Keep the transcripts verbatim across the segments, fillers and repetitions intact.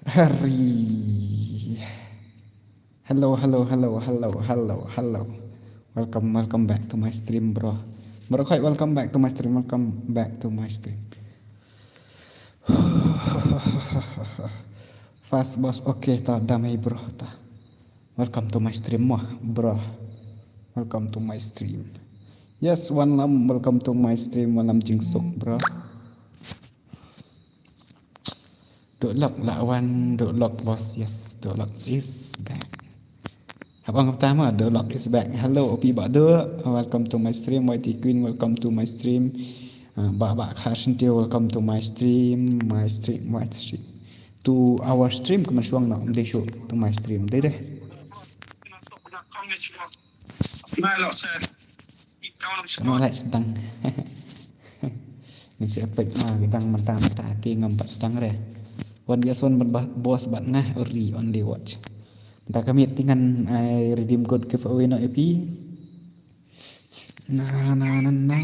Hari. Hello, hello, hello, hello, hello, hello. Welcome, welcome back to my stream, bro. Bro, quite welcome back to my stream. Welcome back to my stream. Fast boss, okay, ta damai, bro, ta. Welcome to my stream, mo, bro. Welcome to my stream. Yes, Wanlam, welcome to my stream, Wanlam Jingsuk, bro. Duh Lok la wan, Duh Lok, boss, yes, Duh Lok is back. Hap ong kata mo, Duh Lok is back. Hello, O P Bah Duh, welcome to my stream. Y T Queen, welcome to my stream. Ah, Bah Bah Khar Shinti, welcome to my stream, my stream, my stream. To our stream, kumne shuwa noh, ym dei shuh, to my stream, dei dei. Kano like sdang. Ngi shu epic ma, sdang mynta mynta te ngam pat sdang re. Wan biasa wan bad boss bad nga, uri only watch. Mynta ka miet te ngan ai redeem code giveaway noh ïa phi. Na na na na.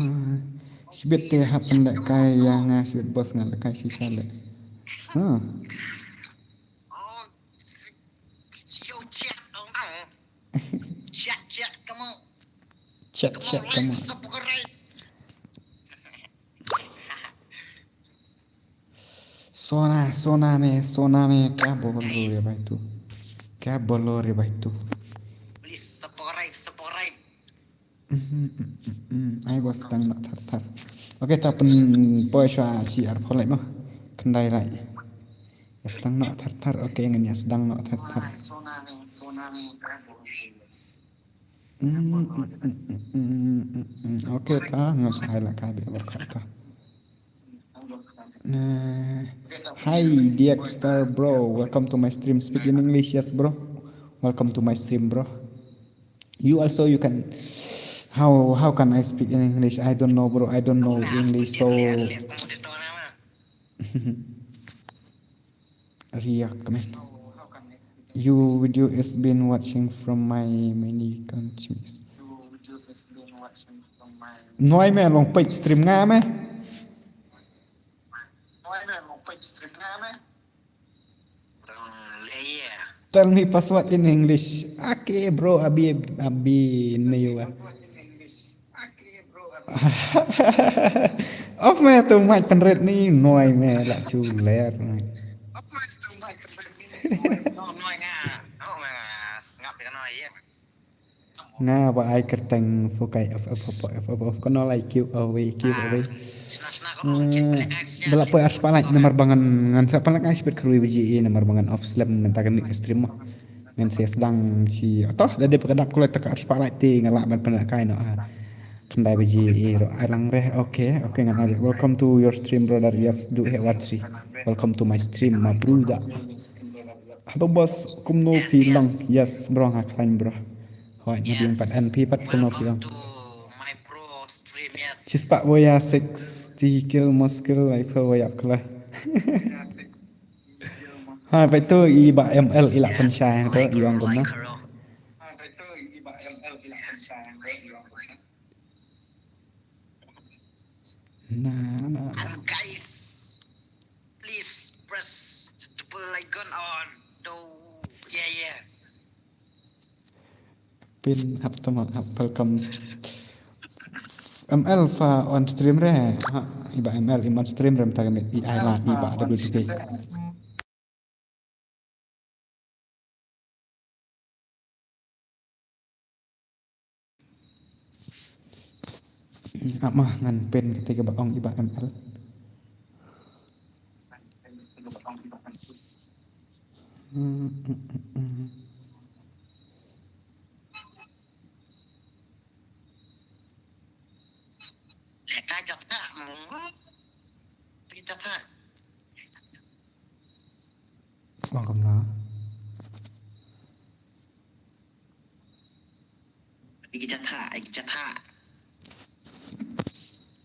Shibit te hap pynlehkai ïa nga, shibit boss nga lehkai shisha leh. Ha. Yo, chat, come on. Chat, chat, come on. Chat, chat, come on. Sona, sona ne, sona ne, kya bolo re bhai tu? Kya bolo re bhai tu? Please, subscribe, subscribe. Mhm, mm, mm, mm. Ai, ba sdang noh thar thar. Okay, ta pynpoi shuwa shi arphew lait mo. Khyndai lait. Ïa sdang noh thar thar. Okay, ngan ïa sdang noh thar thar. Mm, mm, mm. Okay, ta ngan sa ai la kai bia ba khat ta. Nah. Hi, D X Star bro. Welcome to my stream. Speak in English, yes, bro. Welcome to my stream, bro. You also, you can. How how can I speak in English? I don't know, bro. I don't know English, so. Riak, man. You video is been watching from my many countries. Noi me long page stream nga me. Tell me password in English. Okay, bro, abi abi ne wa. Off me tu mic pynrit ni, noi me la chuler. Nga ba ai kyrteng fokai of of of of of of kono lai kiu away kiu away. Bala poi ar spotlight namar ba ngan ngan sa pynlak ai spit khrui baji namar ba ngan off slem mynta ka mik stream mo. Ngan sa sdang shi otoh da dep ka dap kulai ta ka ar spotlight te nga lah ban pynlak kai no. Khyndai baji ïa ro ai lang re. Okay, okay, ngan ai. Welcome to your stream, brother. Yes, du he watri. Welcome to my stream, my brother. Hato boss kumno phi long? Yes, bro, nga khlaiñ, bro. Hoi, nga ding pat N P pat kumno phi long? Chispah boya sixty kill muskil ai pha boya khlaiñ. Ha, bai tu i ba M L i la pynshai tu i ong kumno. Na na. And guys, please press the double icon on the, yeah, yeah. Pin hap tama hap welcome. M L fa on stream re. Ha, iba M L im on stream re mta kami i ai la iba W T K. Ap ma ngan pyn kata kaba ong i Bah M L. Ka jatha mo. Ka jatha. Ong kumno? Ka jatha, ka jatha.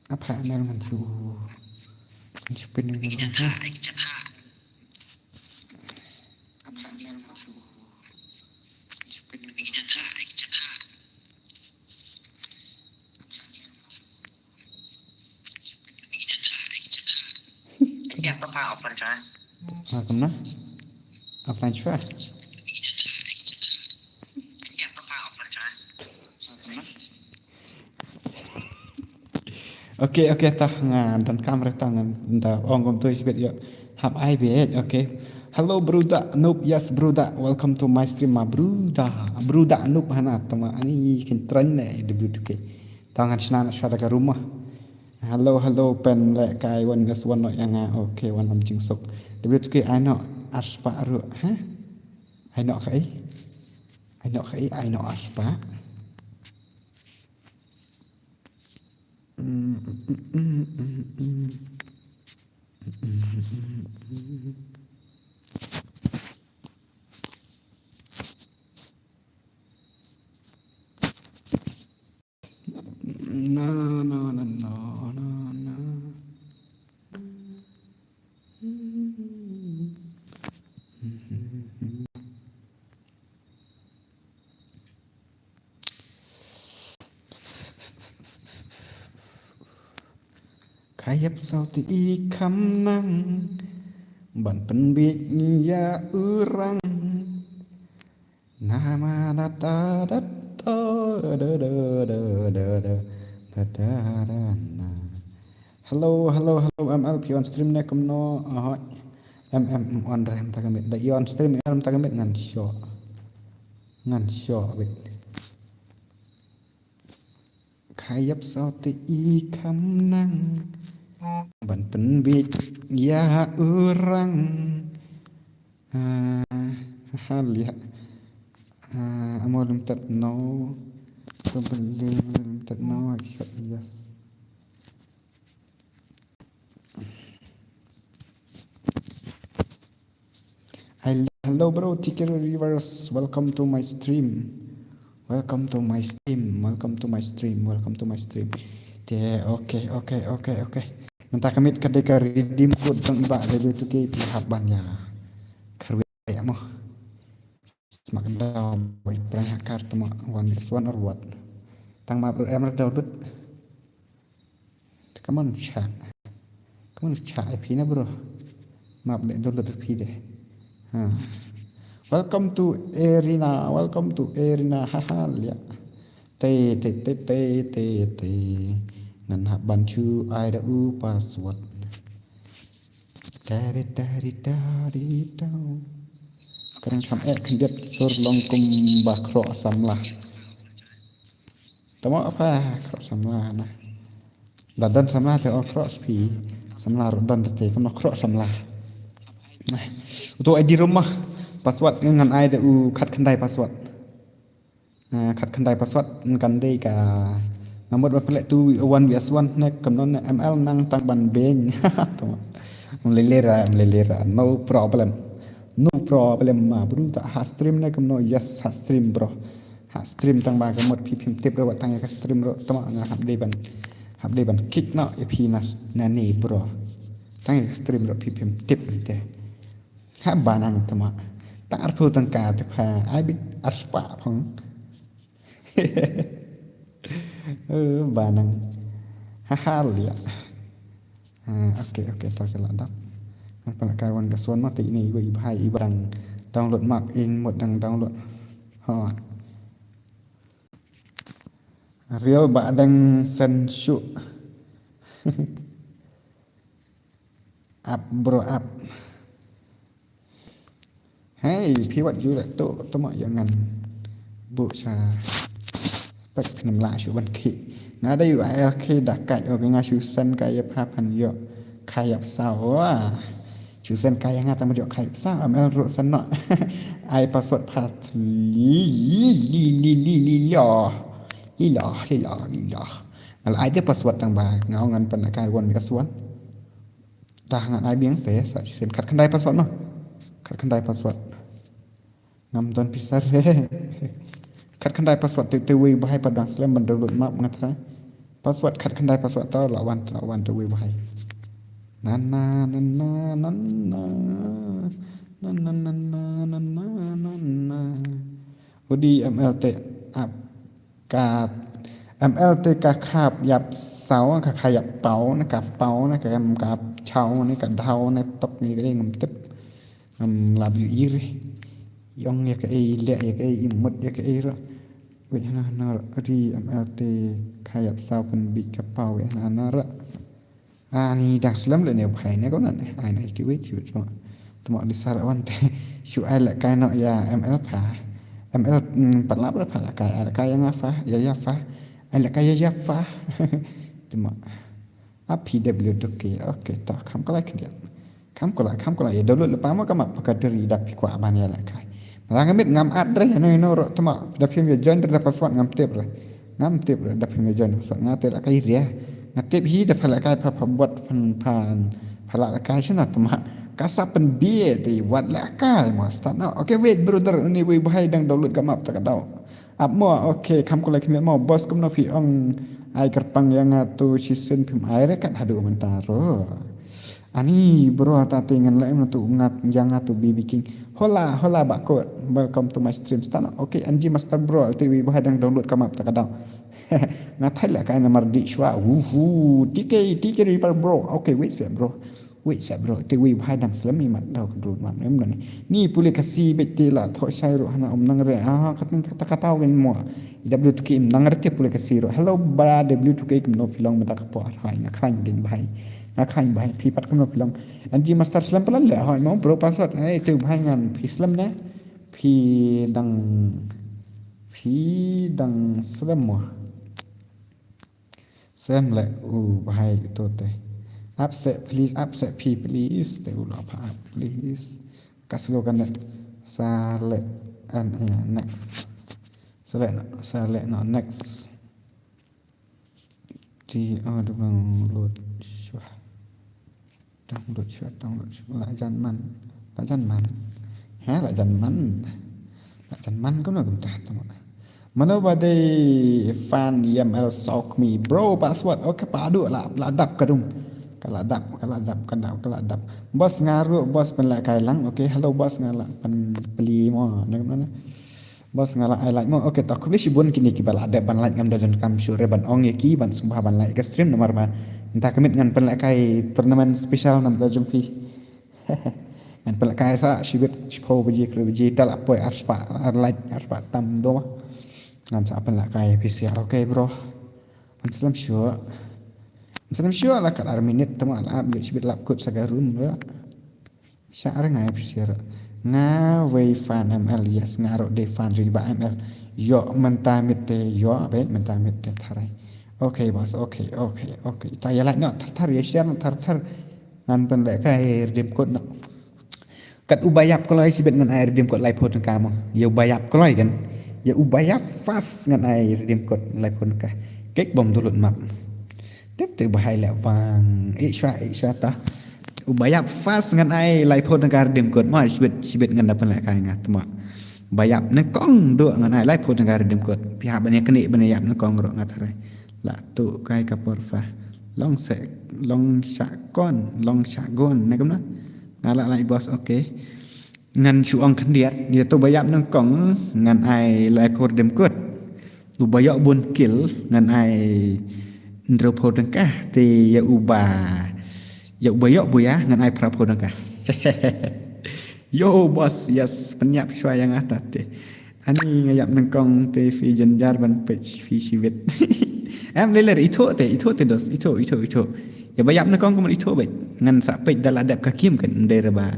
Apa nal ngan shu. Ngan shu pyn ngan shu. Ha, kumno? Offline shuwa. Okay, okay, tah nga donkam re tah ngan da ong kumto shibit ïoh. Hap ai beit, okay. Hello, Bruda Noob, yes, Bruda, welcome to my stream, ma Bruda. Bruda Noob hana, tama ani kin trend ne, W two K. Tah ngan shna na shwa da ka rumah. Hello, hello, pyn leh kai wan gas wan no ïa nga, okay, wan lam jingsuk. W two K, ai no, arspah ruh, ha? Ai no kai? Ai no kai, ai no arspah. Na, na, na, na, na, na. Kha ïap saw te i kham nang ban pynbiej ïa u rang. Na ma da da da da da da da da da da da da na. Hello, hello, hello, M L, phi on stream ne kumno? Ahoi. Em, em, em, on re, em ta ka miet. Da i on stream, em ta ka miet, ngan shoh. Ngan shoh beit. Kha ïap saw te i kham nang ban pynbiej ïa u rang. Ah, ha, ha, lia. Ah, amo lum tat no. Probably lum tat no, I shot yes. Hello, bro, T K Rivers, welcome to my stream. Welcome to my stream. Welcome to my stream. Welcome to my stream. Te, okay, okay, okay, okay. Mynta ka miet ka dei ka redeem code jong i Bah W two K, phi hap ban ïa kyrwit ïa mo. Sma ka daw bai trai ha kar tama one is one or what. Tang map em download. Come on, chat. Come on, chat. Ai phi na, bro. Map de download phi de. Ha. Welcome to Arena. Welcome to Arena. Ha ha, lia. Te, te, te, te, te, te. Ngan hap ban shu ai da u password. Tari, tari, tari, tau. Kren kam eh khyndiat sur long kumba khroh samla. Tamo apa khroh samla na. Da don samla te o khroh spi. Samla ruh don te kumno khroh samla. Nah. Uto I D room ma. Password ngan ai da u khat khyndai password. Ah, khat khyndai password kan dei ka. Namut ba pele tu one V S one ne kumno ne M L nang tang ban beng. Tamo. Mlelera, mlelera. No problem. No problem ma bro ta ha stream ne kumno yes ha stream bro. Ha stream tang ba ka mut phi phim tip ruh wat tang ïa ka stream ruh tama nga hap dei ban hap dei ban kick noh ïa phi na na ne bro. Tang ïa ka stream ruh phi phim tip te. Ha ba nang tama. Tang arphew tang ka te pha ai bit arspah phong. Eh, ba nang. Ha ha lia. Ah, okay, okay, to ka la dap. Ngan pynleh kai wan ka son ma te ini iba iba hai iba dang download map in mut dang download. Ha. Real ba dang sen shu. Up bro up. Hey, phi wat ju la tu tu ma ïa ngan. Bu sa. Namla shu ban ki. Nga da yu ai ki da ka yo nga shu sen ka ya pha phan yo. Ka yap sa wa. Shu sen ka ya nga tam yo ka yap sa. Am el ro sen no. Ai password pha li li li li li li lo. Li lo li lo li lo. Ngal ai de password tang ba nga ngan pan ka wan ka swan. Dah ngan ai biang ste sa sen kat khandai password no. Kat khandai password. Ngam don pisa re. Kat khandai password te te wei bahai pa dang slem ban download map nga try. Password kat khandai password tau la wan la wan te wei bahai. Nan na nan na nan na nan na nan na nan na nan na. Udi M L T app ka M L T ka khap yap sau ka kha yap pau na ka pau na ka ka chau na ka dhau na tok ni ka ngam tip. Am lab yu ir. Yong ya ka ei le ya ka ei imut ya ka ei ro. Wei hana hana ro ri am el te khayap sau pun bi ka pau wei hana hana ro. Ani dang slem le ne phai ne ko nan ai na ki wei yu tuma tuma di sar wan te shu ai le kai no ya M L pha. M L pat lap ra pha la kai ai le kai ya nga pha ya ya pha ai le kai ya ya pha. Tuma. A P W to K. Okay, to kham ko lai khyndiat. Kham ko lai kham ko lai ya download le pamo ka map ka duri da pi kwa ban ya la kai. Mala nga mit ngam add re no no ro tama da phim ya join da password ngam tip re. Ngam tip re da phim ya join password nga te la kai ria. Nga tip hi da pha la kai pha pha bot phan phan pha la kai shana tama. Ka sa pen bie te wat la kai ma start no. Okay, wait brother, ni wei bahai dang download ka map ta ka dau. Ap mo, okay, kham ko lai khyndiat mo boss kumno phi ong ai kyrpang ya nga tu shisien phim ai re kat haduh mynta ro. Ani bro ta te ngan lai em tu ngat ya nga tu B B King. Hola hola bakot, welcome to my stream stana. Okay, N G Master bro te wi bahai dang download ka map ta ka dau. Nga thai la kai namar di shwa. Wuhu, T K T K Reaper bro. Okay, wait seh bro. Wei sa bro te wei bahai dang slem i mat dau ka drut mat em dang. Ni pule ka si bet te la tho shai ro hana um nang re ah ka ting ta ka tau gen mo. I W two K im nang re te pule ka si ro. Hello bra W two K kim no filong mata ka por hai nga khain gen bahai. Nga khain bahai phi pat kim no filong. N G Master slem pelan le hai mo bro password. Ai te bahai ngan phi slem ne. Phi dang phi dang slem mo. Sem le u bahai to te. Up se please, up se phi please. Te u lo pha up please. Ka slow kan de. Sa le an eh, next. Sa le no, sa le no next. Ti o de bang load shwa. Download shwa, download shwa. La jan man. La jan man. He la jan man. La jan man ko no gum ta tama. Mano ba dei fan M L sok mi bro password. Okay pa adu la la dap ka dum. Ka la dap ka la dap ka dap ka la dap. Boss nga ru boss pen la kai lang. Okay hello boss nga la pen peli mo. Na mana. Boss nga la ai like mo. Okay to khublei shibun kini ki ba la dep ban like ngam da donkam shuh re ban ong ïa ki ban sngewbha ban like ka stream namar ba nta ka miet ngan pynlehkai tournament special namar da jong phi. Ngan pynlehkai sa shibit shiphew baje khlem baje ta la poi arspah ar like arspah tam do. Ngan sa pynlehkai phi sia okay bro. Ngan slem shuh. Ngan slem shuh la kat ar minit tama la ap ïa shibit lap kut sa ka room bro. Sha re ngai phi sir. Nga wei fan M L yes nga ro de fan jong ba M L. Yo mynta mit te yo be mynta mit te tharai. Okay boss okay okay okay. Ta ya like no thar thar ya share no thar thar. Ngan pynlehkai redeem code no. Kat u ba ïap kloi sibit ngan ai redeem code lai phone ka mo. Ya u ba ïap kloi kan. Ya u ba ïap fast ngan ai redeem code lai phone ka. Kek bom download map. Tep te bahai le bang. Ik shwa ik shwa ta. U ba ïap fast ngan ai lai phone ka redeem code ma shibit shibit ngan da pynlehkai nga tma. Ba ïap ne kong do ngan ai lai phone ka redeem code. Phi hap ban ïa kane ban ïap ne kong ro nga tharai. La tu kai ka por fa. Long se long sha kon long sha gon ne kumna. Nga la lai boss okay. Ngan shu ong khyndiat ïa tu ba ïap ne kong ngan ai lai phone redeem code. U ba ïoh bun kill ngan ai hynriew phew tyngka te ïa u ba ïa u ba ïoh buya ngan ai phra phew tyngka. Yo boss yes pynïap shwa ïa nga ta te. Ani nga ïap nyngkong te phi jynjar ban peit phi shibit. Em le le ithuh te ithuh te dos ithuh ithuh ithuh. Ïa ba ïap nyngkong kumno ithuh beit ngan sa peit da la dep ka kim kan ndei re ba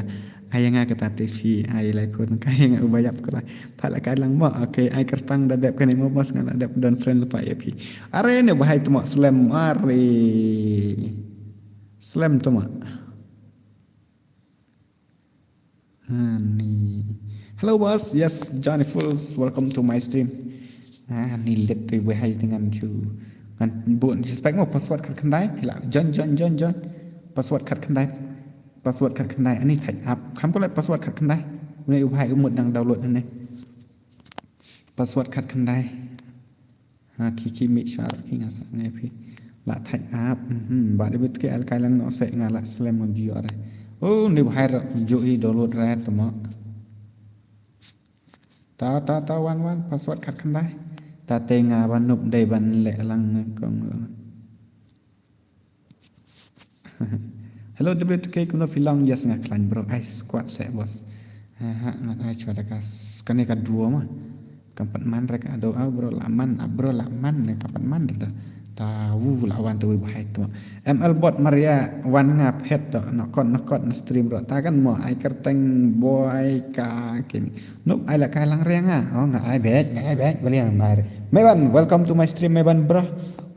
Ai nga kata te phi ai lai phone ka ai nga uba ïap ka lai. Pha la kai lang mo. Okay, ai kyrpang da dep kane mo boss, nga la dep don friend lypa ïa phi. Are ne bahai tmo slem are. Slem tmo. Ani. Hello boss. Yes, Johnny Fools. Welcome to my stream. Ani let tu bahai dengan tu. Ngan buat suspek mo password khat khyndai. Hila. Join, join, join, join. Password khat khyndai. Password khat khyndai. Ani thait ap. Kham ko leh password khat khyndai. Une u bhai u mut dang download ne. Password khat khyndai. Ha ki ki mi shwar ki nga sa ne phi. La thait ap. Hmm. Ba de bit ke al kai lang no se nga la slem ngam ju re. Oh, ni bhai ra ju i download re tmo. Ta ta ta wan wan password khat khyndai. Ta te nga ban nup dei ban leh lang kong. Hello W two K, kumno phi long? Yes, nga khlaiñ bro. Ai squad seh boss. Ha ha, ngan ai squad ka s-, kane ka duo ma. Kam pat man re ka do au bro, la man, ah, bro la man ne kam pat man re da. Ta wu la wan tu bahai tu. M L bot Maria wan nga phet to, nokot nokot na stream bro. Ta kan mo ai kyrteng boy ka kini. Nup ai la kai lang re nga. Oh, nga ai bek, nga ai bek baliang mai re. Meban, welcome to my stream Meban bro.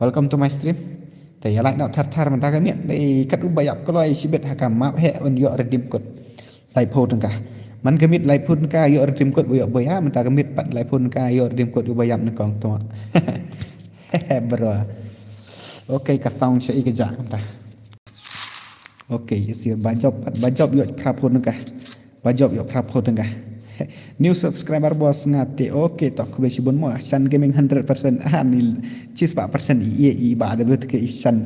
Welcome to my stream. Te ïa lait noh thar thar mynta ka miet. Dei kat u ba ïap kloi shibit ha ka map heh un ïoh redeem code. Laiphew tyngka. Man ka miet laiphew tyngka ïoh redeem code ba ïoh boya, mynta ka miet pat laiphew tyngka ïoh redeem code u ba ïap nyngkong tmo. Hehe bro. Okay, ka sound sha i ka jak mynta. Okay, ïa sir ba jop pat ba jop ïoh phraphew tyngka. Ba jop ïoh phraphew tyngka. New subscriber boss nga te. Okay, to khublei shibun mo. Shan Gaming hundred percent. Ah, ni chispah percent i i i ba da blut ke i shan.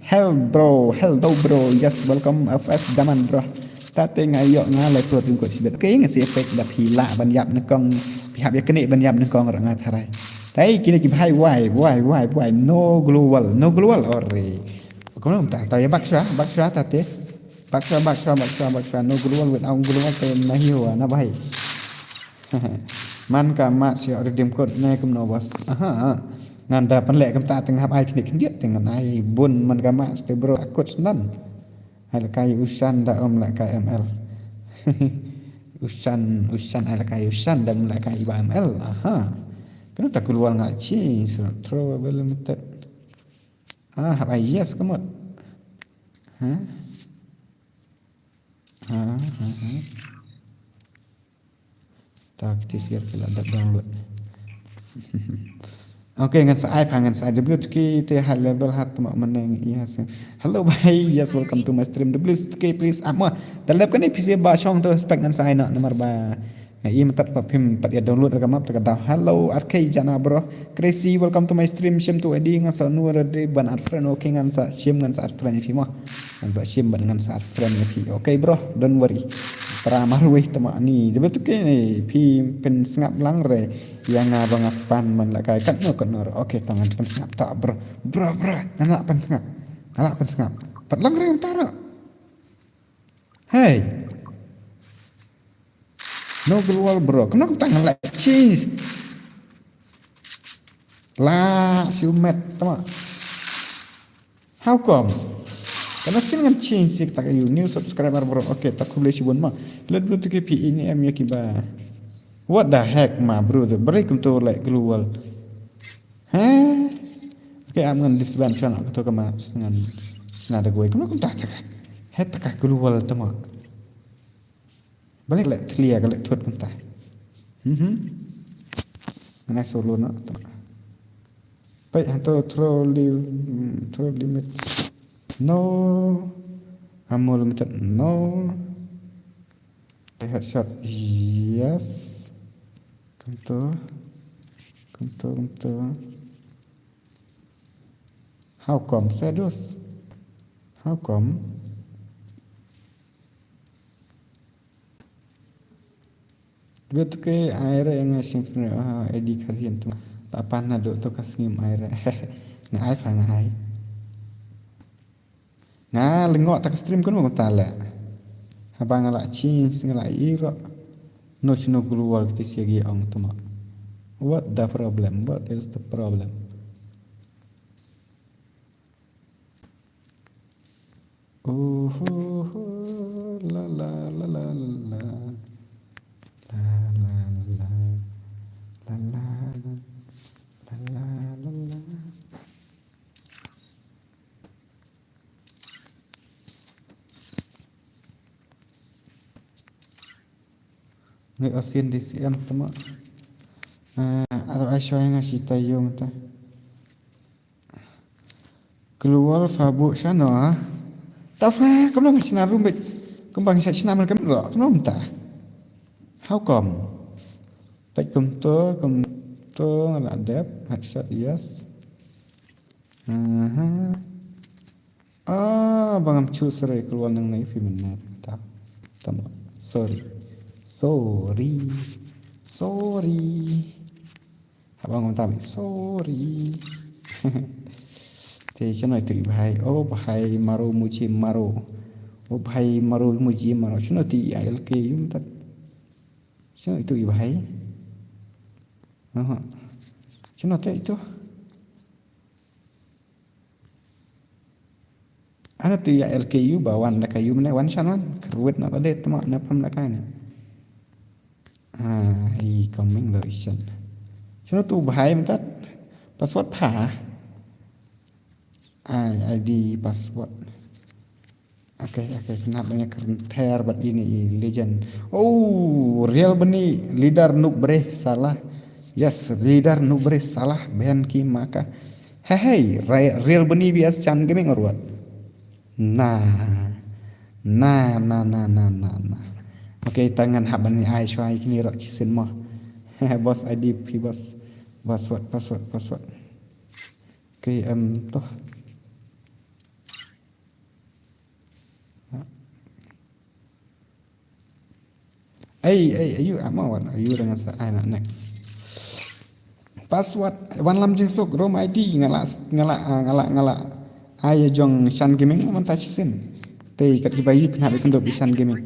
Hell bro, hello bro. Yes, welcome F S Daman bro. Ta te nga ïoh nga lai pro tim kot shibit. Okay, nga si effect da phi lah ban ïap nyngkong. Phi hap ïa kane ban ïap nyngkong ra nga tharai. Tai kine ki bhai wai wai wai wai no global, no global ore. Kumno ta ta ïa bak shwa, bak shwa ta te. Bak shwa, bak shwa, bak shwa, bak shwa. No global without global te na hiwa na bhai. Man ka mat sha redeem code ne kumno boss. Aha. Ngan da pynleh kumta te nga hap ai kine khyndiat te ngan ai bun man ka mat te bro. Akut snan. Ai la kai u shan da um la kai M L. U shan, u shan ai la kai u shan da um la kai ba M L. Aha. Kumno ta global nga chi throw limited. Ah, hap ai yes ka mut. Ha? Ha, ha, ha. Ta kti siar ki la dep download. Okay, ngan sa ai pha ngan sa ai W two K te high level hat ma maneng iya sing. Hello bhai, yes welcome to my stream. W two K please ap ma. Ta lep kane P C ba shong to spec ngan sa ai na namar ba. Nga i mynta pat phim pat ïa download ra ka map ta ka daw. Hello R K Jana bro. Crazy welcome to my stream. Shim tu edi nga sa nur de ban add friend. Okay ngan sa shim ngan sa add friend ïa phi mo. Ngan sa shim ban ngan sa add friend ïa phi. Okay bro, don't worry. Tra marwei tama ni. Debe tu ke ni phi pynsngap lang re. Ïa nga ba nga pan man la kai kat no kat no. Okay tang ngan pynsngap ta bro. Bro bro, ngan la pynsngap. Ngan la pynsngap. Pat lang re ntara. Hey. No global bro. Kumno kumta ngan la change. La few met tama. How come? Kana sin ngan change sik tak you new subscriber bro. Okay, tak khublei shibun ma. Let bro tu ke P E ni em ya kiba. What the heck ma bro tu. Beri kumto like global. He? Okay, am ngan disband shana kumto kama ngan ngan da goi. Kumno kumta taka. He taka global tama. Balik lek clear ka lek thut kumta. Mhm. Ngan solo no. Pek hanto throw li throw limit. No. Ammo limited no. Headshot yes. Kumto. Kumto kumto. How come? Sedos. How come? Dua tu ke aire nga sing fne ah edi karian tu. Ta pan na do tu ka sngim aire. Nga ai fa nga ai. Nga lengok ta ka stream kun mo ta le. Haba nga la change nga la iro. No sino global kiti siagi ong tu mo. What the problem? What is the problem? Oh, ho, ho, la, la, la, la, la, Ngi Ocean D C M tama. Ah, aro ai shwa nga shi tayo mata. Keluar Facebook shano ah. Tafra, kamu nang shna rumbit. Kembang shna rumbit kamu ro, kamu nang ta. How come? Tak kumto, kumto ngala dep, headshot, yes. Aha. Ah, bang am chu sere keluar nang nai fi minat. Ta. Tama. Sorry. Sorry. Sorry. Abang am tabi. Sorry. Te chano itu i bhai. Oh, bhai maro mujhe maro. Oh, bhai maro mujhe maro. Chano itu i L K U tat. Chano itu i bhai. Aha. Chano te itu. Ana tu ya L K U ba wan da ka U mane wan shan wan. Kerwit na ka de tama na pam na ka ne. Ah, i coming lo isan. Chano tu bahai mentat. Password pha. Ai, I D password. Okay, okay, kenapa ya keren ter bat ini i legend. Oh, real beni leader nuk bre salah. Yes, leader nuk bre salah ben ki maka. Hei, hei, re- real beni bias chan gaming or what? Nah. Nah, nah, nah, nah, nah, nah. Okay, tangan hap bani ai shwai kini rok chisin mo. Boss I D, pi boss. Password, password, password. Okay, em, toh. Ai, ai, ayu, ama wan, ayu dengan sa, ai, nak, nak. Password, wan lam jingsuk, room I D, ngala, ngala, ah, ngala, ngala. Ai, jong Shan Gaming, man ta chisin. Te, kat ki bayi, pynhap ikan dop di Shan Gaming.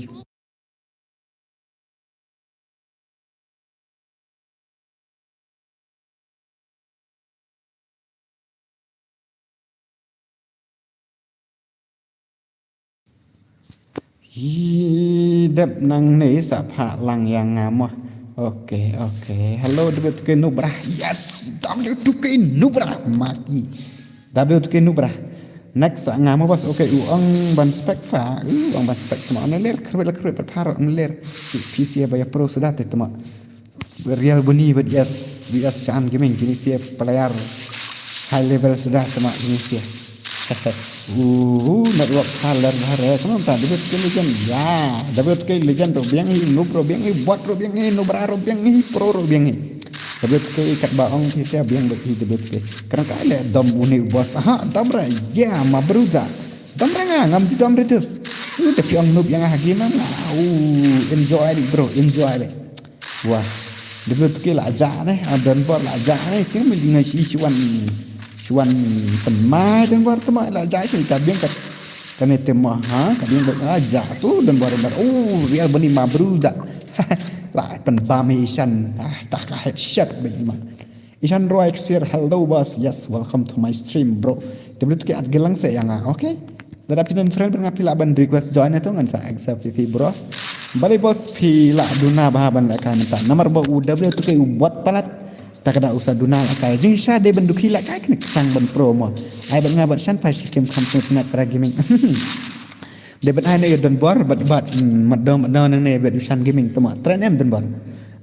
Yi dep nang ne sa pha lang yang ngam. Okay, okay. Hello, W two K Nubrah. Yes, W two K Nubrah. Mati. W two K Nubrah. Next sa ngam bas. Okay, u ong ban spek fa. U ong ban spek ma ne ler kerwet kerwet pat pharo ne ler. P C ba ya pro sudah te tama. Real buni bad yes, yes Shan Gaming kini sia player high level sudah tama kini sia. Uh, network haler bahare, kamu tak W two K legend. Ya, W two K legend ro biang hi, noob ro biang hi, bot ro biang hi, Nubrah ro biang hi, pro ro biang hi. W two K kat ba ong phi sia biang bad hi W two K. Kerang kai le dom uni boss. Aha, dom ra. Ya, ma bruda. Dom ra nga ngam ti dom re dus. Uh, tapi ong noob yang ha game nga. Uh, enjoy di bro, enjoy di. Wah, W two K la ja ne, a Donbor la ja ne, ting mi ngai shi shuan, shuan pynmai Donbor tama la ja shi ka biang kat. Kane te ma ha, ka biang kat la ja tu Donbor Donbor. Oh, real bani ma bruda. La pynbam hi Ishan. Ah, tak ka headshot bani ma. Ishan Roy Ksir, hello boss. Yes, welcome to my stream, bro. W two K at gelang se yang ah, okay? Lada phi don friend phi nga phi lah ban request join ito ngan sa accept phi phi bro. Balei boss phi lah duna bha ban lehkai mynta. Namar ba u W two K u bot palat. Ta ka da u sa duna lehkai. Jingshisha dei ban dukhi lehkai kane ka tang ban pro mo. Ai bad nga bad Shan Phai Shikim kham sngewtynnat para gaming. Dei bad ai ne Donbor bad bad, mm, mat dong mat dong ne bad u Shan Gaming tama. Tren em Donbor.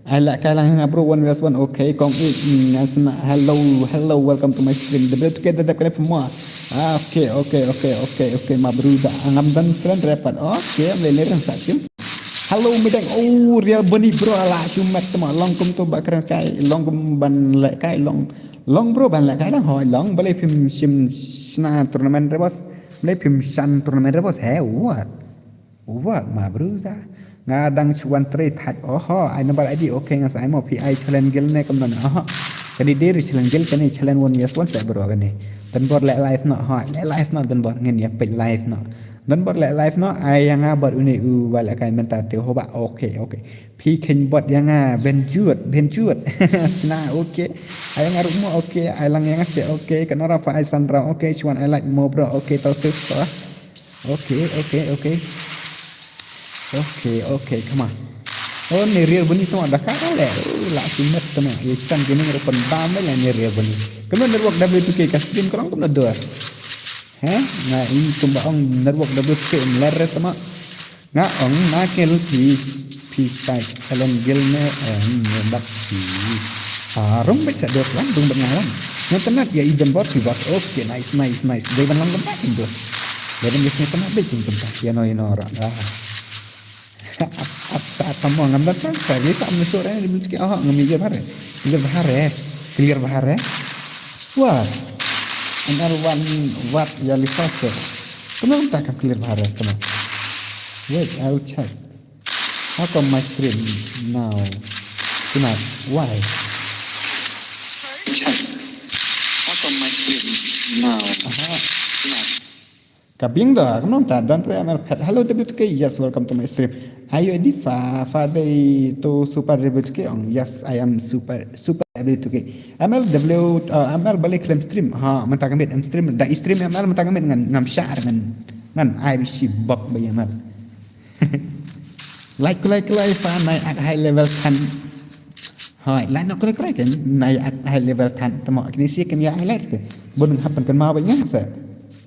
Ai lehkai lang nga bro one versus one. Okay, kong i, mm, nga sna hello, hello, welcome to my stream. W two K da dep kane for more. Ah, okay, okay, okay, okay, okay, ma bruda. Ngam don friend re pat. Okay, am le le sa shim. Hello, midang. Oh, real bani bro, ala shumat tama. Long kum to ba kren kai, long kum ban lehkai, long, long bro ban lehkai lang hoi, long. Balei phim shim sna tournament re boss. Balei phim shan tournament re boss. He, what? Wat ma bruda. Nga dang chuan trei thaj. Oho, ai number I D. Okay, nga sa ai mo phi ai challenge guild ne kam don. Oho. Kani dei ri challenge guild kani challenge one yes one sa bro kani. Donbor le live no. Ho, le live no Donbor ngin ya page live no. Donbor le live no. Ai yang nga bad uni u ba lehkai mynta te ho ba. Okay, okay. Phi khen bot yang nga ben jut, ben jut. Chna, okay. Ai yang nga rumo, okay. Ai lang yang nga se, okay. Kanora fa ai Sandra, okay. Chuan ai like mo bro, okay. Tau sis to. Okay, okay, okay. Okay, okay, come on. Oh, ni real bani tama da ka le. Oh, la si met tama. Ye Shan Gaming ro pynbam le ni real bani. Kena network W two K ka stream ka long kumno dos. He? Nga i kumba ong network W two K em ler re tama. Nga ong na kel phi Sai Helen Gil ne em ne bad ki. Ah, rung bad sa dos lang, rung bad nga lang. Ngan tynat ïa i Don Bor ki bas. Okay, nice, nice, nice. Dei ban long kumta ki dos. Dei ban ïa tynat bad ki kumta. Ïa no, ïa no, ra. Ah. Ap, ap, sa ap mo ngam da transfer. Ni sa am sure ni bun ki, oh, ngam ïa bhare. Clear bhare. Clear bhare. What? Another one, what? Ïa li sa sure. Kumno kumta kam clear bhare, kumno? Wait, I will check. How come my stream now? Tonight. Why? Check. How come my stream now? Aha. Tonight. Ka biang da, ka nong ta, Don Pre M L Pet. Hello, W two K. Yes, welcome to my stream. Are you ready for, for the, to Super W two K? Ong, yes, I am Super, Super W two K. M L W, uh, M L balik klem stream. Ha, mynta ka miet em stream. Da i stream M L mynta ka miet ngan, ngam share ngan, ngan ai shi bok ba ya M L. Like, like, like, fan nai at high level kan. Hoi, like nok kre kre kan nai at high level kan. Tamo kini si kan ya highlight te. Bun happen kan mau ba nya sa.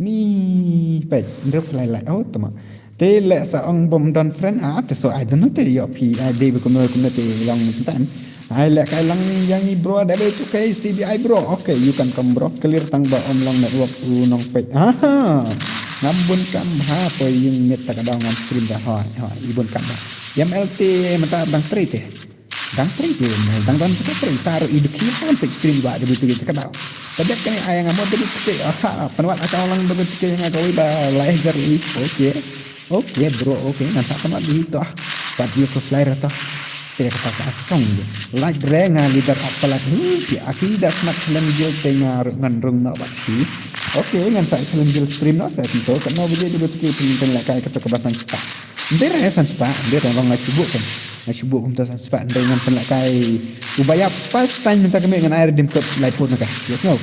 Ni pek ndrup lai lai. Oh, tamo. Te le sa ong bom don friend, ah, te so I don't know te yo pi, ah, de bi kumno kumno te long tan. Ai le kai lang yang i bro da be tu kai C B I bro. Okay, you can come bro. Clear tang ba om long network u nong pek. Aha. Ngam bun kam ha poi yung net ta ka daw ngam stream da hoi. Hoi, i bun kam ba. Yam L T mynta dang trei te. Dang trei te, dang dang te trei ta ro i dukhi han pek stream ba da be tu ka daw. Tadi kani ayang amo da be tu. Aha, penwat akau lang da be tu nga kawei ba lai jar i. Okay. Okay bro, okay, ngan sa tama di to. Pat di ko slide to. Saya kata ka akong je. Like re nga leader apalat hu si aki da smat challenge te nga ngan rung no bat hi. Okay, ngan sa challenge stream no sa to. Kan no buje di betul ke pun la kai ka to ka basan spa. Ndere san spa, ndere long ngai sibuk kan. Ngai sibuk kum to san spa, ndere ngan pun la kai. Ubaya first time minta kami ngan air dim kot lai pun ka. Yes no.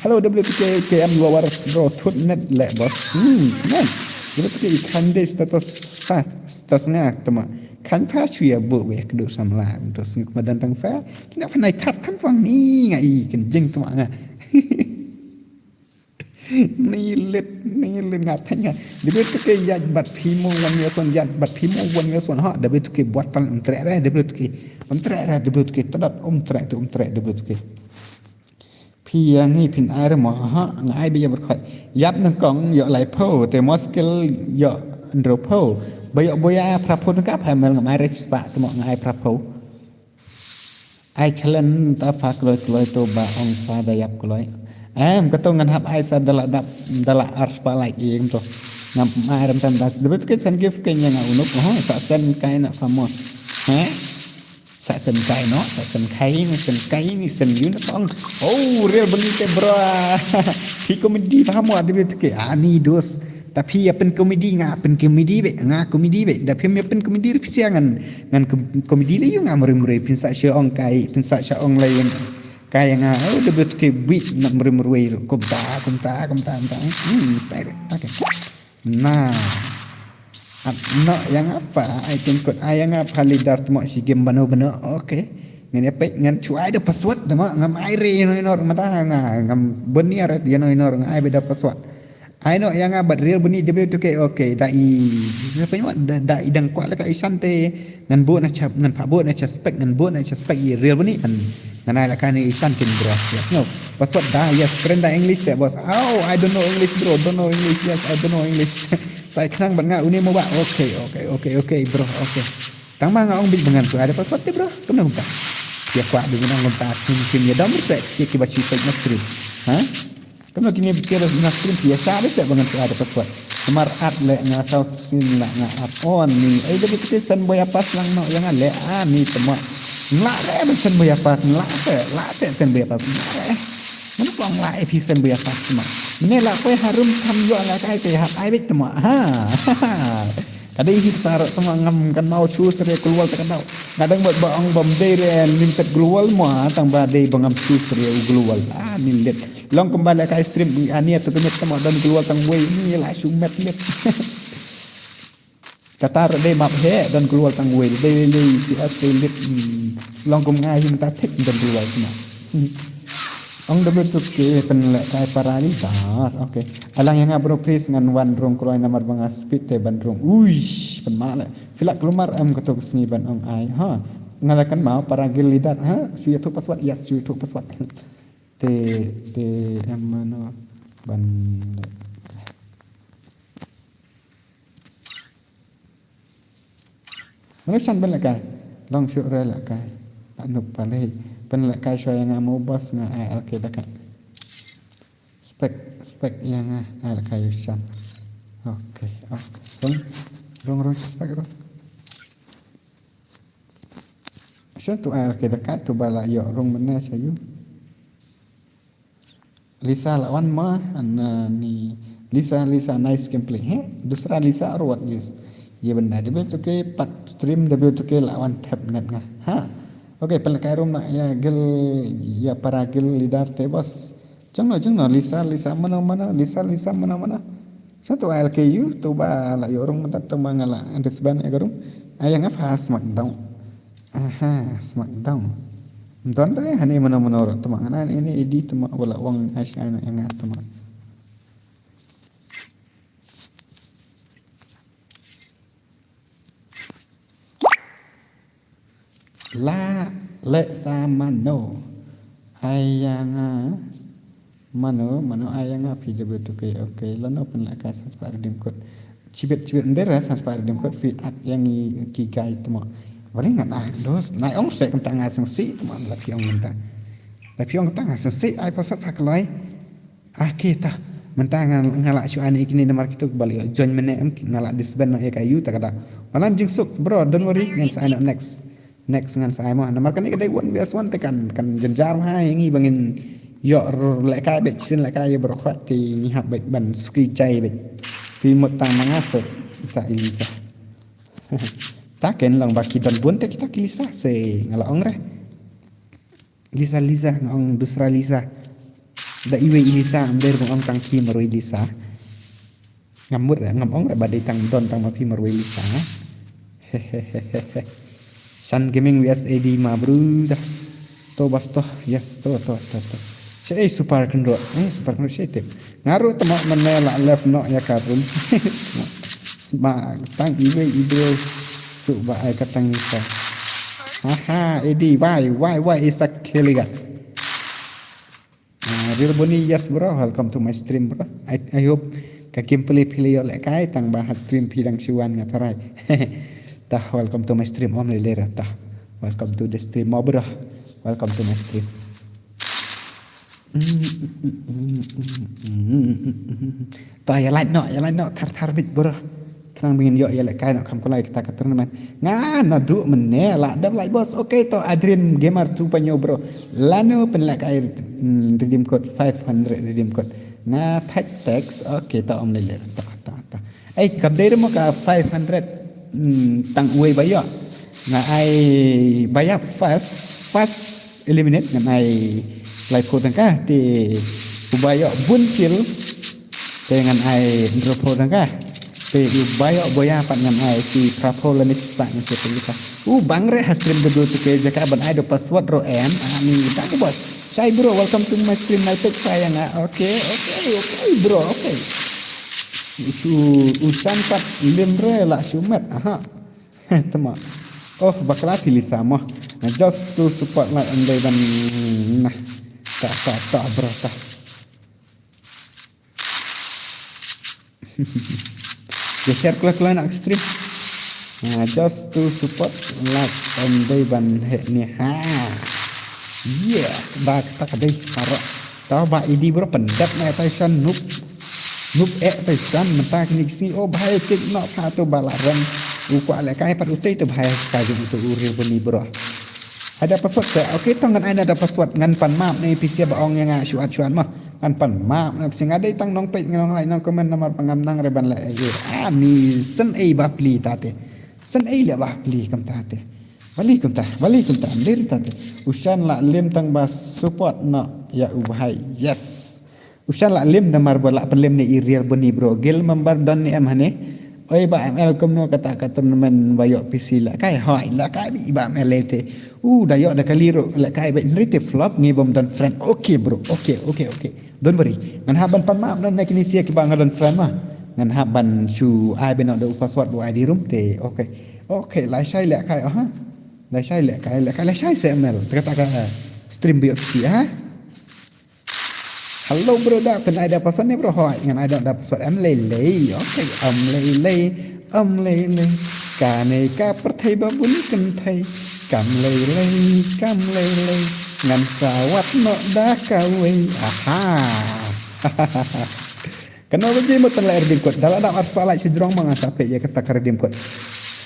Hello W T K K M, you are bro, tut net le boss. Hmm, man. W T K K M status fa. Stas nga tama. Kan pa shu ya bu we kdu samla. Terus ngi kuma dantang fa. Kina fa nai tap kan fang ni nga i kan jing tama nga. Ni lit, ni lit nga tanya. Dia tu ke yat bat pimo wan yason, yat bat pimo wan yason. Ha, dia tu ke buat pal entre re, dia tu ke. Entre re, dia tu ke. Tadat om tre tu om tre, dia tu ke. Phi ïa ngi phin ai re mo ha, nga ai bia byrkhot. Ïap nyngkong ïoh lai phew, te muskil ïoh hynriew phew. Ba ïoh buya phra phew tyngka pha mel ngam ai re spah te mo nga ai phra phew. Ai challenge ta pha kloi kloi to ba ong sa da ïap kloi. Em, kato ngan hap ai sa da la dap, da la ar spah lai ïing to. Ngam ai rem tam das. Debit ke send gift ke nya nga unuk, oh, sa send kai na sa mo. He? Sa sen kai no, sa sen kai ni, sen kai ni, sen uniform. Oh, real bani te bro. Phi comedy ba mo ade tu ke ani dos. Tapi ya pen comedy nga pen comedy be, nga comedy be. Da phi ya pen comedy phi sia ngan, ngan comedy le yu nga muri muri phin sa sha ong kai, phin sa sha ong lain. Kai nga, oh, de tu ke bit na muri muri kumta, kumta, kumta, kumta. Hmm, style. Okay. Nah. At no yang apa? Ai kin kut ai yang apa leader tu mo si game bano bano. Okay. Ngan ya pek ngan chu ai da password da mo ngam ai re ino ino mata nga ngam benia ret ino ino nga ai beda password. Ai no yang apa real bani W two K okay da i siapa ni da da i dang kuat laka i sante. Ngan buh na chap ngan pa buh na chap spek ngan buh na chap spek i real bani ngan ngan ai laka ni i san kin bro. Yes no. Password da yes friend da English ya boss. Oh, I don't know English bro. Don't know English. Yes, I don't know English. Sai khnang ban nga uni mo ba. Okay, okay, okay, okay bro. Okay. Tang ma nga ong bit dengan tu ada password te bro. Kumno kumta. Ya kwa bit dengan kumta kin kin ya dom respect si ki ba si fake na street. Ha? Kumno kini bisiar na stream phi ïa sa bisiar ba ngan sa da password. Namar at le nga saw sin la nga at on ni. Ai da bit sen boya pass lang no ïa nga le ani tama. Ngla re ba sen boya pass ngla se la se sen boya pass ngla re. Mana ko ngla e phi sen boya pass tama. Mene la koi harum tham yo la kai te ha ai bit tama. Ha. Kadei hi kata ro tama ngam kan mau chu sere kulwal ta kan dau. Ngadang ba ba ong bam dei re limited global mo tang ba dei ba ngam chu sere global. Ah, ni let. Long kumba la kai stream ani atu kemit tamo don global tang wei ni la shu met lip. Kata ro dei map he don global tang wei dei lei si as dei lip. Long kum ngai him ta thik don global tamo. Ong da betuk ke pen le kai parali dar. Okay. Alang yang bro please ngan wan rong kroi namar banga speed te ban rong. Uish, pen ma le. Phi lah kulmar em kato ka sngi ban ong ai. Ha. Nga la kynmaw para guild leader. Ha. Shu ïathuh password. Yes, shu ïathuh password. Te, te em mano ban Mano shan ban lehkai. Long shuh re lehkai. Anu palei. Pynlehkai shuwa ïa nga mo boss, nga ai alke da ka. Spek, spek ïa nga ai lehkai u shan. Okay, okay. Rung, rung, rung spek rung. Shan tu ai alke da ka tu ba la ïoh rung mynne sha ïu. Lisa la wan ma, na ni Lisa, Lisa, nice gameplay. He, dusra Lisa or what is? Ye benda W two K pat stream W two K la wan thep net nga. Ha. Okay, pynlehkai rum na ïa guild, ïa para guild leader te boss. Jong no, jong no, Lisa, Lisa mano mano, Lisa, Lisa mano mano. Sa tu ai alke ïu, tu ba la ïoh rung mynta tu ma nga la disband ïa ka rung. Ai ïa nga fa smackdown. Aha, smackdown. Don te hani mano mano ro tuma ngan ini idi tuma wala wang ai shai na ïa nga tuma. La le sa mano. Ai ïa nga. Mano, mano ai ïa nga P W two K, okay. Lano pynlehkai san spah redeem code. Chibit, chibit ym dei re san spah redeem code, phi ak ïa ngi ki guy tmo. Wali ngan ai dos, nai ong se kumta nga sngewsih tmo, la phi ong kumta. La phi ong kumta nga sngewsih, ai password pha kloi. Ah, okay, tah. Mynta nga, nga la shu ai ïa kine namar kito ba la ïoh join mynne em, nga la disband noh ïa ka ïu ta ka da. Malam jingsuk, bro, don't worry, ngan sa ai noh next. Next ngan sa ai mo. Namar kane ka dei one versus one te kan, kan jynjar bha ïa ngi ba ngin ïoh lehkai beit, sien lehkai ïa baroh khoit te ngi hap beit ban suki jai beit. Phi mut tang ma nga seh, ita i Lisa. Ta ken long ba ki don bun te kita ki Lisa seh nga la ong re. Lisa, Lisa, nga ong dusra Lisa. Da iwei i Lisa, ym dei ba ong tang phi marwei Lisa. Ngam mut re, ngam ong re ba dei tang don tang ma phi marwei Lisa. Shan Gaming V S A D ma bro da. To bas to, yes, to, to, to, to. Sha ei super kynroh, eh, super kynroh sha ei tip. Nga ruh tma mynne la left noh ïa ka room. Sma tang iwei i bro. Suk ba ai ka tang Lisa. Aha, A D, why, why, why is a kiliga? Ah, Real Bunny, yes bro, welcome to my stream bro. I, I hope ka gameplay phi la ïoh lehkai tang ba ha stream phi dang shu wan nga tharai. Tah, welcome to my stream, ym lei lei re tah. Welcome to the stream mo bro. Welcome to my stream. Tah, ïa like noh, ïa like noh, thar thar bit bro. Khnang ba ngin ïoh ïa lehkai noh kham kulai kita ka tournament. Nga naduh mynne la dep like boss. Okay to Adrian Gamer two point oh bro. Lano pynlehkai, mm, redeem code five hundred redeem code. Nga thait text. Okay to ym lei lei. Tah, tah, tah. Ei, kam dei re mo ka five hundred, mm, tang uwei ba ïoh. Nga ai ba ïa first, first eliminate ngan ai laiphew tyngka te u ba ïoh bun kill te ngan ai hynriewphew tyngka. Te u ba ïoh boya pat ngan ai shi phraphew lane shi spah ngan share tyngka. U bang re ha stream da du te ke jaka ban ai da password ruh em. Ani tang boss. Shai bro, welcome to my stream. Nai pek shai ïa nga. Okay, okay, okay bro, okay. Shu, u shan pat lim re la shu met. Aha. Tama. Oh, bakla phi Lisa mo. Just to support like and they ban. Nah. Ta, ta, ta bro ta. Ïa share kloi kloi na ka stream. Nah, just to support like and they ban heh ni ha. Yeah, ba kata ka dei para. Tau ba idi bro pendek na tai shan noob. Noob eh tai shan mynta kini kisi oh bhai kik nok ha tu ba la rem. U kwah lehkai pat utai tu bhai ka jong utu u Real Bunny bro. Ai da password te. Okay, to ngan ai na da password ngan pan map ne phi sia ba ong ïa nga shuat shuat mah. Ngan pan map ne phi sia nga dei tang nong peit nong like nong comment namar ba ngam nang re ban leh. Ani sen ei ba pli ta te. Sen ei leh ba pli kam ta te. Bali kumta, bali kumta, ym dei ta te. U shan la lim tang ba support noh ïa u bhai. Yes. U shan la lim namar ba la pynlim ne i Real Bunny bro. Guild member don ne em hane. Oi ba M L kumno kata ka tournament ba ïoh P C lehkai hoi lehkai bi ba M L te. U da ïoh da kali ruh lehkai ba hynrei te flop ngi bym don friend. Okay bro. Okay, okay, okay. Don't worry. Ngan hap ban pan map na kini sia kiba nga don friend ma. Ngan hap ban shu ai bino da u password u I D room te. Okay. Okay, lashai lehkai, ha? Lashai lehkai, lehkai, lashai se M L. Teka teka, stream biok si, ha? Hello bro, da pynai da password ne bro, hoi, ngan ai da password M Lei Lei, okay, M Lei Lei, M Lei Lei. Kane ka pyrthei ba bun kynthei, kam lei lei, kam lei lei. Ngan sa wad noh da kawei, aha. Kano ba jia mut pynleh redeem code. Da la dap ar spah like shajrong ma ngan sa peit ïa kata ka redeem code.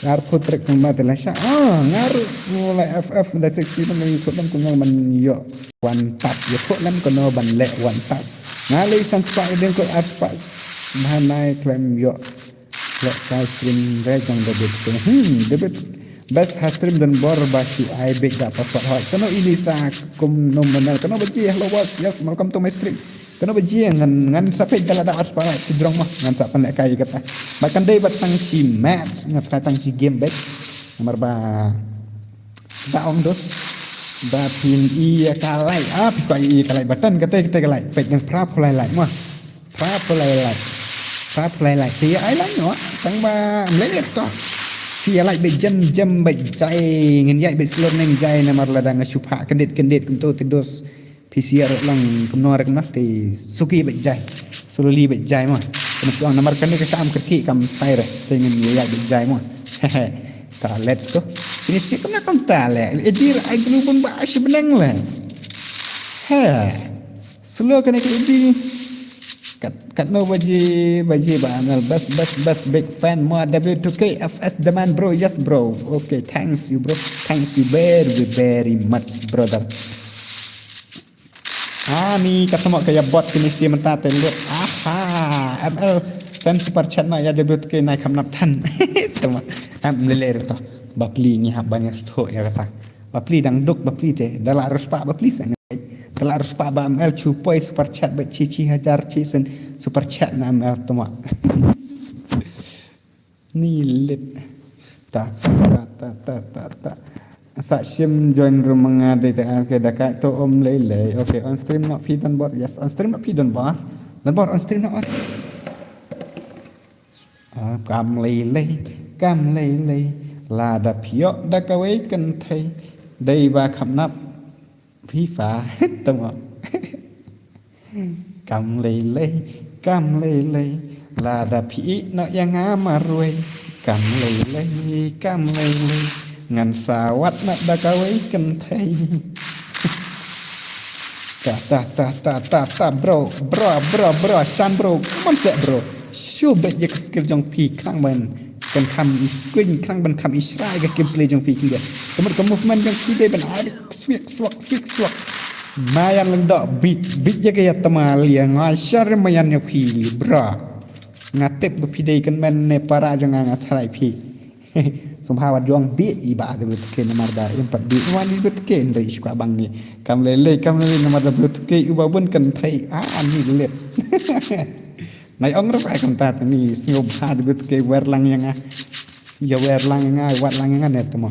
Arphew trek kumba te la sha. Ah, nga ruh like F F da sixty ban leh code ban kumno ban ïoh one tap. Ïa code lem kano ban leh one tap. Nga leh san spah redeem code ar spah. Bha nai klem ïoh. Leh kai stream re jong David. Hmm, David. Best ha stream don bor ba shu ai beit da password hoi. Sano ini sa kum no manel. Kano ba jia, hello boss. Yes, welcome to my stream. Kano ba jia ngan, ngan sa peit da la dap ar spah like shajrong ma ngan sa pynleh kai kata. Ba kan dei ba tang shi match, ngan sa tang shi game beit. Namar ba da ong dos ba phin ïa ka like. Ah, phi kwah ïa ka like button kata, kata ka like. Peit ngan phra phew lai like ma. Phra phew lai like. Phra phew lai like. Te ai like noh. Tang ba mlei to. Phi ïa like beit jem jem beit jai, ngan ïa beit slow neng jai namar lada nga shu phah kyndit kyndit kumto te dos. Phi shu ïa ruh lang kumno ruh kumno te suki beit jai. Slowly beit jai mo. Kumno shu ong namar kane ka kam kyrkieh kam stai re. Te ngin ïa beit jai mo. Hehe. Ta let's go. Ini si kumno kam ta le. Edir ai glu bun ba shi beneng le. He. Slow kane ka edir. Kat kat no baji baji ba anal best best best big fan mo W two K F S the man bro. Yes bro. Okay, thanks you bro. Thanks you very very much brother. Ah, ni ka tmok ka ïa bot kini si mynta te lut. Aha, M L send super chat na ïa debut ke nai kham nap than. Tmok. Am lele to. Bapli ni hap ban ïa stho ïa kata. Bapli dang duk bapli te. Da la respect bapli sa. Da la respect ba M L chu poi super chat ba chi chi hajar chi sen super chat na M L tmok. Ni lit. Ta ta ta ta ta ta. Sa shim join room nga dei ta, okay, da kai to om lei lei. Okay, on stream na phi don bor. Yes, on stream na phi don bor. Don bor on stream na on. Ah, kam lei lei, kam lei lei. Lada phi ïoh da kawei kynthei. Dei ba kham nap. Phi fa tmok. Kam lei lei, kam lei lei. Lada phi ïeh noh ïa nga marwei. Kam lei lei, kam lei lei. Ngan sa wad noh da kawei kynthei. Ta ta ta ta ta ta bro, bro, bro, bro, san bro, come on set bro. Shu beit ïa ka skill jong phi khnang ban kan kham i screen khnang ban kham i shrai ka gameplay jong phi khnang. Ka mut ka movement jong phi dei ban ai swik swak swik swak. Mayan lang dok bit bit ïa ka ïa tama lia ngai shar mayan ïa phi bro. Nga tip ba phi dei kan men ne para jong nga nga tharai phi. Sum hawa jong bi i ba de bit ke namar da im pat bi wan di bit ke ndai shkwa bang ni. Kam lei lei kam lei lei namar da bit ke u ba bun kan thai a ni lep. Nai ong rap ai kam ta ni sngob ha de bit ke wer lang ïa nga. Ïa wer lang ïa nga wat lang ïa nga ne tamo.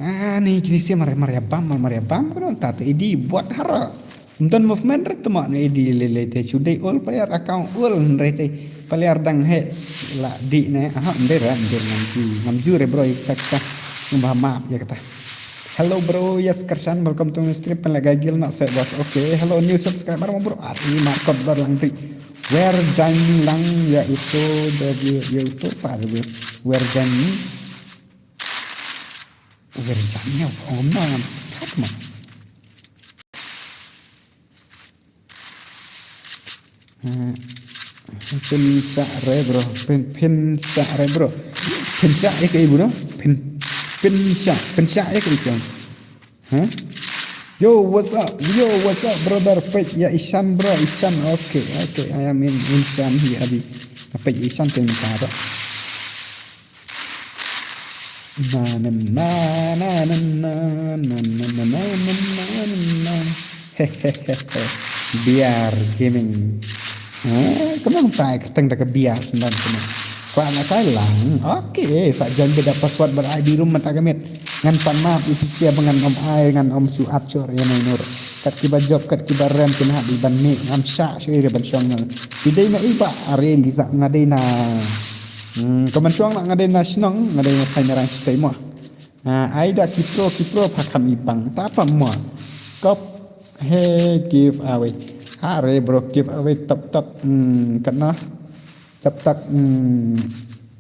Ah, ni kini sia mar mar ïa bam mar mar ïa bam ko ta te idi buat haro. Mton movement ret tamo ne idi lele te shu dei ol player account ol re te player dang he la di ne aha ndai ra ndai ngam ju ngam ju re bro ïa kata kata ngam ba map ïa kata. Hello bro, yes Karshan, welcome to my stream. Pen la gai gil nak set bos. Okay, hello new subscriber mo bro. Ari mar kot bar lang tri. Wer jan lang ïa itu da ïa itu fa da wer jan ni. Wer jan ïa om na ngam pat ma. Pynshah re bro, pyn pynshah re bro. Pynshah ïa kaei bro? Pyn pynshah, pynshah ïa kaei bro? Huh? Yo, what's up? Yo, what's up brother? Peit ïa Ishan bro, Ishan. Okay, okay, I am in Ishan hi abi. Peit ïa Ishan pynshah bro. Na na na na na na na na na na na na. Hehehe. Biar gaming. Eh, kumno tai kyrteng da ka biar sendang kumno. Kwah nga kai lang. Okay, sa jan beda password ber I D room mata ka met. Ngan pan map itu sia ba ngan om ai ngan om su at chor ïa nai nur. Kat kiba jop, kat kiba rem, kin hap i ban mih, ngam shah shuh ïa ban shong na. Phi dei na i ba, are Lisa, nga dei na. Hmm, ka man shong na, nga dei na shnong, nga dei na Thainmairang State mo. Ah, ai da ki pro, ki pro pha kham i bang, ta pha mo. Kop, he, giveaway. Are bro, giveaway top, top. Hmm, kat na. Jab tak, hmm,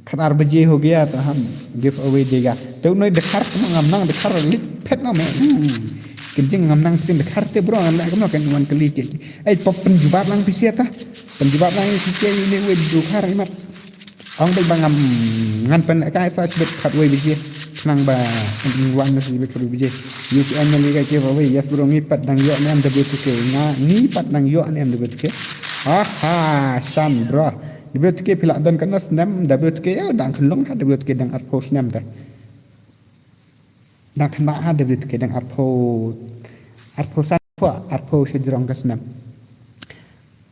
khatar baje ho gaya to hum giveaway dega. Te u noi dkhar, ngam nang dkhar, lit phet na me. Hmm. Kin jing ngam nang phin dkhar te bro, ngan leh kumno kan wan kali ke. Ei, pop pynjubab lang pisa ta. Pynjubab lang pisa ini wei dkhar imat. Ong bel ba ngam ngan pynlehkai sa shibit khatwei baje. Khnang ba wan na shibit khatwei baje. U T M na liga giveaway. Yes bro, ngi pat dang ïoh ne em W two K. Nga, ngi pat dang ïoh ne em W two K. Aha, shan bro. W two K phi lah don katno snem, W two K, eh, dang khyllung ha, W two K dang arphew snem te. Dang khynnah ha, W two K dang arphew, arphew san, arphew shajrong ka snem.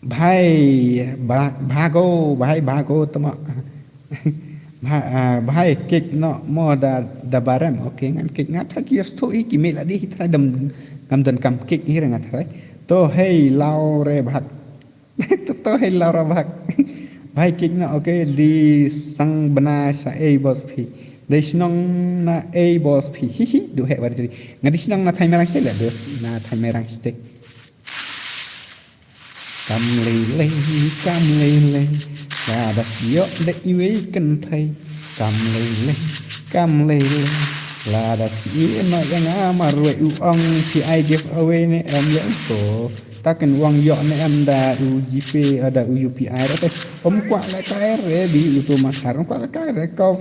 Bhai, bha-, bhago, bhai, bhago, tama. Bha-, ah, bhai, kek no, mo da, da barem, okay, ngan kek nga thra ki sto i ki me la di, hi thra dam, ngam don kam kek hi re nga thra. To, hey, lau re bhak. To, to, hei, Laura bak. Bhai kek na, okay, dei sang bna sha ei boss phi. Dei shnong na ei boss phi. Hi hi, du heh bari tadi. Nga dei shnong na Thainmairang State la, dus na Thainmairang State. Kam lei lei, kam lei lei. La da ïoh da iwei kynthei. Kam lei lei, kam lei lei. La da phi ïeh noh ïa nga marwei u ong phi ai giveaway ne em ïa u to. Ta kin wang ïoh ne em da u GPay, eh, da u UPI da te. Ym kwah lehkai re bi u to ma har ym kwah lehkai re kop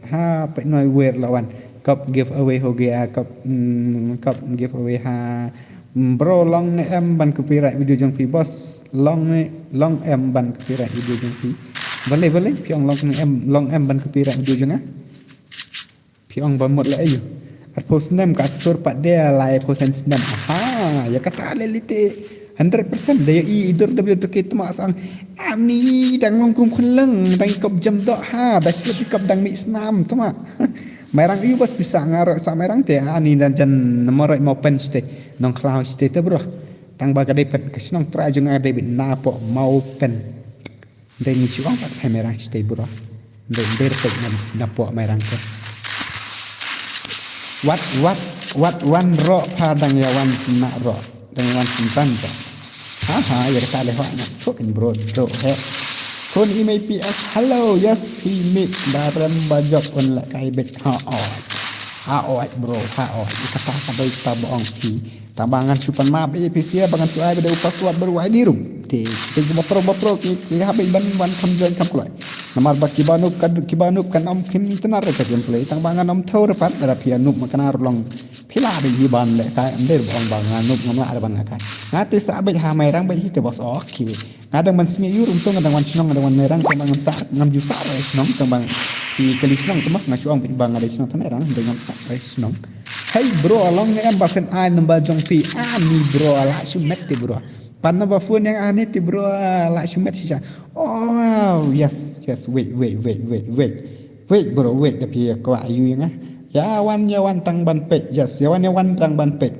ha peit noi wer la wan. Kop giveaway ho gaya kop, mm, kop giveaway ha. Mm, bro, long ne em ban copyright video jong phi, boss? Long ne, long em ban copyright video jong phi? Balei, balei, phi ong long ne em, long em ban copyright video jong nga? Phi ong ba mut la ayu. Arphew snem ka sur pat de lai arphew snem. Aha, ïa kata le lite. Hundred percent de i idur W two K tma sang. Ani dang long kum khun leng, dang kop jam doh ha, da shlep kop dang mi snam tma. Mairang yu bas pisa nga roi sa mairang te, ani dan jan namar roi mau pen ste, nong khlaw ste te bro. Tang ba ka dei pet ka shnong trai jong nga dei bit na po mau pen. Dei ngi shu ong pat phai mairang ste bro. Dei dei pet na, na po mairang te. Wat, wat, wat wan ro pha dang ïa wan na ro. Dang wan sngewbha ba. Ha ha, ïa kata le hok na suk in bro, bro, he. Khun i mei P S, hello, yes, phi mih, ba rem ba jop un lehkai beit, ha oi. Ha oi, bro, ha oi. Ïa kata ka dei kata ba ong phi. Tang ba ngan shu pan map ïa phi sia, ba ngan shu ai ba dei u password ba ruh ai ni rum. Te, te ba pro, ba pro, ki, ki ha beit ban, ban kham join kham kloi. Namar ba kiba nup ka, kiba nup kan ym khim internet re ka gameplay. Tang ba ngan ym thaw re pat, lada phi ïa nup ma kane ruh long. Phi lah beit hi ban lehkai, ym dei ba ong ba nga nup ngam lah re ban lehkai. Nga te sa beit ha mairang beit hi te boss, okay. Nga dang ban sngi ïur, ym to nga dang wan shnong, nga dang wan mairang, tang ba ngam sah, ngam ju sah re shnong, tang ba phi kali shnong, tang ba nga shu ong beit ba nga dei shnong, tang mairang, dang ngam sah re shnong. Hey bro, long ne em ba phin ai number jong phi, ani bro, lah shu met te bro. Pan number phone ïa nga ne te bro, lah shu met shisha. Oh, yes, yes, wait, wait, wait, wait, wait. Wait bro, wait, da phi kwah ïa u ïa nga. Ïa wan, ïa wan tang ban peit. Yes, ïa wan, ïa wan tang ban peit.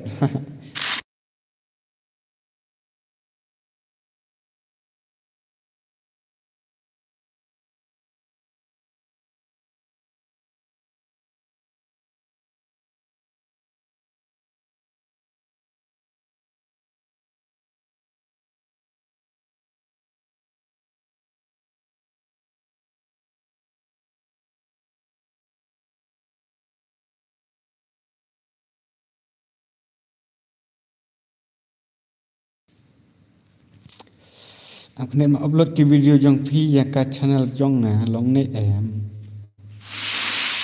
Am khnet ma upload ki video jong phi ïa ka channel jong nga long ne em.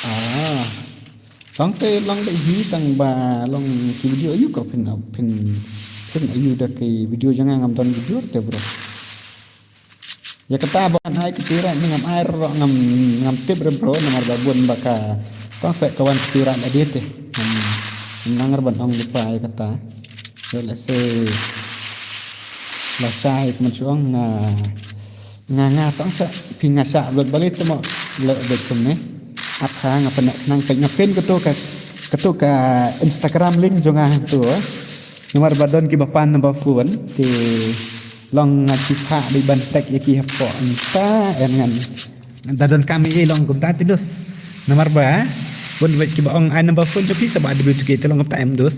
Ah. Long te long de hi tang ba long ki video ayu ko phin phin phin ayu da ki video jong nga ngam don video te bro. Ïa kata ba ngan ai ki tira ni ngam ai ro ngam ngam tip re bro namar ba bun ba ka tong se ka wan ki tira na dia te. Ngam ngam nang re ban ong lupa ïa kata. Ïa lehse la shai ka man shuang nga nga nga tong se phi nga sha upload bali te mo le upload kumne. Ap ha nga pyneh nang pyn nga pyn kato ka kato ka Instagram link jong nga tu. Namar ba don kiba pan number phone te long nga shu phah dei ban tag ïa ki hapoh Insta, eh, ngan da don kam ïa long kumta te dos. Namar ba bun bad kiba ong ai number phone jong phi sha Bah W two K te long kumta em dos.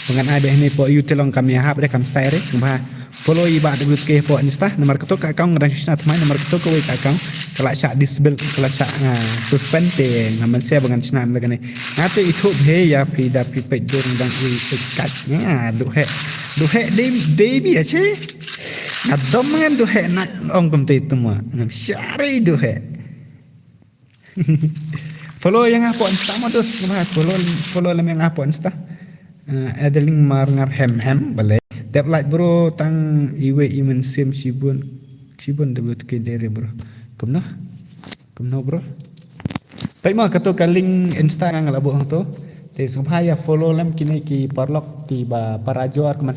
Ba ngan ai bad hangne hapoh ïa u te long kam ïahap de kam style re sngewbha follow ïa Bah W two K hapoh Insta. Namar kato ka account nga dang shu shna thymmai, namar kato kawei ka account ka la shah disable, ka la shah, ah, suspend te ngam banse ba ngan shna na kane. Nga te ithuh bha ïa phi da phi peit dur dang i peit kat. Nga duh heh. Duh heh dei dei bia che. Nga dom ngan duh heh nak ong kumta thymmai. Ngam shah re duh heh. Follow ïa nga hapoh Insta mo dos, nga follow, follow lem ïa nga hapoh Insta. Eh, Adeline Marngar Hem Hem, balei. Dep like bro tang iwei i mynsiem shibun, shibun W two K dei re bro. Kumno? Kumno bro? Peit mo kato ka link Insta nga la buh hangto. Te sngewbha ïa follow lem kine ki paralok kiba para jor kumne.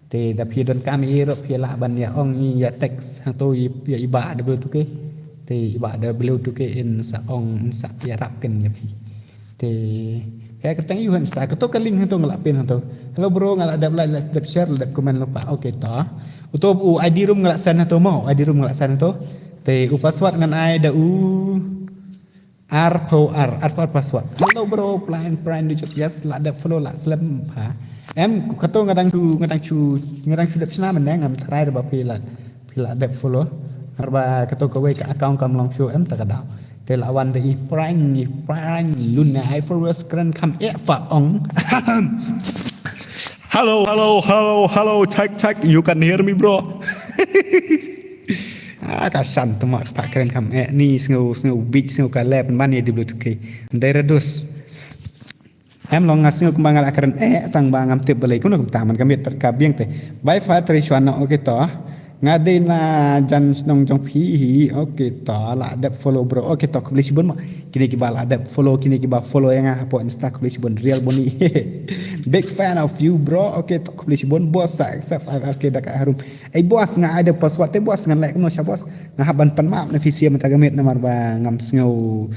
Te da phi donkam ïa ruh phi lah ban ïa ong ïa text hangto ïa, ïa i Bah W two K. Te i Bah W two K in sa ong in sa ïarap kane ïa phi. Te ïa kyrteng ïa u ha Insta kato ka link hangto nga la pin hangto. Hello bro, nga la dep like, la dep share, la dep comment lypa. Okay to. Uto u I D room nga la send hangto mo, I D room nga la send hangto. Te u password ngan ai da u Arphew ar, arphew ar password. Hello bro, Plain Prime Digital. Yes, la dep follow la slem pha. Em, kato nga dang shu, nga dang shu, nga dang shu dep shna mynne ngam tharai ba phi la, phi la dep follow. Namar ba kato kawei ka account kam long shu em ta ka daw. Te la wan da i Prime, i Prime Luna i for West kren kam e fa ong. Hello, hello, hello, hello, check, check. You can hear me, bro? Ah, ka san thymmai ka phah kren kam eh ni sngew, sngew bit, sngew ka lep ban ïa W two K. Ndai redus. Em long nga sngew kumba nga la kren eh tang ba ngam tip balei kumno kumta man ka miet pat ka biang te. Bye fa tri shwan no, okay to. Nga dei na jan shnong jong phi hi, okay to, la dep follow bro. Okay to, khublei shibun mo. Kine kiba la dep follow, kine kiba follow ïa nga hapoh Insta, khublei shibun Real Boni. Big fan of you bro. Okay to, khublei shibun boss sa accept R R K da ka harum. Ei boss, nga ai da password te boss, ngan leh kumno sha boss. Nga hap ban pan map na phi sia mynta ka miet namar ba ngam sngew,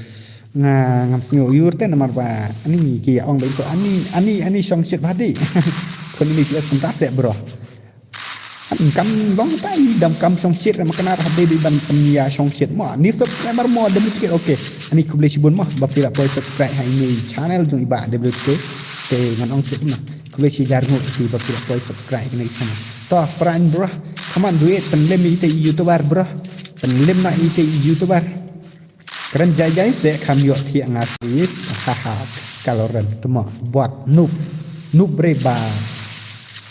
nga ngam sngew ïur te namar ba ani ki ong ba ito ani, ani, ani shong shit ba dei. Khun ini P S kumta seh bro. An kam long tai dam kam shong shit ma kane hap dei ban pynïa shong shit mo. Ni subscriber mo da mut kit, okay. Ani khublei shibun mo ba phi la poi subscribe ha ini channel jong i Bah W K. Te ngan ong shit mo. Khublei shi jar ngut phi ba phi la poi subscribe ha ini channel. To pran bro. Come on do it, pynlem ite i YouTuber bro. Pynlem na ite i YouTuber. Kren jai jai se kham ïoh thiah nga sis. Haha. Kaloren tmo bot noob. Noob re ba.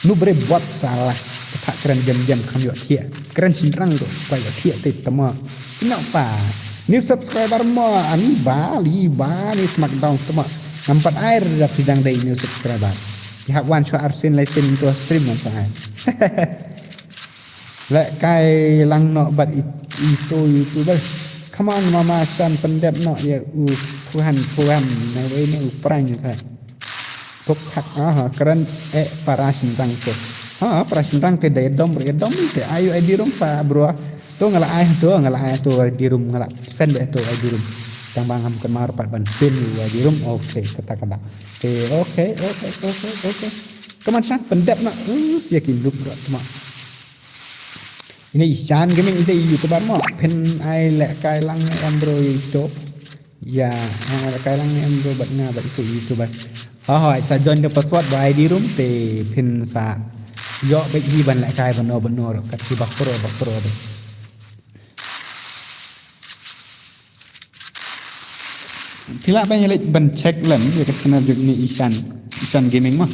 Noob re bot salah. Kata kren jem jem kham ïoh thiah. Kren shynrang tu. Kwa ïoh thiah te tmo. Kino fa. New subscriber mo ani ba li ba ni smackdown tmo. Ngam pat ai da phi dang dei new subscriber. Ki hap wan shuwa arsien lai sien tu stream ngam sa ai. Leh kai lang noh bad i, ito YouTuber. Come on mama san pyndep noh ïa u phuhan phuhan na wei ne u prank ka. Pok hak aha kren eh para shintang te. Ha para shintang te dei dom re dom te ayu ai di rum pa bro. To nga la ai to nga la ai to ai di rum nga la send be to ai di rum. Tang ba ngam kynmaw pat ban pin ïa ai di rum. Okay kata kata. Te okay okay okay okay. Come on san pyndep noh. Us ïa ki look bro tma. Ine i Shan Gaming ite i YouTuber mo. Phin ai leh kai lang ne em bro ito. Ya, ai leh kai lang ne em bro bad nga bad ito YouTuber. Ha ha, sa join the password ba I D room te phin sa ïoh bad hi ban leh kai ban no ban no ro kat ki bak pro bak pro de. Phi lah ban ïa leit ban check lem ïa ka channel jong ine i Shan, i Shan Gaming mo.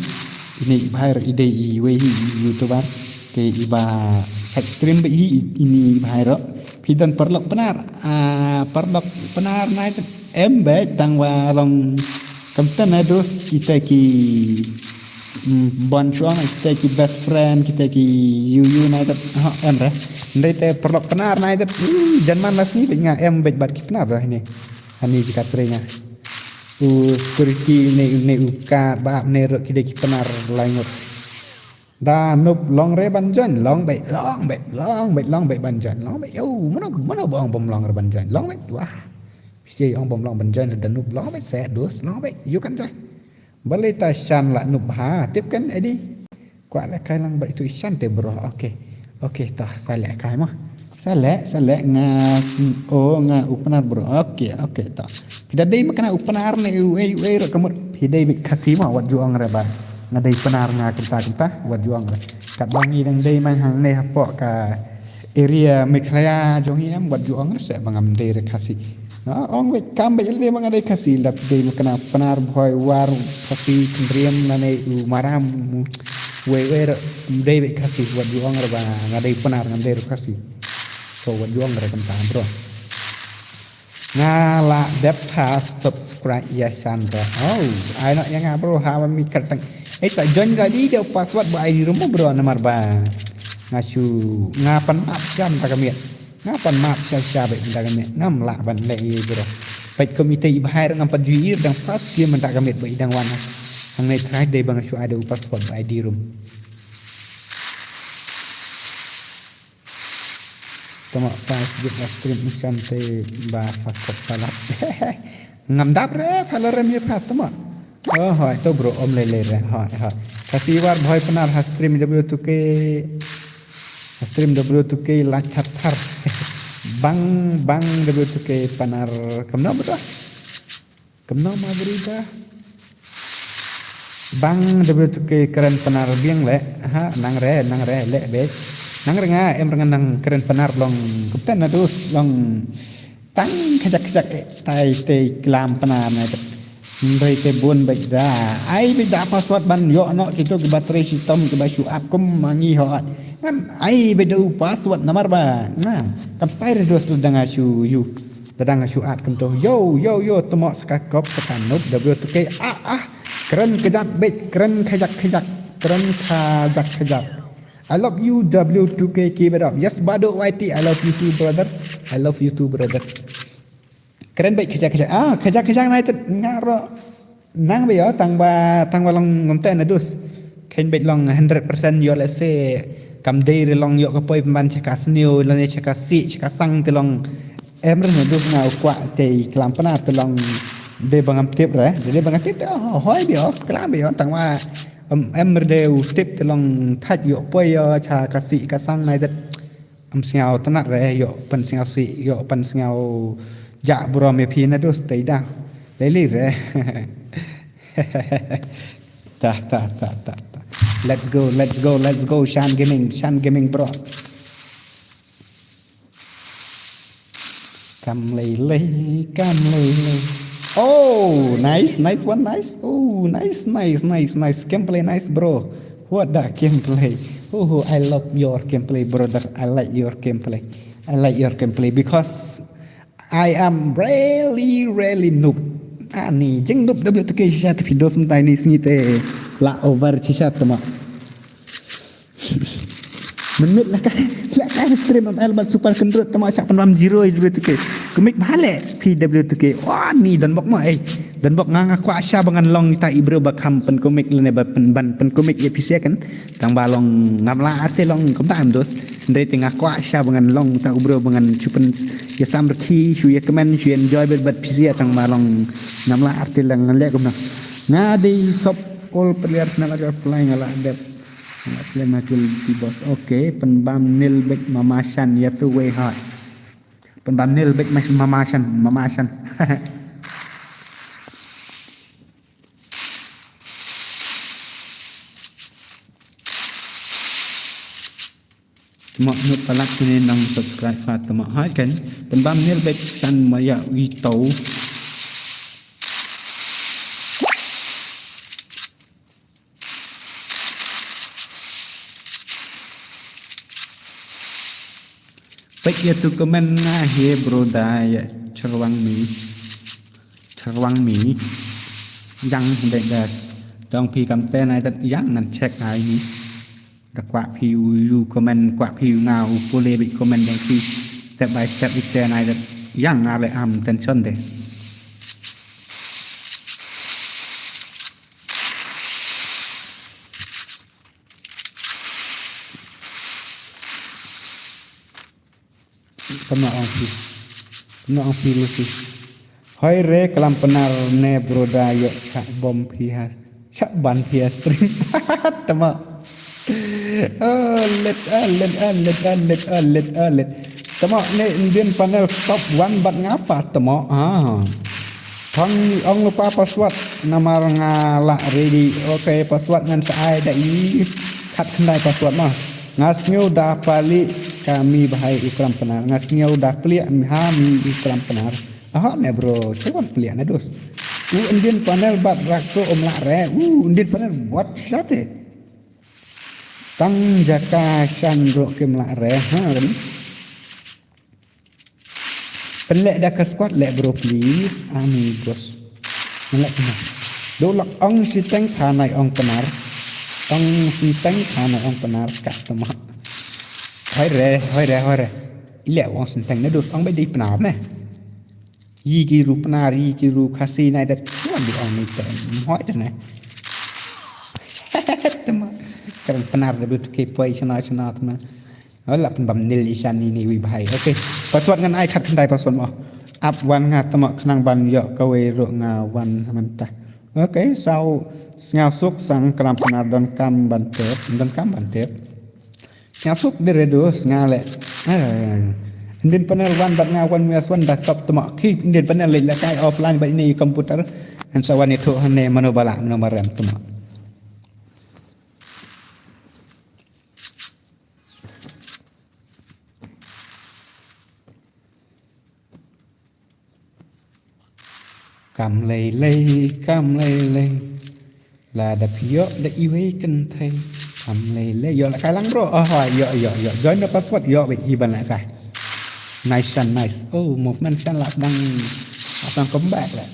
Ine i bhai ro i dei i wei hi i YouTuber. Te i ba check stream ba hi ine i bhai ro. Phi don paralok Pnar, ah, paralok Pnar nai em bad tang wa long kam ten na dos kita ki Bon shuwa na kita ki best friend kita ki yu yu na idat ha em re. Ndai te paralok Pnar na idat jan man la sni bad nga em bad bad ki Pnar re ni. Ani jika tre nga. U security ne ne u ka ba ne ro ki de ki Pnar lai ngut. Da nup long re ban join long bad long bad long bad long bad ban join long bad yo mano mano bong bom long re ban join long bad wah. Pisi ong bom long ban join da nup long bad se dos long bad you can join. Balei ta shan la nup ha tip kan edi. Kwah leh kai lang bad itu i Shan te bro. Okay. Okay, to sa leh kai mo. Sa leh, sa leh nga, oh, nga u Pnar bro. Okay, okay, to. Phi da dei ma kane u Pnar ne uei uei ruh ka mut phi dei beit Khasi mo, wat ju ong re ba nga dei Pnar nga kumta kumta, wat ju ong re. Katba ngi dang dei man hangne hapoh ka area Meghalaya jong ngi em, wat ju ong re seh ba ngam dei re Khasi. Ah, ong beit, kam beit lei ba nga dei Khasi, lap dei ma kane u Pnar, Bhoi, War, Khasi, Khynriam, lane u Maram, uei uei ruh, ym dei beit Khasi, wat ju ong re ba nga dei Pnar, ngam dei re Khasi. So wat ju ong re kumta bro. Nga la dep ha subscribe ïa Shan bro. Oh, ai noh ïa nga bro, ha ban mih kyrteng. Eh, sa join da dei da u password bad I D room bro, namar ba nga shu, nga pan map sha mynta ka miet. Nga pan map sha sha bad mynta ka miet. Ngam lah ban leh ïa bro. Peit kum ite i bhai ruh ngam pat ju ïohi dang first game mynta ka miet ba i dang wan. Hangne trai dei ba nga shu ai da u password bad I D room. Tama pas git ba stream u Shan te ba fa kop palat. Ngam dap re, fa la rem ïa pha tama. Oh, hoi, to bro, ym lei lei re, hoi, hoi. Khasi War Bhoi Pnar ha stream W two K. Ha stream W two K lait thar thar. Bang, bang W two K Pnar kumno bro. Kumno Margarita? Bang W two K kren Pnar biang leh. Ha, nang re, nang re, leh beit. Nang re nga, em re nga nang kren Pnar long. Kumta na dus long tang khajak khajak, eh, tai te klam Pnar na. Hynrei te bun beit da. Ai beit da password ban ïoh noh kito kiba trei shitom kiba shu ap kum ma ngi hoi. Ngan ai beit da u password namar ba. Na, kam stai re dus lada nga shu ïoh. Lada nga shu at kumto. Yo, yo, yo, tama sa ka kop sa ka noob W two K. Ah, ah. Kren kjat beit, kren khajak khajak. Kren khajak khajak. I love you W two K, keep it up. Yes, Bado Y T, I love you too brother. I love you too brother. Kren beit khajak khajak. Ah, khajak khajak na ite nga ruh. Nang beit ïa tang ba, tang ba long ngam te na dus. Khein beit long hundred percent ïoh lehse kam dei re long ïoh ka poi pynban sha ka sniew lane sha ka sih sha ka sang te long. Em re na dus nga u kwah te i klam Pnar te long dei ba ngam tip re. Dei ba ngam tip te, oh, hoi beit ïa klam beit ïa tang ba em, em re dei u tip te long thait ïoh poi ïa sha ka sih ka sang na ite. Ym sngew tnat re, ïoh pynsngew sih, ïoh pynsngew jah burom ïa phi na dus te i da. Lei lei re. Ta, ta, ta, ta, ta. Let's go, let's go, let's go, Shan Gaming, Shan Gaming bro. Kam lei lei, kam lei lei. Oh, nice, nice one, nice. Oh, nice, nice, nice, nice. Gameplay nice, bro. What the gameplay? Oh, I love your gameplay, brother. I like your gameplay. I like your gameplay because I am really, really noob. Ani, jing noob W two K shisha te phi dos mynta ini sngi te la over shisha te ma. Mynmiet la ka, la ka stream M L bad Super Kindred tama sha pynbam zero ïa W two K. Kumik bha le phi W two K. Wah, ni don bok ma, eh. Don bok nga nga kwah sha ba ngan long ita i briew ba kham pynkumik lane ba pyn, ban pynkumik ïa phi sha kan. Tang ba long ngam lah arte long kumta em dos. Ndai te nga kwah sha ba ngan long ita u briew ba ngan shu pyn ïa sam rkhi, shu ïa kmen, shu enjoy bad bad phi sha tang ba long ngam lah arte lang ngan leh kumta. Nga dei sop all players na la ka play nga la dep. Nga slem ha kill ki boss. Okay, pynbam nil bek mama shan ïa tu wei hot. Pynbam nil bek mas mama shan, mama shan. Tama nut palat kine nang subscribe fa tama hai kan. Pynbam nil bek shan maya wi tau. Peit ïa tu comment nga he bro da ïa Chyrwang mi. Chyrwang mi. Yang de da dong phi kam te nai dat yang ngan check ai ni. Da kwah phi u, u comment, kwah phi u nga u pule bit comment dong phi step by step ite nai dat yang nga le am tension de. Tama ong phi. Tama ong phi lu phi. Hoi re klam Pnar ne broda ïoh chak bom phi ha. Chak ban phi ha stream. Tama. Alet, alet, alet, alet, alet, alet. Tama ne Indian panel top one bad nga fa tama. Ah. Thang ong lupa password namar nga la ready. Okay, password ngan sa ai da i khat khyndai password ma. Nga sngew da pali kami bahai u Kram Pnar. Nga sngew da pli ha mi u Kram Pnar. Aha ne bro, cuba pli ne dos. U Indian panel bad rakso om la re. U Indian panel buat sate. Tang jaka shan bro kim la re. Ha kan. Pynleh da ka squad leh bro please. Amigos. Ngan leh pynleh. Do lak ong siteng pha nai ong Pnar. Ong siteng pha nai ong Pnar ka tama. Hoi re, hoi re, hoi re. Ileh ong siteng ne dos ong bai dei Pnar ne. Yi ki ru Pnar, yi ki ru Khasi nai dat. Wan di ong ni te. Hoi te ne. Tama. Karen Pnar da bit ke poi chana chana tama. Wala pynbam nil ishan ni ni wi bahai. Okay. Password ngan ai khat khyndai password mo. Ap wan nga tama khnang ban yok kawei ruh nga wan mynta. Okay, sau sngaw suk sang Kram Pnar don kam ban tep, don kam ban tep. Sngaw suk de redo snga le. Ah, Indian panel wan bad nga wan mi aswan da top tama ki Indian panel le la kai offline bad ini computer. An sa wan itu hane mano bala mano marem tama. Kam lei lei, kam lei lei. La da phi ïoh da iwei kynthei. Kam lei lei. Ïoh la kai lang bro. Oh, ïoh, ïoh, ïoh. Join the password. Ïoh wei iban la kai. Nice and nice. Oh, movement shan la dang, la dang comeback la.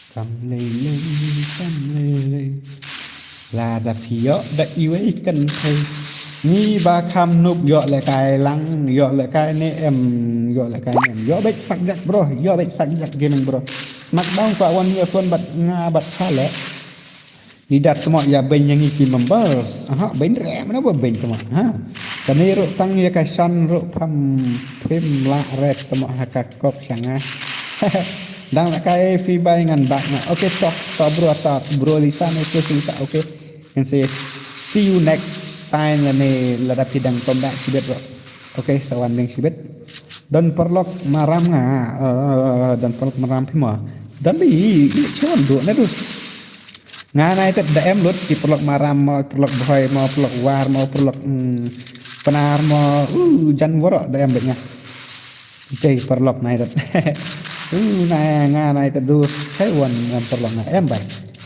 Kam lei lei, kam lei lei. La da phi ïoh da iwei kynthei. Ngi ba kham nup ïoh le kai lang, ïoh le kai ne em, ïoh le kai ne em. Ïoh beit sak jak bro, ïoh beit sak jak gaming bro. Smackdown pa wan ïoh son bat nga bat pha le. Ni dat tama ïa beiñ ïa ngi ki members. Aha, beiñ re, mana ba beiñ tama. Ha. Kane ruh tang ïa ka shan ruh pham phim la re tama ha ka kop sha nga. Dang la kai phi bai ngan bak na. Okay, tok, tok bro, tok bro Lisa ne se Lisa. Okay. Ngan se see you next time la ne lada phi dang comeback ki bet bro. Okay, sa wan beng shibit. Don paralok maram nga, eh, don paralok maram phi mo. Don bi, i chon do na dus. Nga nai tet da em lut, ki paralok maram mo, paralok bhoi mo, paralok war mo, paralok, mm, Pnar mo, uh, jan woro da em bet nga. Ite paralok nai tet. Uh, nai nga nai tet dus, chai wan em paralok nga em bai.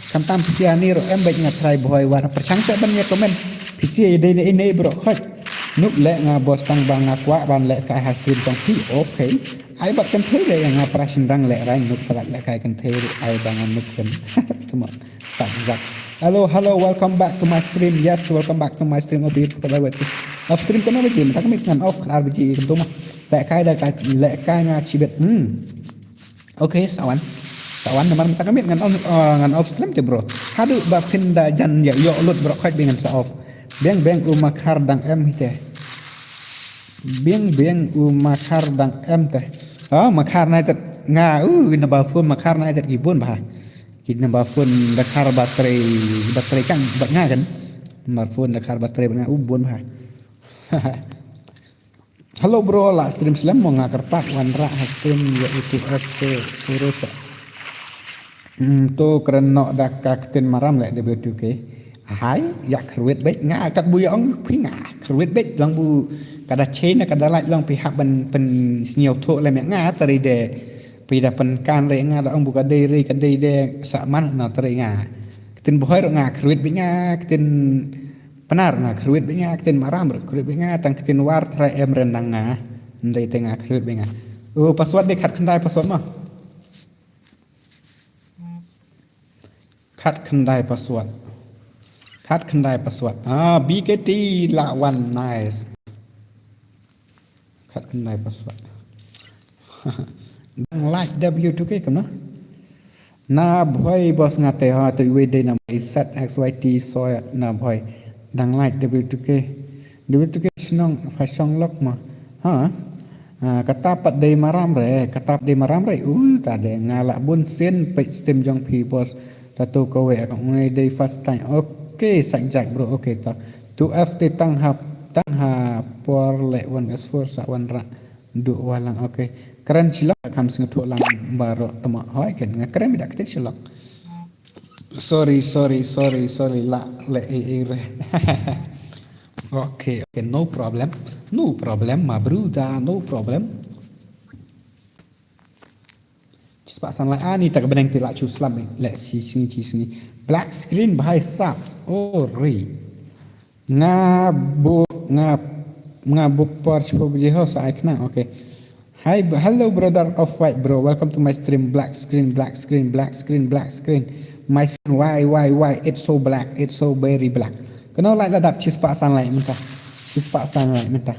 Khamtam phi sia ni ro em bad nga trai bhoi war pyrshang te ban ïa comment. Phi sia ïa dei ne ine bro khot. Nuk le nga bos tang ba nga kwah ban le kai ha stream song phi. Okay. Ai bad kan thei le nga pra shin dang le rai nuk pra le kai kan thei ai ba nga nuk kan. Tuma. Sak zak. Hello, hello, welcome back to my stream. Yes, welcome back to my stream. Off stream kana baji, tak mit ngan off kan R B G itu mah. Le kai da kai le kai nga chibet. Hmm. Okay, sawan. Sawan namar mynta ka miet ngan on, uh, ngan off stream te bro. Haduh ba phin da jan ïa ïoh lut bro khait bi ngan sa off. Beng beng u Makhar dang em hi te. Beng beng u Makhar dang em te. Oh, Makhar nai tet nga, uh, na ba phone Makhar nai tet ki bun ba. Ki na ba phone Makhar battery, battery kan ba nga kan. Namar phone Makhar battery ba nga u bun ba. Hello bro, la stream slem mo nga kyrpad wanrah ha stream ïa U T F se urus. Hmm, to kren noh da ka ktien maram leh W two K. Hai, ïa kyrwit beit nga kat bu ïa ong phi nga kyrwit beit lang bu kada chain kada light lang phi hap ban pynsngew thoh lem ïa nga tari de phi da pynkan re nga da ong bu ka dei re ka dei de sa man na tari nga. Ktien bhoi ro nga kyrwit beit nga ktien Pnar nga kyrwit beit nga ktien maram ruh kyrwit beit nga tang ktien war trai em ren nang nga. Ndai te nga kyrwit beit nga. Oh, password dei khat khyndai password ma. Khat khyndai password. Khat khyndai password. Ah, B K T la wan nice. Khat khyndai password. Dang like W two K kam na. Na Bhoi boss nga te ha, to iwei dei na Bhoi sat X Y T soyat na Bhoi. Dang like W two K. W two K shnong fa shong lok ma. Ha? Ah, kata pat dei maram re, kata pat dei maram re. U ta de nga la bun sien page stream jong phi boss. Ta to ko we akong ne dei first time. Okay, sak jak bro. Okay ta. Two F te tang ha, tang ha por le one S four sa one ra. Du walang, okay. Kren shilok kam sngewthuh lang baroh tama hoi ken nga kren bidak te shilok. Sorry, sorry, sorry, sorry. La le e e re. Okay, okay, no problem. No problem, ma bruda, no problem. Chispa san lai ani tak beneng ti la chu slam le chi sngi chi sngi. Black screen bahai sap. Oh, ri. Nga bu nga nga buk por chpo bji ho sa ai khnang. Okay. Hi, hello brother of white bro. Welcome to my stream. Black screen, black screen, black screen, black screen. My screen, why, why, why? It's so black. It's so very black. Kano lai la dap chispa san lai mynta. Chispa san lai mynta.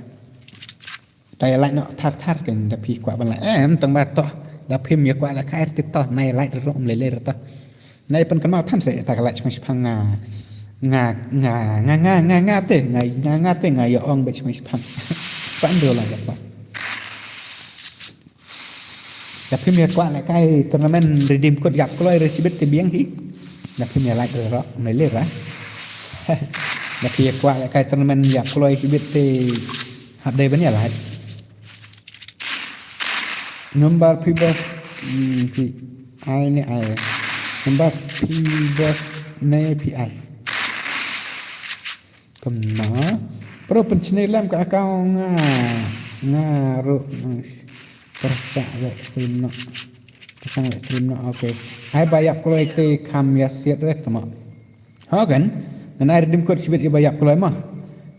Ta ïa like noh thar thar kan da phi kwah ban like. Em tang ba toh. Da phim ïa kwah la khair ti toh. Nai like ro um lele ro toh. Nai pyn kan ma than se ta ka like shmai shphang nga. Nga nga nga nga nga nga te nga nga nga te nga ïa ong bet shmai shphang. Pan do la da pa. Da phim ïa kwah la kai tournament redeem code ïap kloi re shibit te biang hi. Da phim ïa like ro um lele ra. Da phim ïa kwah la kai tournament ïap kloi shibit te hap dei ban ïa like. Number phi boss, hmm, phi ai ne ai. Number phi boss ne phi ai. Kumno? Pro pynchne lem ka account nga. Nga ru. Persa le stream no. Persang le stream no. Okay. Hai ba ïap kloi te kham ïa siat re tama. Ho kan, ngan ai redeem code shibit ïa ba ïap kloi ma.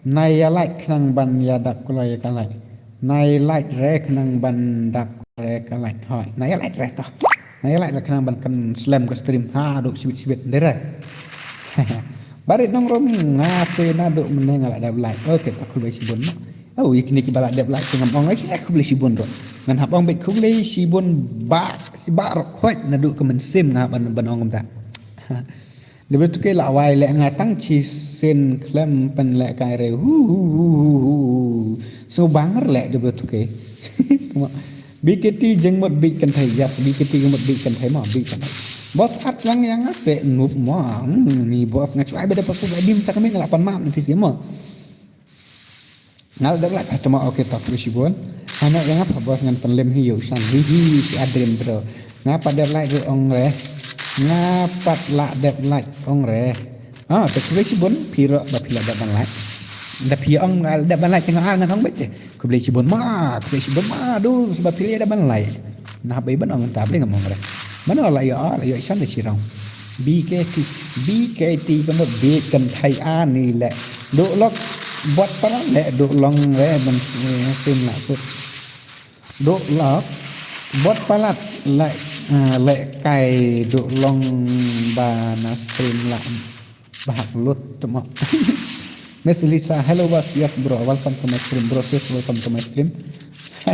Nai ïa like khnang ban ïa dap kloi ïa ka like. Nai like re khnang ban dap re ka like. Hoi, nai ïa like re toh. Nai ïa like re khnang ban kan slem ka stream. Ha, duk shibit shibit. Dere. Barit nong rom nga te na duk meneng ala dap like. Okay, ta khublei shibun ma. Oh, ikni ki ba la dap like te ngam ong ai khublei shibun ro. Ngan hap ong bit khublei shibun ba ba ro khoi na duk ka mensim nga ban ban ong ta. Debra tuke la wai le nga tang chi sin khlem pen le kai re hu hu hu hu hu. So banger le debra tuke. Tuma. B K T jengmot bit kan thai, yes, B K T jengmot bit kan thai ma bit kan thai. Boss at lang yang ase nup ma. Hmm, ni boss nga chuai beda pasu beda dim tak kami ngala pan ma ni pisi ma. Nga la dep like ha tama, okay, ta khublei shibun. Hana ïa nga pat boss ngan pynlem hi ïa u shan hi hi si adrim bro. Nga pat dep like re ong re. Nga pat la dep like ong re. Ah, ta khublei shibun phi ro ba phi la dep ban like. Da phi ong nga la dep ban like te nga ar ngan ong beit te. Khublei shibun ma, khublei shibun ma du sba phi la dep ban like. Nah, bai ban ong ta bai ngam ong re. Mano la ïa la ïa shan de shirong. B K T, B K T ka mut bit kan thai ani le. Duk lok bot palat le duk long le ban, eh, sim la kut. Duk lok bot palat le, eh, le kai duk long ba na stream la. Bahak lut tuma. Miss Lisa, hello boss, yes bro, welcome to my stream, bro, sis, welcome to my stream.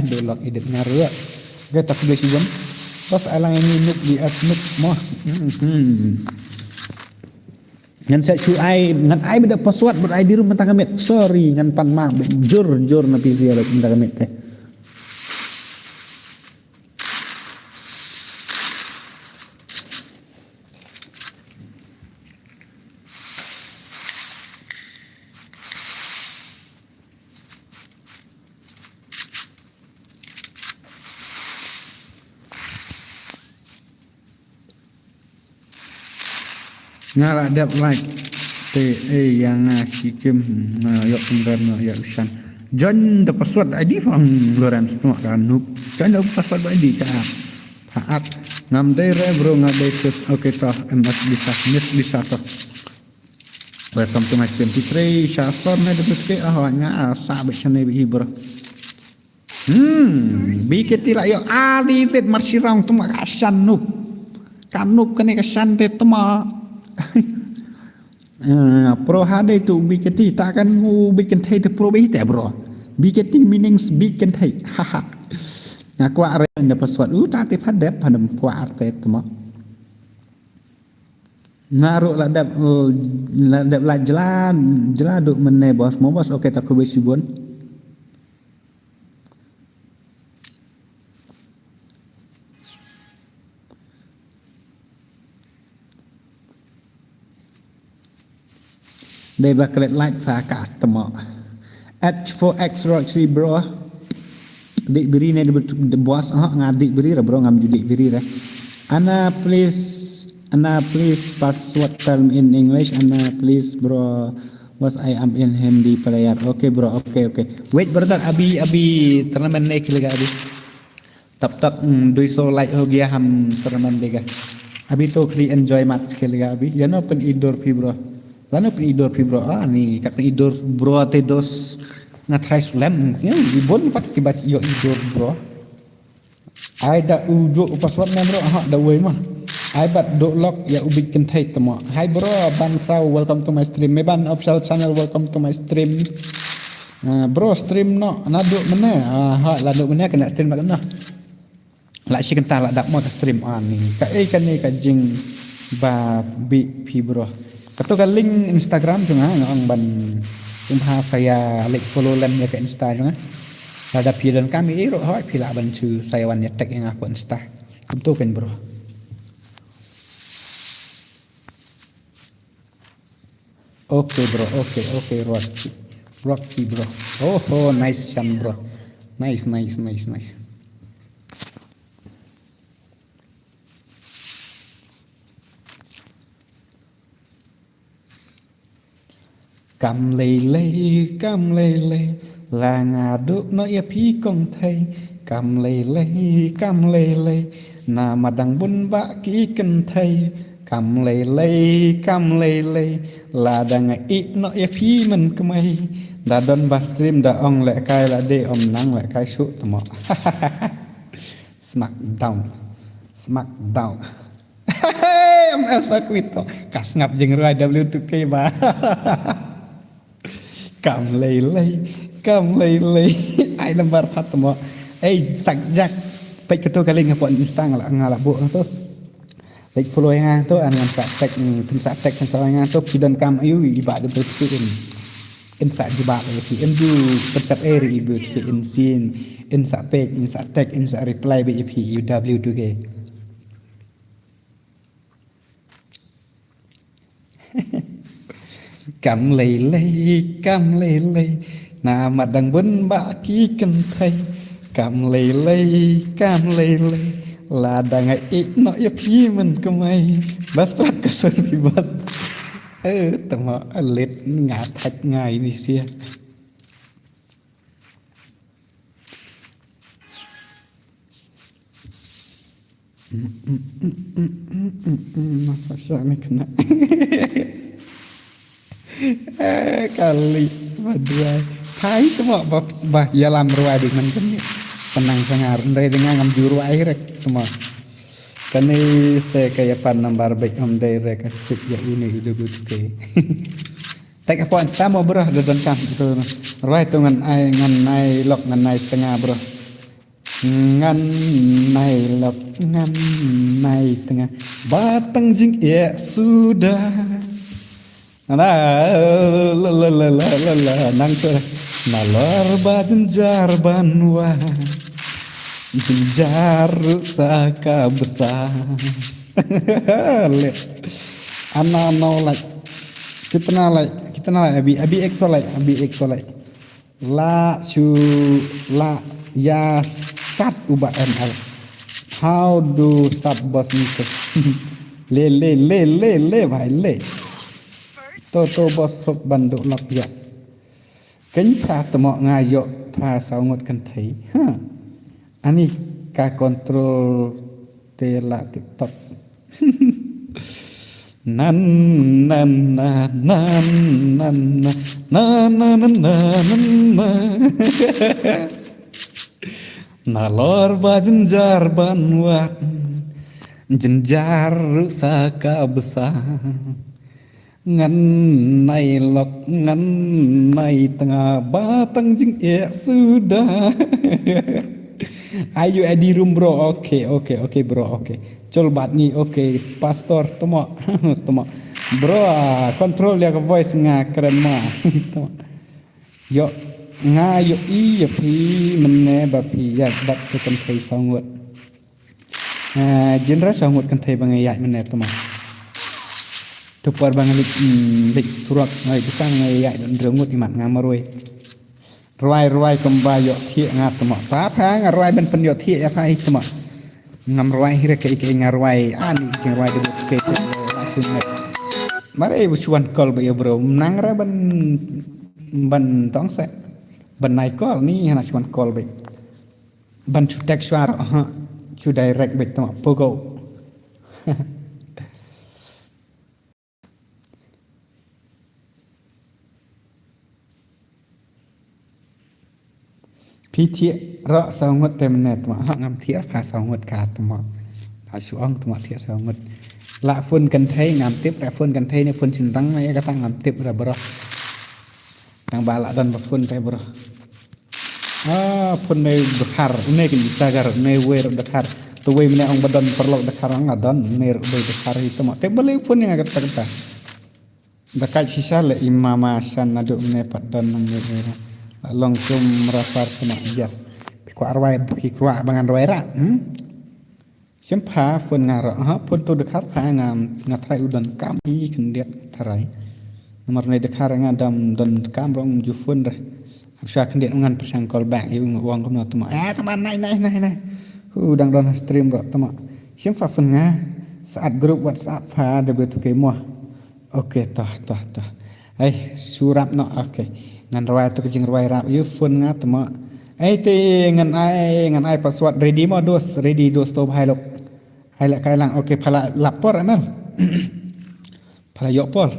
Duk lok edit nga ruh. Okay, ta khublei shibun. Boss, alang ini nuk di as nuk mo. Hmm. Ngan sa shu ai, ngan ai beda password bad I D room mynta ka miet. Sorry, ngan pan ma jur jur na P C bad mynta ka miet te. Nga la dep like te, eh, ïa nga shikim, nga ïoh pynrem nga ïoh usan. Join the password I D from Lawrence tuma ka noob. Join the password I D ka. Phaat. Ngam dei re bro, nga dei sis. Okay to, M S Lisa, Miss Lisa to. Welcome to my stream. Three sha sor ne de bro. Ah, nga sa bit shane bit hi bro. Hmm, B K T la ïoh ali tet marshirong tuma ka shan noob. Ka noob kane ka shan te tuma. Eh, pro ha dei tu B K T ta kan u B K T te pro be te bro. B K T meanings B K T. Haha. Nga kwah re ne password. U ta te phadep phadem kwah te tuma. Nga ruh la dep, la dep la jela, jela duh mynne boss. Mo boss, okay, ta khublei shibun. Dei ba klet light fa ka tmo. H four X Roxy bro. Dik biri ne the boss, ah, nga dik biri ra bro, ngam ju dik biri ra. Ana please, Ana please password term in English. Ana please bro, was I am in Hindi player. Okay bro, okay, okay. Wait brother, abhi, abhi tournament nahi khelega abhi. तब तक, हम्म, दो सौ लाइक हो गया, हम टूर्नामेंट देगा। अभी तो खाली एंजॉय मैच खेलेगा अभी। Lano pyni dur phi bro? Lano pyni dur phi bro? Ah, ni, kat pyni dur bro te dos. Nga try slem. Ya, i bun pat ki ba ïoh i dur bro. Ai da u ju u password ne bro? Aha, da wei ma. Ai bad dok lok ïa u bit kynthei tmo. Hi bro, Ban Khraw, welcome to my stream. Me Ban official channel, welcome to my stream. Ah, bro, stream noh, naduh mynne? Ah, ha, la duh mynne kane stream la kane. La shi kynta la dap mo ka stream, ah, ni. Kaei kane ka jingbabi phi bro? Kato ka link Instagram jong nga, nga ong ban sngewbha sa ïa like follow lem ïa ka Insta jong nga. Lada phi donkam ei ruh hooid phi lah ban shu sa ïa wan ïa tag ïa nga hapoh Insta. Kumto kan bro. Okay bro, okay, okay, Roxy. Roxy bro. Oh, oh, nice shot bro. Nice, nice, nice, nice. Kam lei lei, kam lei lei, la nga duh noh ïa phi kong thei. Kam lei lei, kam lei lei, namar dang bun bah ki kynthei. Kam lei lei, kam lei lei, la dang ïeh noh ïa phi man kmai. Da don ba stream da ong lehkai la dei, ym nang lehkai shuh tmo. Smackdown. Smackdown. Em, esa kwito. Ka sngap jingrwai W two K ba. Kam lei lei, kam lei lei. Ai nambar pat mo. Ei, sak jak. Peit kato ka link hapoh Insta nga la, nga la buh to. Like follow ïa nga to, an ngan sa tag, mm, phin sa tag, phin sa ïa nga to, phi donkam aiu, i ba da bret phi in. In sa jubab ïa phi, in ju pynsap ei ri i bret phi in sien, in sa peit, in sa tag, in sa reply ba ïa phi, U W two K. Kam lei lei, kam lei lei, namar dang bun bah ki kynthei. Kam lei lei, kam lei lei, la dang ïeh noh ïa phi man kmai. Bas pat ka sur phi bas. Eh, tama alit nga thait nga ini sia. Masa sha ni kena. Eh, kali ba duwai. Phai tama ba, ba ïalam rwai dei man kane. Penang sangar ndai dei nga ngam ju rwai rek tama. Kane se ka ïa pan nambar bek ngam dei rek ka chip ïa uni u debut ke. Tek apa Insta mo bro, da donkam tu. Rwai tu ngan ai, ngan nai lok, ngan nai tnga bro. Ngan nai lok, ngan nai tnga, ba tang jingeh suda. Na, la, la, la, la, la, la, nang sura. Nalor ba jynjar ban wad, jynjar ruh sa ka bsa. Leh. Ana no like. Kitna like, kitna like, अभी, अभी एक सौ like, अभी एक सौ like. La shu la ïa sat u ba M L. How do sat boss ni to? Le, le, le, le, le, bhai, le. To, to, boss, sop ban duh lok, yes. Kynphra tmo nga ïoh phra saw ngut kynthei. Ha. Ani ka control te la tip top. Nan, nan, na, nan, nan, na, na, na, na, nan, nan, na. Nalor ba jynjar ban wad, jynjar ruh sa ka bsa. Ngan nai lok, ngan nai tnga, ba tang jingeh suda. Ayu adi room bro. Okay, okay, okay bro. Okay. Chol bat ni. Okay, pastor temo. Temo. Bro, ah, control ïa ka voice nga kren ma. Temo. Ïoh nga ïohi ïa phi mynne ba phi ïaid bad ka kynthei saw ngut. Ah, jin re saw ngut kynthei ba nga ïaid mynne temo. Tu por ba nga leit, mm, leit surok, nga leit dukan nga ïaid don hynriew ngut imat nga marwei. Rwai, rwai kumba ïohthiah nga temo. Ta pha nga rwai ban pynïohthiah ïa pha hi temo. Ngam rwai hi re kaei kaei nga rwai ani jingrwai de bukei te la shu met. Mare bu shu wan call ba ïa bro. Nang re ban, ban tong se. Ban nai call ni hana shu wan call ba. Ban shu text shuar ha. Shu direct ba temo pogo. Phi thiah rah saw ngut te mynne temo. Ha ngam thiah pha saw ngut ka temo. Ha shu ong temo thiah saw ngut. La phone kynthei ngam tip, la phone kynthei ne phone shynrang ne kata ngam tip ra bro. Tang ba la don ba phone te bro. Ah, phone me dkhar, une kin sagar, une wei rok dkhar. Tu wei mene ong ba don paralok dkhar ong adon, une rok wei dkhar hi temo. Te bale phone nga kata kata. Da kait shisha le i mama shan naduh mene pat don nang ne wei rok. Long kum rafar temo, yes. Pi kwah rwai, pi kwah ba ngan rwai ra. Hmm? Shim pha phone nga rah, ha, phone tu dkhar pha nga, nga trai u don kam i khyndiat trai. Namar ne dkhar nga dam don kam rong ju phone re. Ap sha khyndiat ngan pyrshang call back ïa u nga wang kumno temo. Eh, temo nai, nai, nai, nai. Hu dang don ha stream rah temo. Shim pha phone nga. Saat group WhatsApp pha de betu ke mo. Okay, toh, toh, toh. Ai, surap noh, okay. Ngan rwai tu ka jingrwai rap ïa u phone nga temo. Ai, te ngan ai, ngan ai password ready mo, dos, ready dos to bhai lok. Ai la kai lang, okay, pha la lap por, Emel. Pha la ïoh por.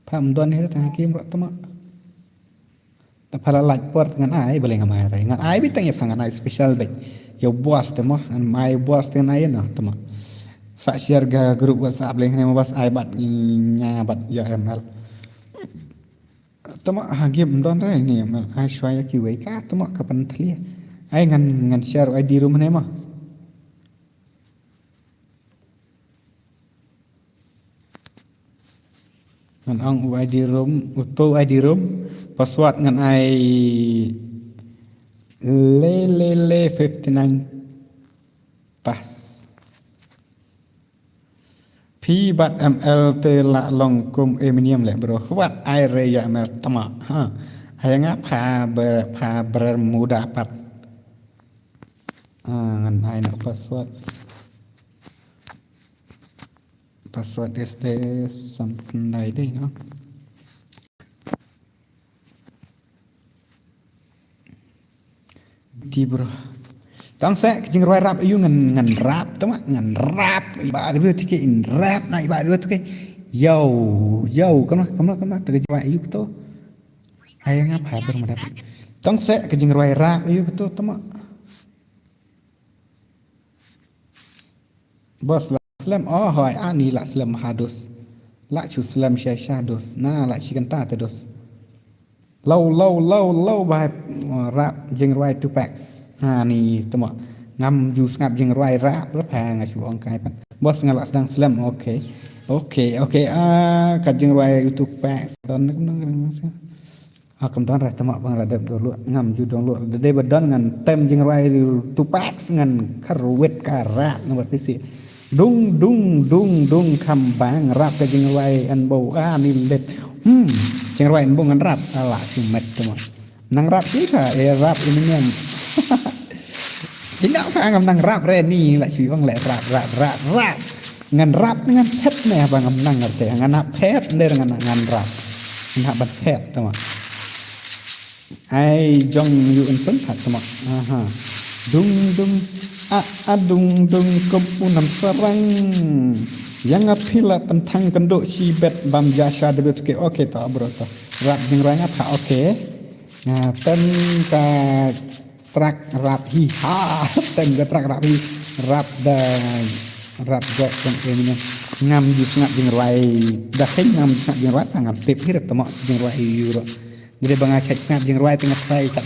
Pha ym don hi tang kim rah temo. Te pha la lait por ngan ai, bale ngam ai re. Ngan ai beit tang ïa pha ngan ai special beit. Ïa u boss temo, ngan ai boss te ngan ai noh, temo. Sa share ga group WhatsApp leng ne mo bas ai bad nga bad ïa Emel. Temo ha gim don re ni Emel. Ai shwa ïa kiwei ka temo ka pynthlia. Ai ngan, ngan share u I D room ne mo. Ngan ong u I D room, uto u I D room, password ngan ai le le le fifty nine pass. Phi bad M L te la long kum aluminium le bro. Wat ai re ïa M L tama. Ha. Ai nga pha ber, pha Bermuda pat. Ah, ngan ai na password. Password is there something like this, no? Ti bro. Tang seh ka jingrwai rap ayu ngan, ngan rap tama, ngan rap. Iba dua tikai in rap na iba dua tikai. Yo, yo, kamla, kamla, kamla, ta ka jingrwai ayu kto. Ai nga pha ber ma dap. Tang seh ka jingrwai rap ayu kto tama. Bos la slem, oh hoi, ani la slem ha dos. La chu slem sha sha dos. Na la chi kanta te dos. Low, low, low, low bai, uh, rap jingrwai two packs. Ani tama. Ngam ju sngap jingrwai rap, rap ha nga chu ong kai pat. Bos nga la sdang slem, okay. Okay, okay, ah, ka jingrwai two packs. Don nak nang nang sa. Ah, kam don re tama bang la dep download, ngam ju download. Dei ba don ngan tem jingrwai two packs ngan kharwit ka rap number P C. Dung, dung, dung, dung, kam bang rap ka jingrwai an bau, ah, ni let. Hmm, jingrwai an bau ngan rap, ala si met tama. Nang rap si ka, eh, rap ini ngan. Ina fa ngam nang rap re ni, la si ong le rap, rap, rap, rap. Ngan rap ngan phet ne ba ngam nang ngerti. Ngan hap phet ne ngan, ngan rap. Ngan hap ban phet tama. Ai jong yu in sun phet tama. Aha. Dung dung a a dung dung kum u nam sarang. Yang a phi la pynthang kynduh shi bet bam ja sha debut ke. Okay ta bro ta. Rap jingrwai nga pha okay. Nga tem ka track rap hi ha. Tem ka track rap hi. Rap da, rap got kan Eminem. Ngam ju sngap jingrwai. Da kheiñ ngam ju sngap jingrwai, pa ngam tip hi rat tama jingrwai hi yu ro. Jadi ba nga check sngap jingrwai te nga try kat.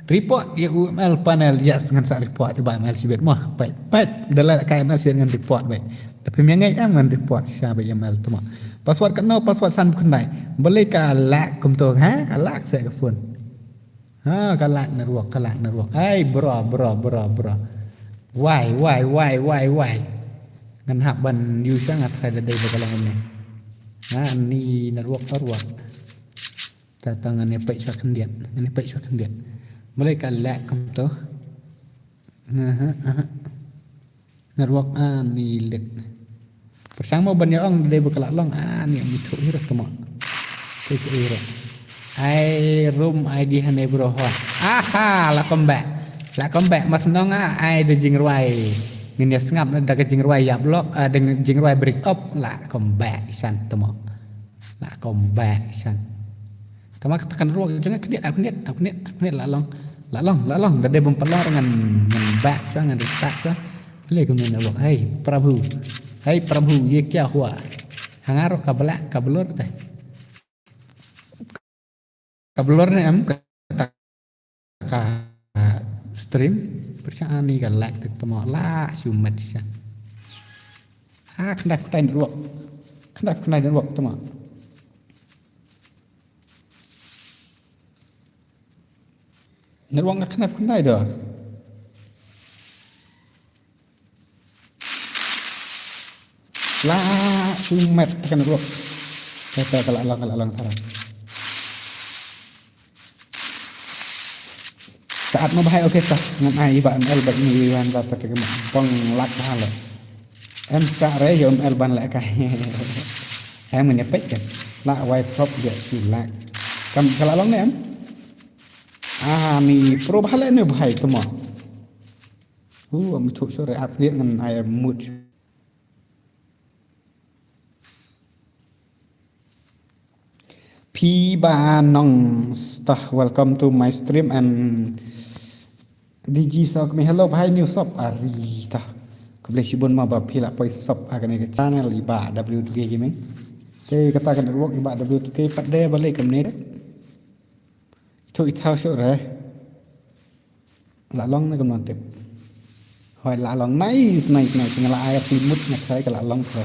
Report ïa u M L panel, yes, ngan sa report ïa u ba M L shibit mo. Peit, peit, da leh ka M L shibit ngan report beit. Da phim ïa ngeit em ngan report sha ba M L tu mo. Password katno, password san phew khyndai. Balei ka lag kumto, ha? Ka lag sa ka phone. Ha, ka lag network, ka lag network. Ai, bro, bro, bro, bro. Why, why, why, why, why? Ngan hap ban use nga try da dei ba ka long ne. Ha, ni network, network. Ta ta ngan ïa peit sha khyndiat, ngan ïa peit sha khyndiat. Balei ka lag kumto? Aha, aha. Network ani lit. Pyrshang mo ban ïa ong dei ba ka la long ani, ym ithuh hi ruh tamo. Te ka iro. Ai room I D hane bro ho. Aha, la come back. La come back, mar shnong a ai da jingrwai. Ngin ïa sngap na da ka jingrwai ïap lok, ah, da jingrwai break up, la come back san tamo. La come back san. Tama kata ka network jong nga khyndiat, ah, khyndiat, ah, khyndiat, ah, khyndiat, la long. La long, la long, da dei bym pat long ngan, ngan back sa, ngan restart sa. Balei kumne network. Hey, Prabhu. Hey, Prabhu, ye kya hua? Hanga ruh ka bla, ka blur te. Ka blur ne em kata ka stream. Pyrshang ani ka lag te tamo la shu met sha. Ah, khyndai phew khyndai network. Khyndai phew khyndai network tamo. Network nga khyndai phew khyndai doh. La shu met te ka network. Te te ka la long, ka la long tara. Saat mo bahai, okay ta. Ngan ai i Bah M L bad i Wan ta te ka mo bang lak bahai le. Em sa re ïa M L ban leh kai. Em ngan ïa peit kan. La wai prop ïa shu lak. Kam ka la long ne em? Ah, ni pro bahai le ne bahai tamo. Uh, am thu sore ap liat ngan ai mut. Phi ba nong stah, welcome to my stream and D G Sokmi, hello, bhai new sub, ari tah. Khublei shibun ma ba phi la poi sub ha kane ka channel i Bah W two K Gaming. Te kata ka network i Bah W two K pat de balei kumne. Ithuh ithaw shuh re. La long ne kumno tip. Hoi la long, nice, nice, nice. Nga la ai phi mut nga try ka la long re.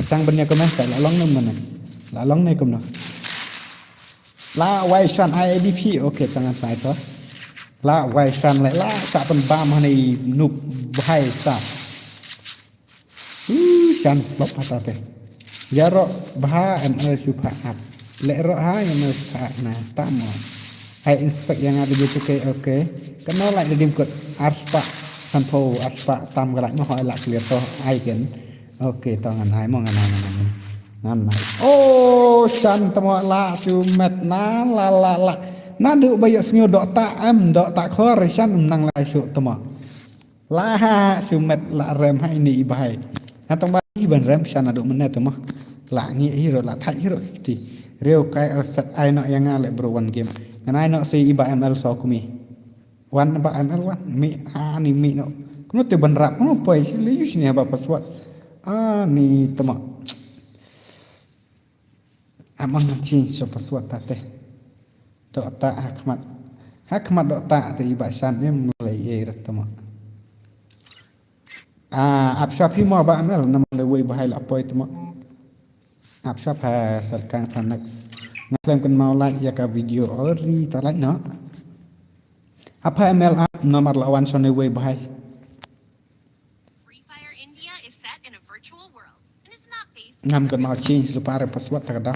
Pyrshang ban ïa comment sa la long ne kumno. La long ne kumno. La wai shan I A D P. Okay, tangan sa ito. La wai shan le la sa pynbam hani noob bhai sa. Uh, shan flop hata te. Ïaroh bha M L shu pha ap. Leh roh ha M L shu pha ap na tamo. Ai inspect ïa nga da B two K, okay. Kano lai da dim kut arspah sanphew arspah tam ka lai mo hoi la clear to ai ken. Okay, to ngan ai mo ngan ai ngan ai. Ngan ai. Oh, shan tamo la shu met na la la la. Na du ba ïoh sngew dok ta em dok ta khor shan nang lai shu tamo. La ha shu met la rem ha ini i bhai. Nga tong ba i ban rem sha naduh mynne te mo. La ngi hero la thai hero ti. Reo kai al set ai no ïa nga le bro one game. Ngan ai no si i Bah M L Sokmi. Wan Bah M L wan mi ani mi no. Kuno te ban rap kuno poi si le use ni ba password. Ani te mo. Amang change so password ta te. Dok ta ha khmat. Ha khmat dok ta te i Bah shan em lai e rat tama. Ah, ap shwa phi mo Bah M L namar le wei bhai la poi tama. Ap shwa pha sarkang pha next. Nga klem kan mau like ïa ka video ori ta like no. Ap ha M L ap namar la wan shane wei bhai. Free Fire India is set in a virtual world, and it's not based Ngam kan mau change lupa re password ta ka da.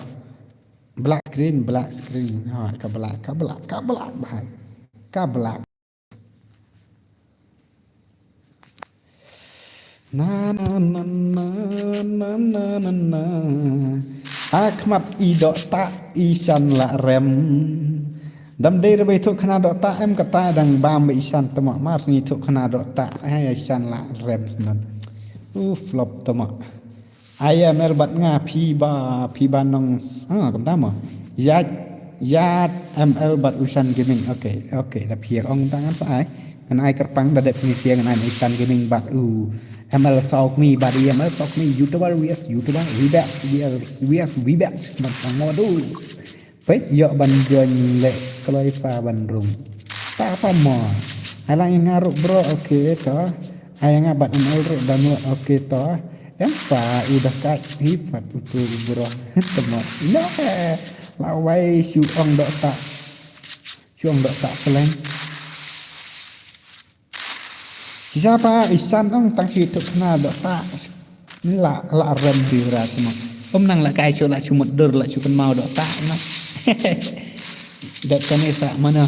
Black screen, black screen. Ha, ka black, ka black, ka black bhai. Ka black. Na na na na na na na na. Akhmat i dok ta i shan la rem. Dam dei rebe thuk khana dok ta em kata dang bam be i shan tama mar sngi thuk khana dok ta eh i shan la rem snan. U flop tama. Ai M L bat nga phi ba phi ba nong ah kam tama. Yat yat M L bat u shan gaming. Okay okay da phi ong tangan sa ai. Ngan ai kyrpang da dep ni siang ngan ai shan gaming bat u M L Sokmi bat i M L Sokmi YouTuber wias YouTuber wibat wias wias wibat bat sang modus. Peit ïoh ban join le kloi fa ban rung. Ta fa mo. Ai lang ïa nga ruh bro, okay to. Ai nga bad M L ruh download, okay to. Em fa u da kat hi pat utu bro. Tama. Ina eh. La wai shu ong dok ta. Shu ong dok ta peleng. Shisha pa isan ong tang shu tuk na dok ta. Ni la la rem di ra tama. Om nang la kai shu la shu mut dur la shu pynmaw dok ta na. Dep kane sa mana.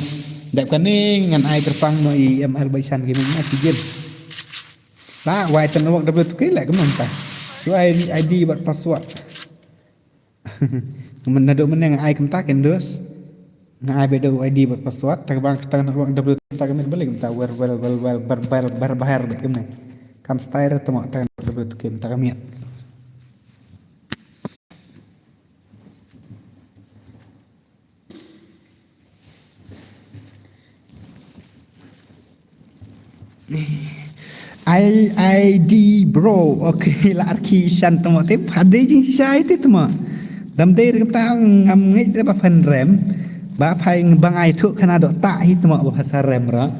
Dep kane ngan ai kyrpang no i M L ba isan ki mena si jin. La wai tan wak W two K la kemang ta. Shu ai I D bad password. Ngan naduh mynne nga ai kumta ken dus. Nga ai ba da I D bad password, ta ka bang kata nga ruh da blu ta ka miet balik kumta wer wel wel wel ber ber ber ber bad kumne. Kam style tama ta ka blu tu ken ta ka miet. Ai, ai di bro. Okay, la arki shan tama te. Phadei jing shisha ai te tama. Dam dei rim ta ngam ngai te ba phan rem. Ba phai bang ai thu khana dok ta hi tama ba phasa rem ra.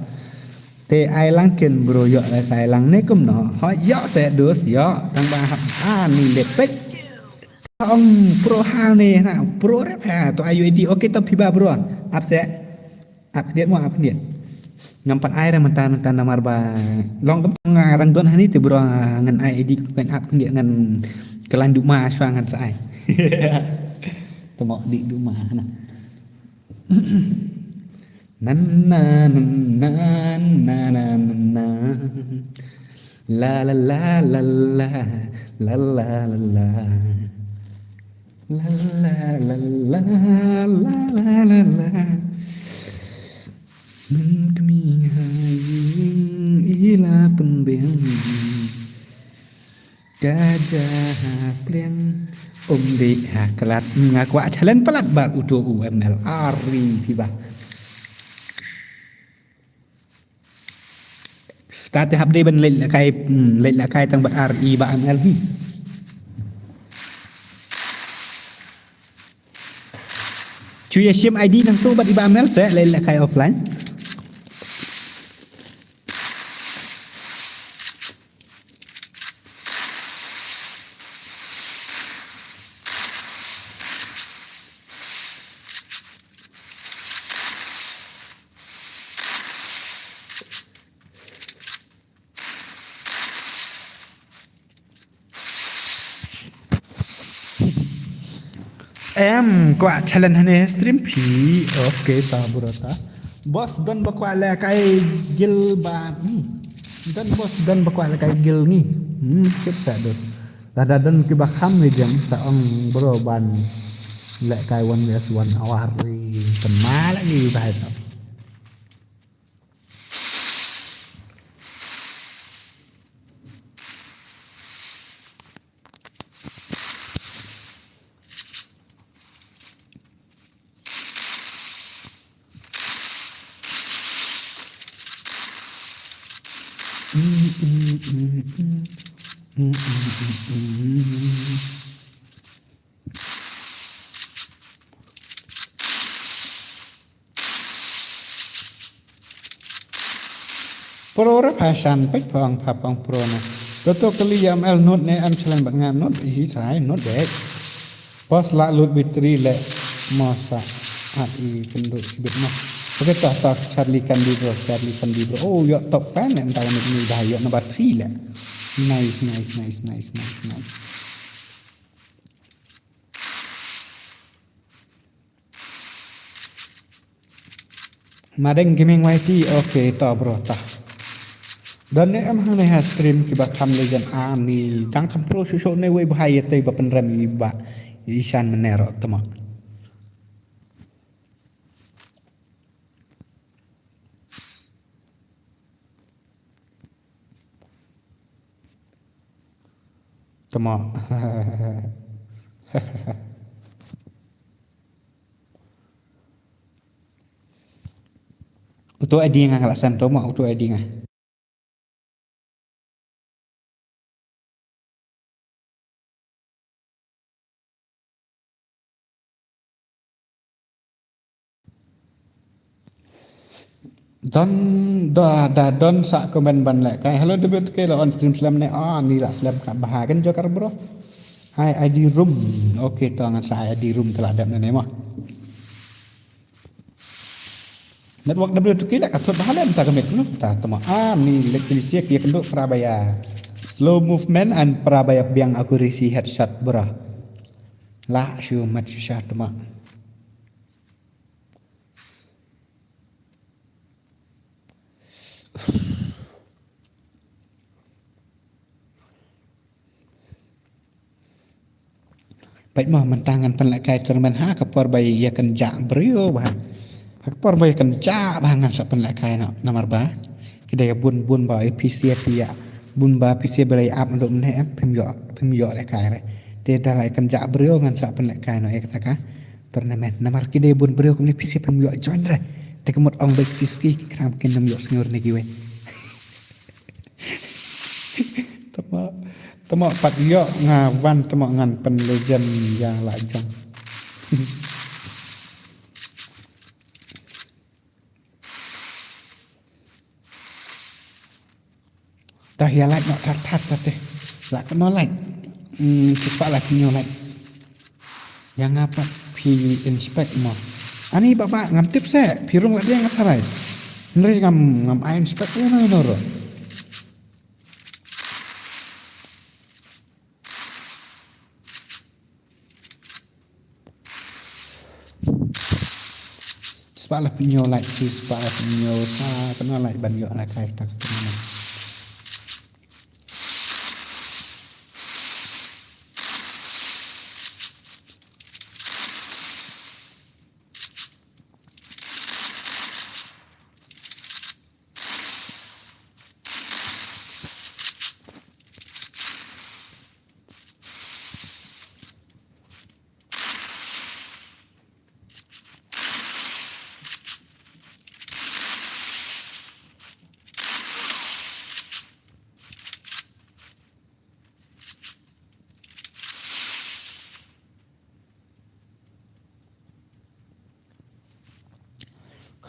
Te ai lang ken bro yo ai lang ne kum no. Ho yo se dus yo. Tang ba hap ani le pet. Ong pro ha ne na pro rep ha to I U I D. Okay to phi ba bro. Ap se. Ap khyndiat mo ap khyndiat. Ngam pat ai ra mynta mynta namar ba long kam nga rang don hani te bro ngan ai I D kan ap khyndiat ngan kelan du ma shwa ngan sa ai. Te mo di du ma na. Nan na nan na nan na nan na. La la la la la la la la la. La la la la la la la la. Mynta mi ha ïing i la pynbiang. Ka ja ha pliang um dih ha klat nga kwah challenge palat bad uto U M L ari tiba. Ka te hap dei ban leit la kai, hmm, leit la kai tang bad ar i ba M L hi. Chu ya shim I D nang tu bad i ba M L se leit la kai offline. Em, kwah challenge hane stream phi. Okay, ta bro ta. Boss don ba kwah le kai gil ba ni. Don boss don ba kwah le kai gil ni. Hmm, sip sa don. Lada don ki ba kham ni jam sa ong bro ban le kai one versus one awar ri. Tama le ni ba sa. Pro ra pha shan pek pha ong pha pha ong pro na. Toto kali ya M L note ne am challenge bad nga note hi sai note dek. Pos la lut bitri le mo sa at i kendo sibit mo. Okay ta ta Charlie Kandi bro, Charlie Kandi bro. Oh yo top fan ne ta ni ni dah yo number three le. Nice, nice, nice, nice, nice, nice. Madeng Gaming Y T, okay, ta bro, ta. Don ne em hangne ha stream kiba kham legend ani, dang kham pro shu shu ne wei bha ïa te ba pynrem i ba, i shan menero, tama. Tama. Utu I D nga ka la send to ma utu I D nga. Don, da, da don sa comment ban lehkai. Hello, W two K, la on stream slem ne? Ah, ni la slem ka bha kan jokar, bro. Ai, I D room. Okay, to ngan sa I D room te la dep ne mo. Network W two K la ka thot bha lem ta ka met no ta tama. Ah, ni lek ni siak ya kendo prabaya. Slow movement and prabaya biang aku risi headshot, bro. La shu mat shu sha tama. Peit mo, mynta ngan pynlehkai tournament ha ka por ba ïa kynjah briew ba. Ha ka por ba ïa kynjah ba ngan sa pynlehkai noh, namar ba ki dei bun bun ba ïa P C ïa, bun ba P C ba la ïa ap noh ne em, phim ïoh, phim ïoh lehkai re. Te da la ïa kynjah briew ngan sa pynlehkai noh ïa kata ka tournament. Namar ki dei bun briew kumne P C phim ïoh join re. Te ka mut ong ba ki ski ki kram kin nym ïoh sngur ne kiwei. Tama, tama pat ïoh nga wan tama ngan pynlegend ïa la jong. Dah ïa like noh thar thar thar te. Lah kano like. Hmm, tu spah lah kino like. Ïa nga pat phi inspect mo. Ani ba ba ngam tip se phi rung la dia nga tharai. Hynrei ngam ngam ai inspect ïa no ïa no ro. Spah la pynïoh like, chi spah la pynïoh sa kano like ban ïoh la kai tak kano.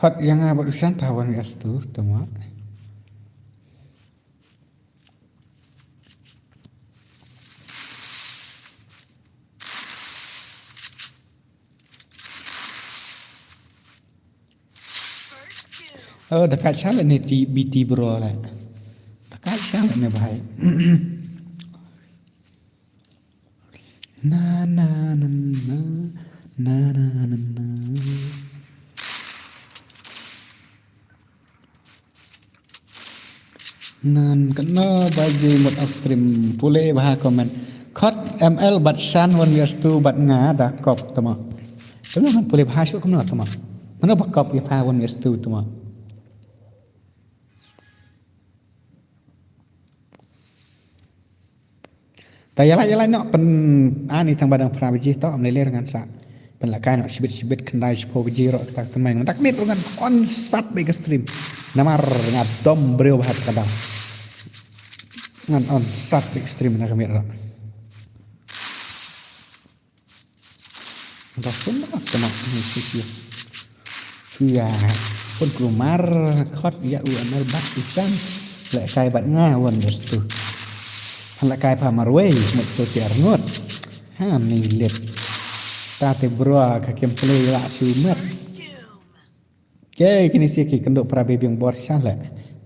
Khot ïa nga bad u Shan pa wan ïa stu tama. Oh, da ka chale ne ti B T bro le. Da ka chale ne bhai. Na, na, na, na. Na, na, na, na. Nan kano baje mut off stream pule bha comment. Khot M L bad Shan wan viewers tu bad nga da kop tama. Kano man pule bha shu kano tama. Mano ba kop ïa pha wan viewers tu tama. Ta ïa la ïa la noh pyn ani tang ba dang phra baje to am lele ngan sa pynlehkai noh shibit shibit khyndai shiphew baje ruh kata ka tynmai ngan tak mit ruh ngan on sat bad ka stream. Namar nga dom briew bha ka dang ngan on sat bad ka stream na ka mit ruh. Ba phone ba kena ni sisi. Suya phone keluar khot ïa U M L bad u Shan. Lehkai bad nga wan bes tu. Han lehkai pha marwei mut tu siar ngut. Ha ni lip. Ta te bro ka gameplay la shu mat. Ke kini si ki kynduh para baby bor sha le.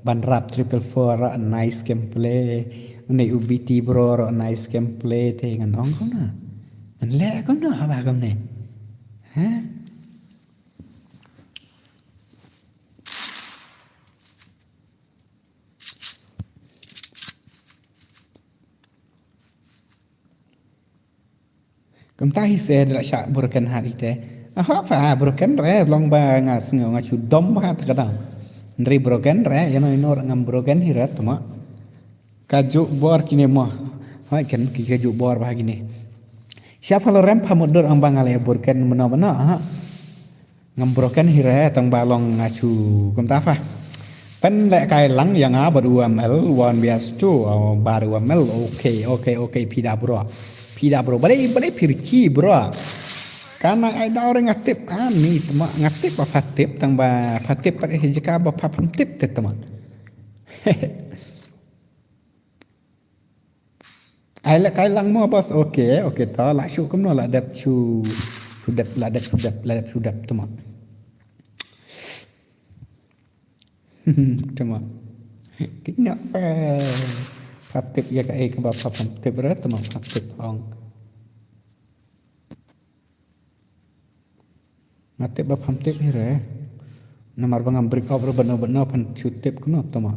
Ban rap triple four ro nice gameplay. Une U B T bro ro nice gameplay te ngan ong kumno. Ngan leh kumno haba kumne. Ha? Kumta hi se da la shah broken heart ite. Aha pha broken re long ba nga sngew nga shu dom bha ta ka dang. Hynrei broken re ïa no ïa no ngam broken hi re tama. Ka juh bor kine mo. Hoi ken ki ka juh bor bha kine. Sha pha lo rem pha mut dur ong ba nga le broken mano mano aha. Ngam broken hi re tang ba long nga shu kumta pha. Pynlehkai lang ïa nga bad U M L one B S two bad U M L okay okay okay phi da bro. Phi da bro balei balei phi riki bro. Kana ai dau re nga tip ani tma nga tip ba pha tip tang ba pha tip pat eh jaka ba pha pham tip te tma. Ai la kai lang mo bos, okay, okay to la shu kumno la dep shu shu dep la dep shu dep la dep shu dep tma. Tama. Kina pa. Patip ya ka eh kaba pa patip re tama patip ong. Matip ba patip ni re. Namar ba ngam break up re bano bano pan shu tip kno tama.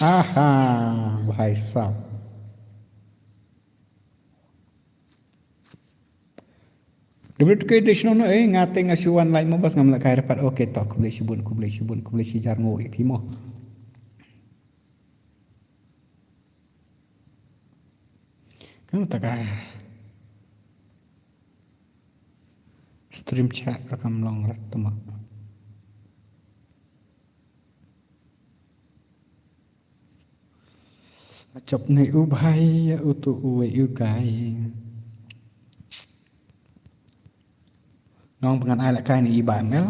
Aha, bhai sab. Debit ke de shino no eh ngate nga shu wan like mo bas ngam la kai rapat. Okay to khublei shibun khublei shibun khublei shijar ngo eh phi mo. Kan ta ka stream chat rakam long rat tama. Chop ne u bhai u tu u u gai. Nong pengan ai la kai ni i ba ml.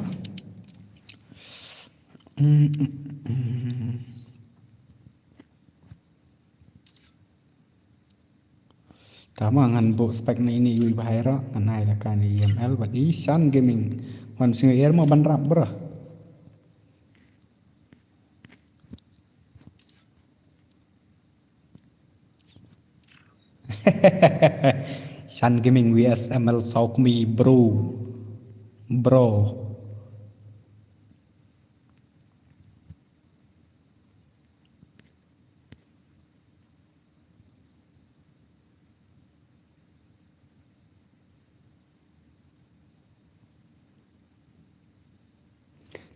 Tama ngan bu spek ni ini yu bahai ro ngan ai la kan i M L bad i Shan Gaming. Wan sing air mo ban rap bro. Shan Gaming V S M L Saukmi bro. Bro.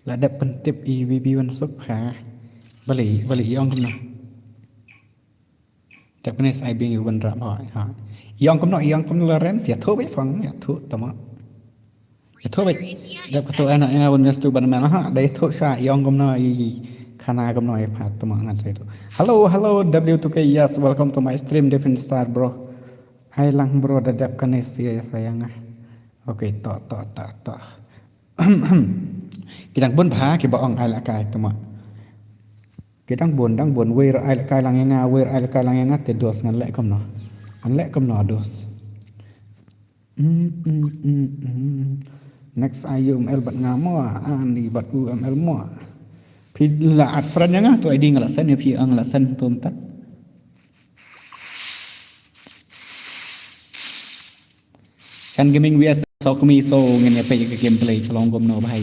La dep pyntip i VP Wansuk ha. Bali bali i ong kumno. Dep kane sai bing i wan rap ha. I ong kumno i ong kumno la ren sia thu bai fang ya thu tama. Ito bai. Dep katu ana ina wan ngestu ban men ha dai tu sha yong kumno i khana kumno i phat tama ngan sai tu. Hello hello W two K, yes, welcome to my stream Different Star bro. Ai lang bro da dep kane si sayang ah. Okay to to to to. Ki dang bun bha ki ba ong ai la kai tama. Ki dang bun dang bun wer ai la kai lang nga wer ai la kai lang nga te dos ngan lek kumno. Ngan lek kumno dos. Mm, mm, mm, mm. Next ai U M L bad nga mo, ani bad U M L mo. Phi la add friend ïa nga tu I D nga la send ïa phi nga la send tu mynta. Shan Gaming V S Sokmi so ngin ïa peit ka gameplay ka long kumno bhai.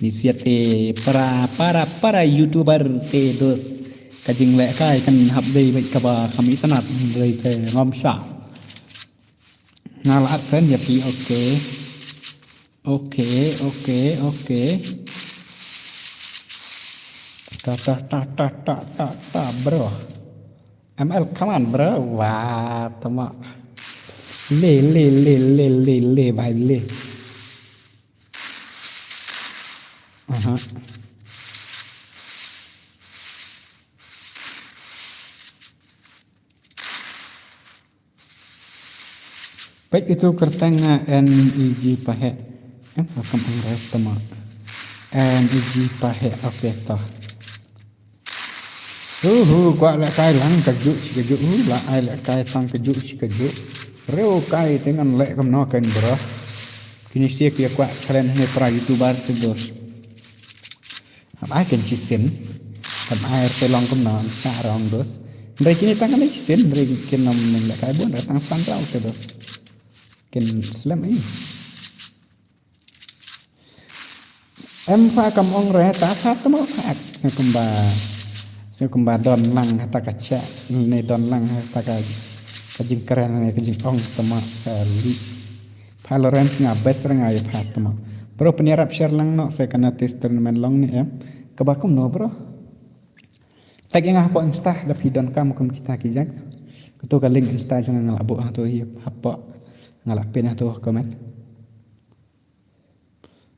Ni siat te para para para YouTuber te dos ka jingleh kai kan hap dei bad kaba kham itynnad dei te ngam sha. Nga la add friend ïa phi, okay. Okay, okay, okay. Ta ta ta ta ta ta ta bro. M L come on bro. Wah, tama. Le le le le le le bhai le. Aha. Peit itu kyrteng nga N E G Paheh. Em fa kam ang rai tama. N E G Paheh, okay to. Hu hu kwah leh kai lang kajuh shi kajuh hu la ai leh kai tang kajuh shi kajuh. Reu kai te ngan leh kumno kan bro. Kini sia kia kwah challenge ne para YouTuber te dos. Hap ai ken chisin. Hap ai te long kumno sa rong dos. Ndai kini tang kan chisin ndai kin nom ning leh kai bun ndai tang san rau te dos. Kin slem ai. Em fa kam ong re ta fa tamo fa ak se kumba se kumba don lang hata ka chak ne don lang hata ka ka jingkren ne ka jingong tamo ka li. Pha Lawrence nga best re nga ïa pha tama. Bro pynïarap share lang noh se ka notice tournament long ni em. Kaba kumno bro. Tag ïa nga hapoh Insta da phi donkam kum kita ki jait. Kato ka link Insta jong nga la buh hato hi hapoh. Nga la pin hato comment.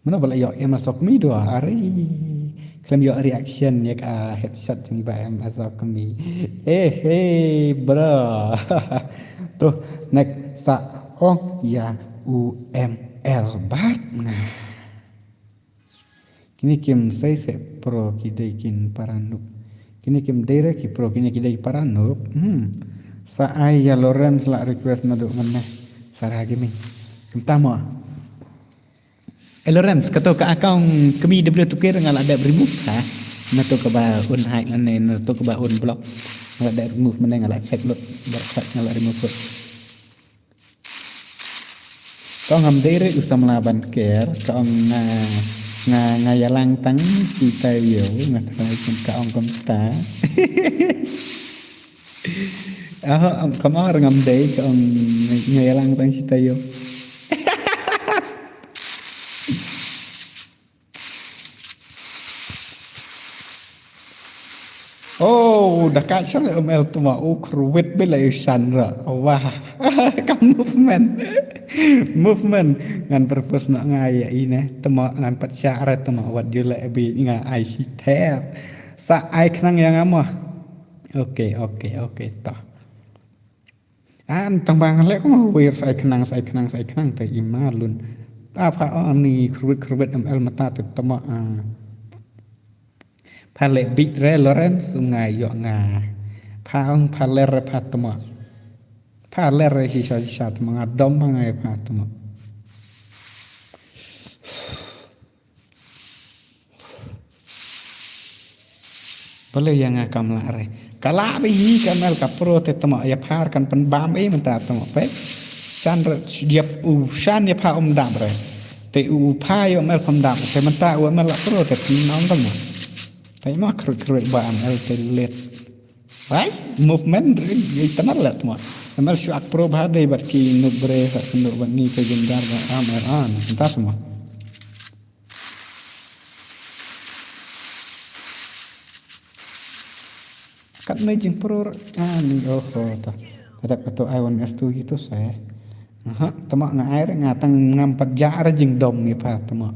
Mano ba la ïoh ïa ma Sokmi dua ari. Khlem ïoh reaction ïa ka headshot jong i Bah M S of kami. Eh, hey, bro. To, next sa ong ïa u M L bad nga. Kine kim sei se pro, ki dei kin para noob. Kine kim dei re ki pro, kine ki dei para noob. Hmm. Sa ai ïa Lawrence la request naduh mynne. Sara Gaming. Kumta mo. Eh, Lawrence, kato ka account kami W two K nga la dep remove ha. Na to kaba un hack lane, na to kaba un block. Nga la dep remove mynne, nga la check lut. Bad nga la remove lut. Ka ong ngam dei re u samla ban ker, ka ong nga, nga, nga ïalang tang shi taïew, nga tharai kin ka ong kumta. Ah, ka ong ngam dei, ka ong nga, nga ïalang tang shi taïew. Oh, da ka shan um el tuma u kruwit bila u shan ra. Wah, ka movement. Movement. Ngan purpose na nga ïa ine. Tuma ngan pat sha ra tuma wat jule bi nga ai shi ter. Sa ai khnang ïa nga mo. Okay, okay, okay, ta. An tang bang lek mo wir sai khnang, sai khnang, sai khnang te i ma lun. Ta pha o ni khrwit khrwit M L mata te tama, ah. Pha le bit re Lawrence u nga ïoh nga. Pha ong pha ler re pha tama. Pha ler re shisha shisha tama nga dom pha ngai pha tama. Balei ïa nga kam lah re. Ka lah ba hi ka M L ka pro te tama ïa pha kan pynbam ei mynta tama peit. Shan re ïa u shan ïa pha um dap re. Te u pha ïa M L pha um dap te mynta u M L la pro te pynbam tama. Peit ma khrwit khrwit ba M L te let. Bai movement re ïa tama la tama. M L shuak pro ba dei bad ki noob re ha kynduh bad ni ka jingdar ba am er an. Mynta tama. Katne jingpyror ani, oho, ta. Tadap kato ai wan S two itu saya. Aha, tama nga ai re nga tang ngam pat ja re jingdom ni pha tama.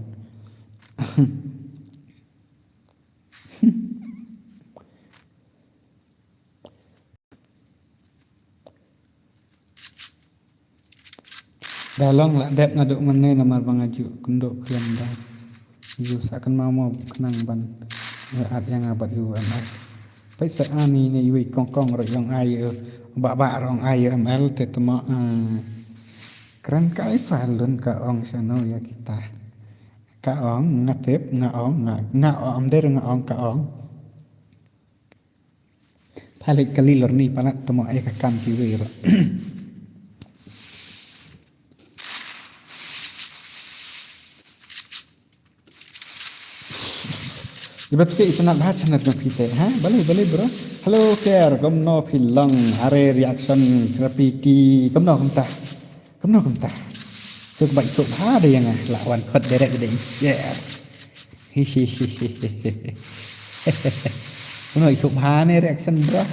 Da long lah dep naduh mynne namar ba nga ju kynduh khlem da. Ju sa kynmaw mo khnang ban ïa at ïa nga bad ïa u M L. Peit sa ani ne iwei kong kong ruh ong ai ïa u, bah bah ruh ong ai ïa u M L te tama, ah. Kren kai sa lun ka ong shano ïa kita. Ka ong nga tip nga ong nga, nga ong der nga ong ka ong. Palik kali lor ni palat tama ai ka kam kiwei ruh. Iba tu ke itynnad bha channel jong phi te, ha? Balei, balei, bro? Hello, Ker, kumno phi long? Are reaction therapy ki, kumno kumta? Kumno kumta? Suk ba ithuh bha de ïa nga, la wan khot direct de. Yeah. Kumno ithuh bha ne reaction, bro?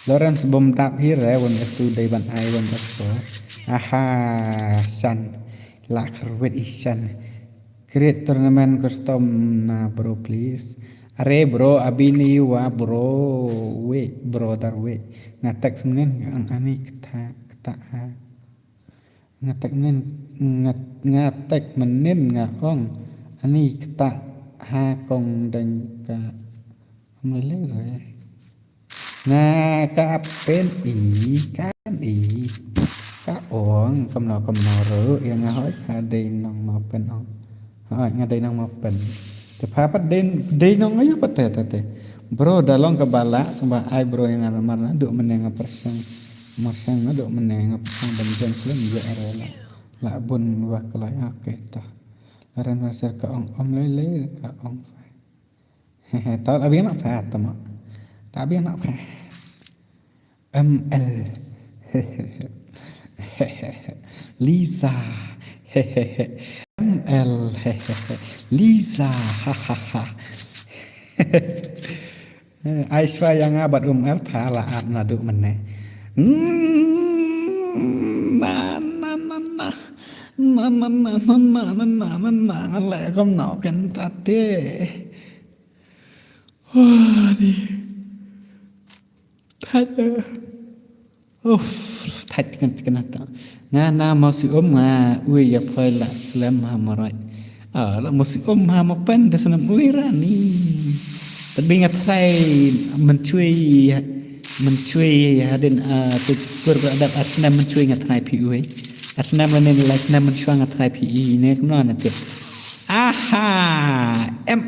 Lawrence bym dap hi re, wan S two dei ban ai wan S four. Aha, shan. La khrwit i shan. Create tournament custom na bro please. Are bro, abi ni wa bro. Wait, brother, wait. Nga text mynnin, ang ani kta, kta ha. Nga text mynnin, nga, nga text mynnin nga ong. Ani kta ha kong deng ka. Mlele re. Nga ka pen i, kan i. Ka ong, kumno kumno ruh, ïa nga hoi, ha dei nong ma pen ong. Hoi, nga dei nong ma pen. Te pha pat dei, dei nong ayu pat te, te, te. Bro, da long ka bala, sumba ai bro ïa nga namar naduh mynne nga pyrshang. Pyrshang naduh mynne nga pyrshang ban jen shlem ïa are la. La bun wa kloi, okay, ta. Laren wa ser ka ong, om lei lei, ka ong. Tau abi anak pha tama. Tau abi anak pha. M L. Lisa. M L. Lisa. Aishwarya nga bad um el pha la at naduh mynne. Mm, na, na, na, na. Na na na na na na na na na nga leh kumno kynta te. Wah, ni. Thait. Uff, thait kan kan ta. Nga na mo si um nga ui ya poi la slem ha marai. Ah, la mo si um ha ma pen da snam ui rani. Tapi nga trai mencui mencui hadin ah tu kur berada asnam mencui nga trai pi ui. Asnam lane la snam mencua nga trai pi i ne kumno na tip. Aha, M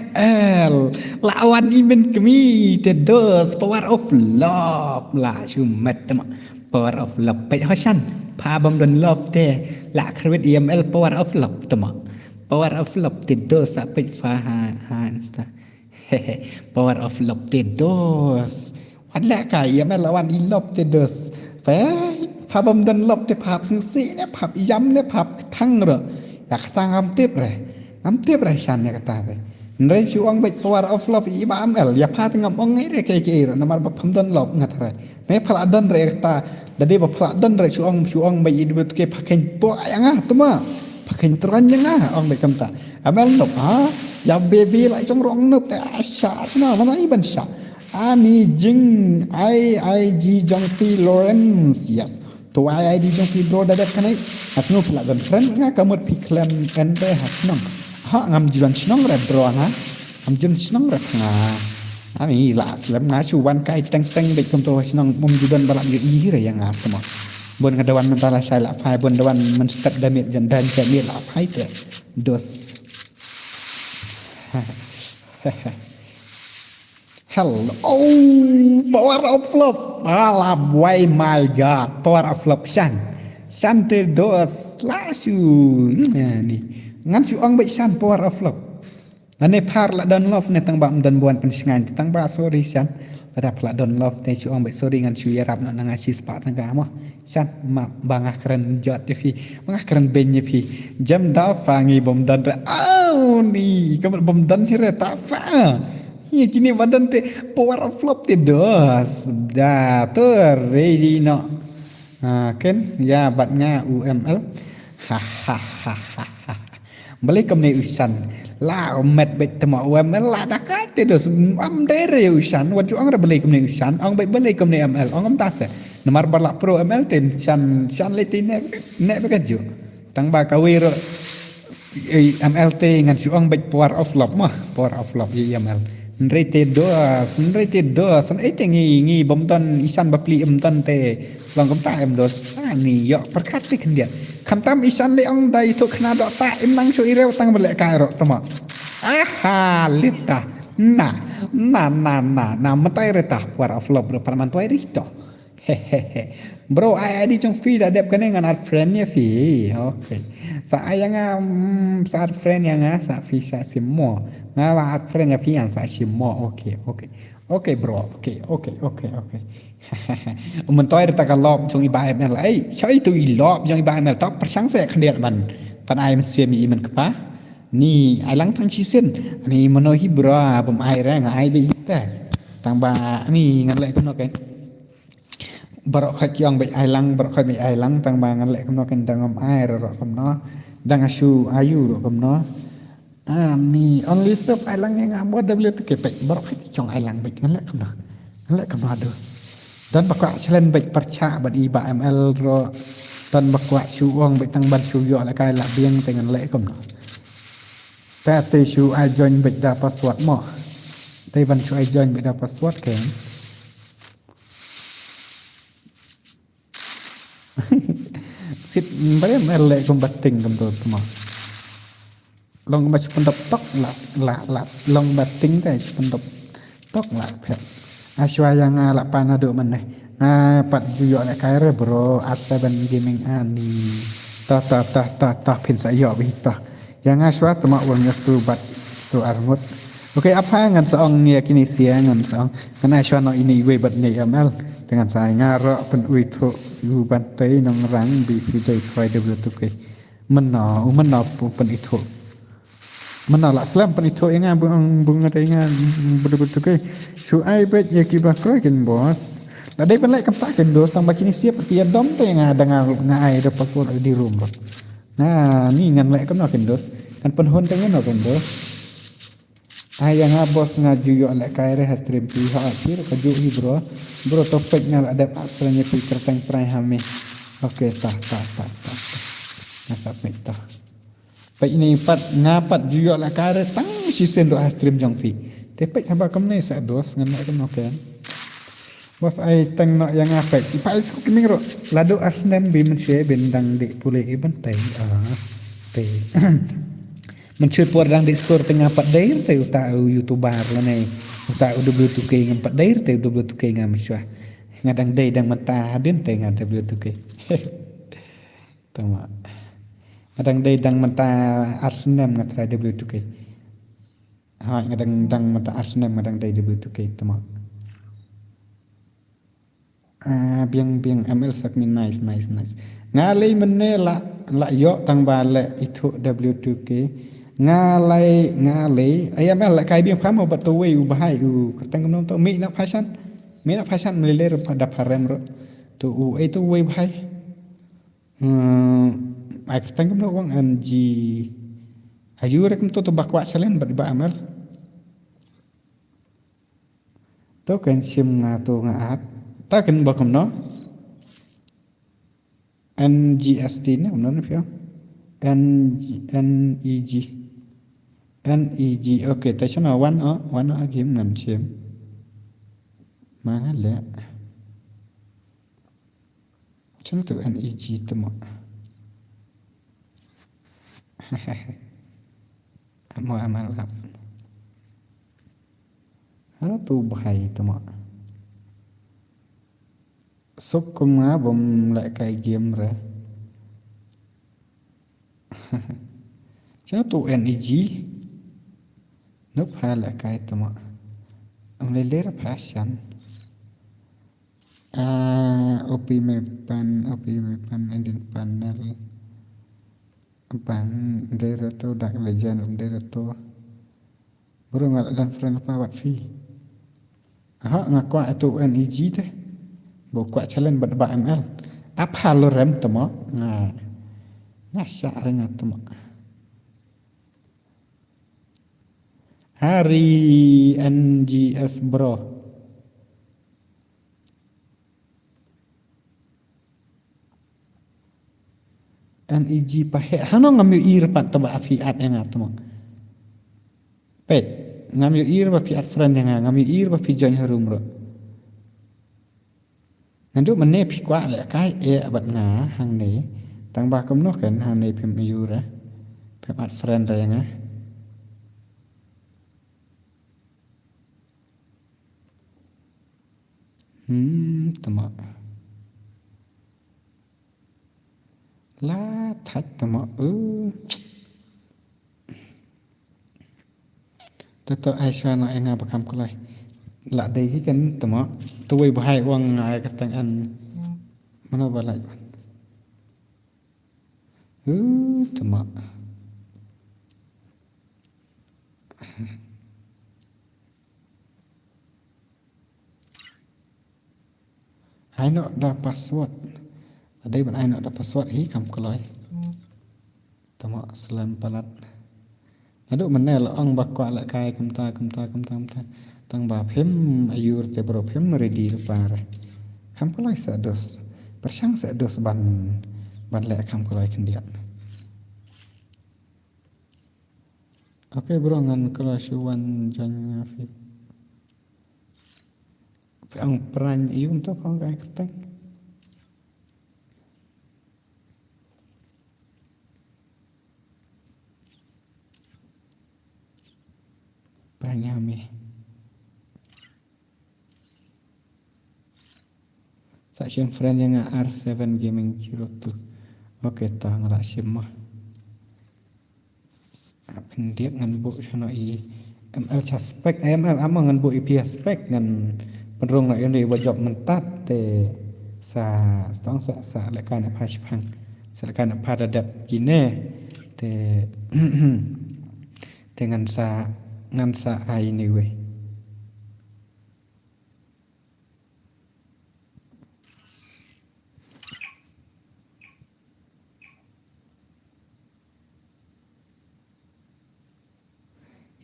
L. La wan i men kmi te dos power of love la shumet tema. Power of love peit hoshan. Pha bam don love te la khrwit i M L power of love tema. Power of love te dos sa peit pha ha ha insta. Power of love te dos. Wat leh ka i M L la wan i love te dos. Peit pha bam don love te phap sngsi ne phap yam ne phap thang ro. Ya kata ngam tip re. Ngam tip re shan ya kata re. Nrei shu ong beit power of love i ba M L ya pha te ngam ong ngai re ke ke ro namar ba pham don love ngat re. Me pha la don re kata. Dadi ba pha la don re shu ong shu ong beit i dubut ke pha khein po ya nga tuma. Pha khein tron ya nga ong beit kamta. M L nup ha. Ya baby la jong rong nup te asha sna mana i ban sha. Ani jing ai ai ji jong fi Lawrence. Yes. To ai ai di jong fi bro da dep kanai. Asnu pla don friend nga kamut fi klem en be ha shnong. Ha ngam jiran shnong re bro na. Ngam jiran shnong re nga. Ani la slem nga shu wan kai teng teng be kum to ha shnong mum jiran balap yo i re yang nga tuma. Bon nga dawan mentala shai la fai bon dawan men step damit jan dan jami la fai te. Dos. Hello, oh, power of love. Alam, why my God, power of love shan. Shan te dos la shu. Ni. Ngan shu ong beit shan power of love. Ngan ne phar la don love ne tang ba don buan pen shngain tang ba sorry shan. Pada pla don love ne shu ong beit sorry ngan shu yarap na nga shi spa tang ka mo. Shan ma ba nga kren jot phi. Ba nga kren ben phi. Jam da fa ngi bom don re. Au ni. Kamat bom don phi re ta fa. Ye kini badan te power of love te dos. Da tu ready no. Ha ken ya bat nga U M L. Ha ha ha ha ha. Beli kum ne usan. La umet bet tema U M L la da kai te dos. Am dere usan. Wat ju ang re beli kum ne usan. Ang bet beli kum ne M L. Ang am tase. Namar balak pro M L te shan shan le te ne ne bekat ju. Tang ba kawiro. Ei, M L te ngan shu ong beit power of love mah, power of love ye M L. Nrei te dos, nrei te dos, ei te ngi ngi bom don isan bapli em don te long kumta em dos. Ah, ni yok perkat te khyndiat. Khamtam isan le ong dai tu khna dok ta em nang shu ireu tang belek kai rok tama. Aha, lita. Na, na, na, na, na, mentai reta power of love ro parman tuai rito. Hehehe. Bro, ai ai di jong phi da dep kane ngan add friend ïa phi. Okay. Sa ai ïa nga, mm, sa add friend ïa nga, sa phi sa sim mo. Nga ba add friend ïa phi ïa nga sa sim mo. Okay, okay. Okay, bro. Okay, okay, okay, okay. Mentoi da ta ka lop jong i ba M L. Ai, sa itu i lop jong i ba M L. Ta persang sa khyndiat ban. Tan ai men sim i men kpa. Ni ai lang tang chi sin. Ni mano hi bro, bam ai re nga ai be ita. Tang ba ni ngan leh kumno kan. Barok khat ki ong beit ai lang, barok khat beit ai lang, tang ba ngan leh kumno kan dang ym ai rok kumno. Dang asu ayu rok kumno. Ah, ni only stuff ai lang ïa nga mo W T K peit, barok khat ki ong ai lang beit ngan leh kumno. Ngan leh kumno dos. Don ba kwah challenge beit pyrchah bad i ba M L rok. Don ba kwah shu ong beit tang ban shu ïoh leh kai la biang te ngan leh kumno. Te te shu ai join beit da password mo. Te ban shu ai join beit da password kan. Sit bare mer le kum bating kum tu tuma. Long ba shu pendop tok la la la long bating te shu pendop tok la phet. Ashwa ïa nga la pan adu mane. Nga pat ju ïoh le kai re bro at seven gaming ani. Ta ta ta ta ta phin sa ïoh bi ta. Ïa nga shwa tama wang ïa stu bat stu arngut. Okay, apa ngan sa ong ïa kini sia ngan sa ong. Ngan ai shwa no ini iwei bat ne M L. Te ngan sa ai nga ro pen ui thu yu ban tei nong rang bi phi dei khoi de blu tuke. Mena u mena pu pen ithu. Mena la slam pen ithu ïa nga bung bung de nga blu blu tuke. Shu ai bet ïa ki ba kroi kin bos. La dei pen lek kam ta kin dos tang ba kini sia pen ïa dom te nga da nga ai da password di room ro. Nga ni ngan leh kumno kyndos. Ngan pynhun te ngan kumno kyndos. Ai ïa nga boss nga ju ïoh lehkai re ha stream phi ha phi ka ju hi bro. Bro to pek nga la dep asra nya phi kyrteng prai ha me. Okay ta ta ta ta. Nga sa pek ta. Pek ini pat nga pat ju ïoh lehkai re tang shisien do ha stream jong phi. Te pek haba kumne sa dos ngan leh kumno ken. Boss ai tang noh ïa nga peit. Ki pais ku ki ming ruh. Lado ar snem bi mynshe bin dang dih pule i ban tei. Ah, tei. Mynshe por dang dih skur te nga pat dei te uta u youtuber lane uta u W two K ngam pat dei te u W two K ngam shwa. Nga dang dei dang mynta hadien te nga W two K. Tama. Nga dang dei dang mynta ar snem nga trai W two K. Hoi nga dang dang mynta ar snem nga dang dei W two K tama. Ah, biang biang M L sak mi nice nice nice. Nga lei mynne la la ïoh tang ba leh ithuh W two K. Nga lei nga lei ai M L la kai biang pham ba to wei u bahai u kyrteng kumno to mi na fashion. Mi na fashion mi lei da pharem ro. To u ai to wei bahai. Hmm, ai kyrteng kumno wang N G. Ayu re kumto to ba kwah challenge bad ba M L. To kan shim nga to nga at. Ta kan ba kumno? N G S T ne kumno ne phi ong? N G, N E G. N E G. Okay, ta shano wan o, wan o agim ngan shim. Ma le. Chim tu N E G tu mo. Amo amal ap. Hano tu bahai tu mo. Suk kum nga bom lehkai game re. Chim tu N E G. Nuk pha lehkai tu mo. Am le le pha shan. Ah, O P me pan, O P me pan, Indian panel. Pan dei rato, Dark Legend um dei rato. Bro nga la dan friend pa wat fi. Aha, nga kwah atu N E G te. Bo kwah challenge bad ba M L. Apa lo rem temo. Nga. Nga sya ring temo. Hari N G S bro. N E G pa he hano ngam yu ir pat to ba afi at eng at mo. Pe ngam yu ir ba fi at friend eng ngam yu ir ba fi join room ro. Ngan du mane phi kwah lehkai e abat nga hangne. Tang ba kumno ken hangne phim yu re. Phim at friend re nga. Hmm, tama. La thach tama. Uh. Tato ai shwa na enga bakam kulai. La dei ki kan tama. Tuwei bahai wang ai katang an. Mano balai. Uh, tama. Ai noh da password. Adei ban ai noh da password hi kam kloi. Tama slem palat. Nadu mane la ong ba kwah lehkai kumta kumta kumta kumta. Tang ba phim ayur te bro phim ready rupa re. Kam kloi sa dos. Pershang sa dos ban ban leh kam kloi khyndiat. Okay bro ngan kala shu wan join nga phi. Phi ong pran ïu to phi ong kai kyrteng. Pran ïa me. Sa shim friend ïa nga R seven Gaming zero two. Okay, to nga la shim mo. Pyndiat ngan buh shano i M L cha spec, M L amo ngan buh i pia spec ngan pynrung la ïa ba job myntat te sa stong sa sa lehkai na pha shipang. Sa lehkai na pha da dep kine te te ngan sa ngan sa ai anyway.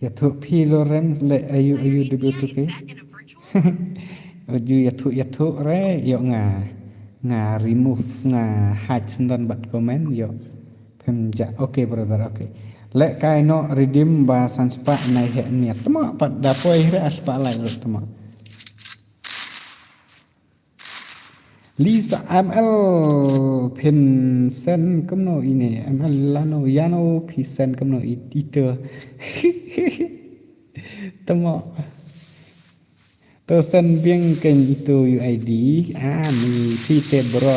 Ïathuh phi Lawrence leh ayu ayu W two K. Aju ïathuh ïathuh re ïoh nga, nga remove, nga hide syndon bad comment ïoh. Phem ja. Okay brother, okay. Leh kai noh redeem ba san spah nai heh niat. Tama pat da poi hre ar spah lai lut tama. Lisa M L phin send kumno ine, M L lano yano phi send kumno i-, ito. Tama. To send biang kein ito U I D. Ah, ni phi te bro.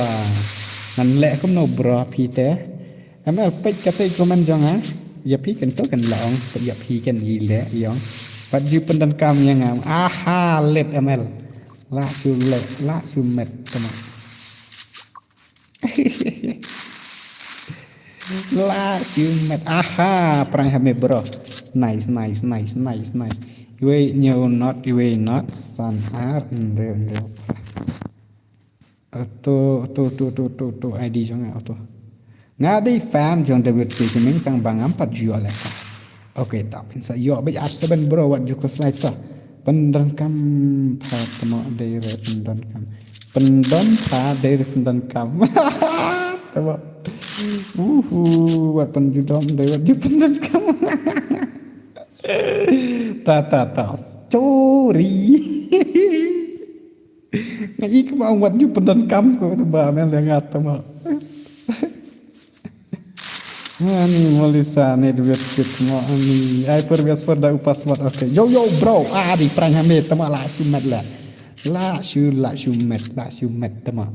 Ngan leh kumno bro phi te. M L peit kata i comment jong nga. Ïa phi kein to kein la ong, ïa phi kein i leh ïong. Pat ju pyndonkam ïa nga. Aha, let M L. La shu leh, la shu met tama. La shu met. Aha, prai ha me bro. Nice, nice, nice, nice, nice. Iwei ñiew not, iwei not. San ar, nriew, nriew. Ato, ato, ato, ato, ato, ato, I D jong nga, ato. Nga dei fan jong W T K Gaming tang ba ngam pat ju ïoh leh ka. Okay, ta phin sa ïoh bad R seven bro, wat ju khuslai ta. Pyndonkam pha tama dei re pyndonkam. Pyndon pha dei re pyndonkam. Tama. Uhu, wat pynjudom dei wat ju pyndonkam. Ta, ta, ta. Sorry. Nga i kama wat ju pyndonkam ko tu ba mel yang ngat tama. Ani Melissa ni duit kit mo ani. Ai per bias per da u password. Okay. Yo, yo, bro. Ah, di prank hame tama la shu met la. La shu, la shu met, la shu met tama.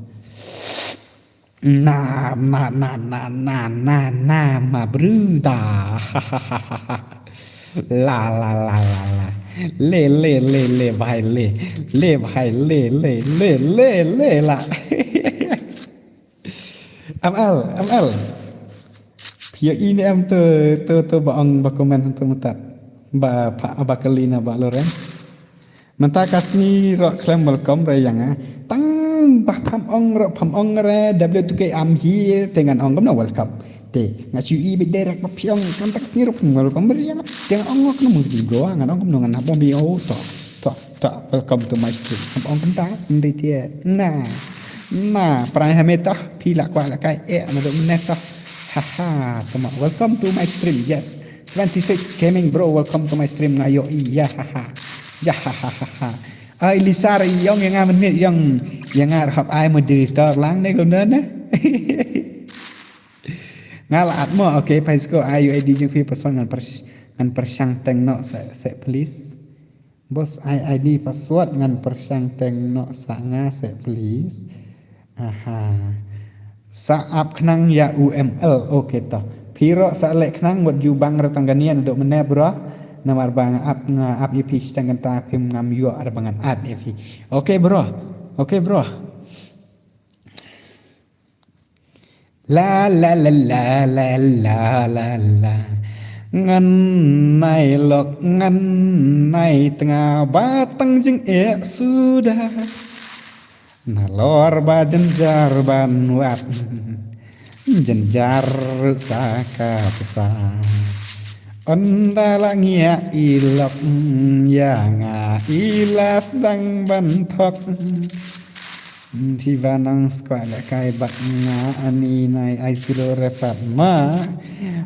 Na, na, na, na, na, na, na, ma bruda. La, la, la, la, la. Le, le, le, le, bhai, le. Le, bhai, le, le, le, le, le, la. M L, M L. Phi ïohi ne em to, to, to ba ong ba comment to mynta. Ba, ba, ba Kalina ba Loren. Mynta ka sngi ruh khlem welcome re ïa nga. Tang ba pham ong ruh pham ong re W two K I'm here te ngan ong kumno welcome. Te nga shu i beit direct ba phi ong mynta ka sngi ruh khlem welcome re ïa nga. Te ngan ong kumno mo di bro ngan ong kumno ngan hap ong bi o to. To, to, welcome to my stream. Hap ong kumta, ndi te. Na. Na, prai hame to, phi la kwah la kai, eh, ma do mne to. Haha, tama, welcome to my stream, yes. Seventy-six Gaming bro, welcome to my stream nga ïohi. Ya ha ha. Ya ha ha ha ha. Ai Lisa re ïong ïa nga mynne ïong ïa nga hap ai moderator lang ne kumno ne. Nga la at mo, okay, pais ko ai U I D jong phi person ngan pers ngan persang teng no se se please. Bos ai I D password ngan persang teng no sa nga se please. Aha. Sa ap khnang ïa u M L. Okay to. Phi ruh sa leh khnang wat ju bang re tang kane na dok mene bro. Namar ba nga ap nga ap ïa phi shtang kanta phim ngam ïoh ar ba ngan at ïa phi. Okay bro. Okay bro. La la la la la la la la. Ngan nai lok ngan nai tnga ba tang jingeh suda. Nalor ba jynjar ban wad jynjar sa ka psa. Ynda la ngiah i lok ïa nga i la sdang ban thok. Phi ba nang skwah leh kai bad nga ani nai ai silo repat ma.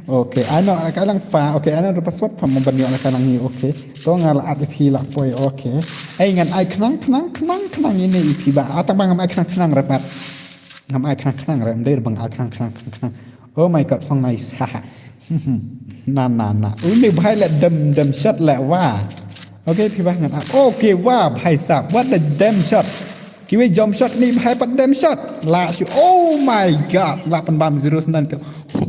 Okay, ano ka lang fa. Okay, ano rupa swat fa mo ban ïoh leh ka lang ni. Okay. To nga la at phi la poi. Okay. Ai ngan ai khnang khnang khnang khnang ini phi ba. Atang ba ngam ai khnang khnang repat. Ngam ai khnang khnang rep dei bang ai khnang khnang khnang khnang. Oh my god, song nice. Haha. Na na na. Uni bhai la dem dem shot la wa. Okay, phi ba ngan at. Okay, wa bhai sab. What the damn shot. Kiwei jump shot ni bhai pat damn shot. La shu. Oh my god. La pan bam zero snan ke.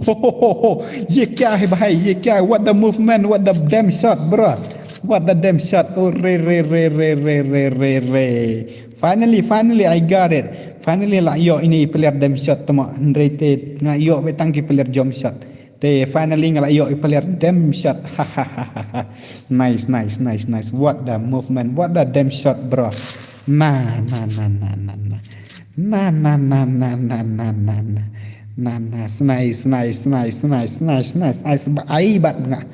Ho ho ho ho. Ye kya hai bhai? Ye kya? What the movement? What the damn shot, bro? What the damn shot? Oh re re re re re re re re. Finally, finally, I got it. Finally, la ïoh ini player damn shot tama hynrei te nga ïoh betang ki player jump shot. Te finally nga la ïoh i player damn shot. Nice, nice, nice, nice. What the movement? What the damn shot, bro? Na na na na na na na na na na na na na na na. Nice, nice, nice, nice, nice, nice, nice. Ai bat nga.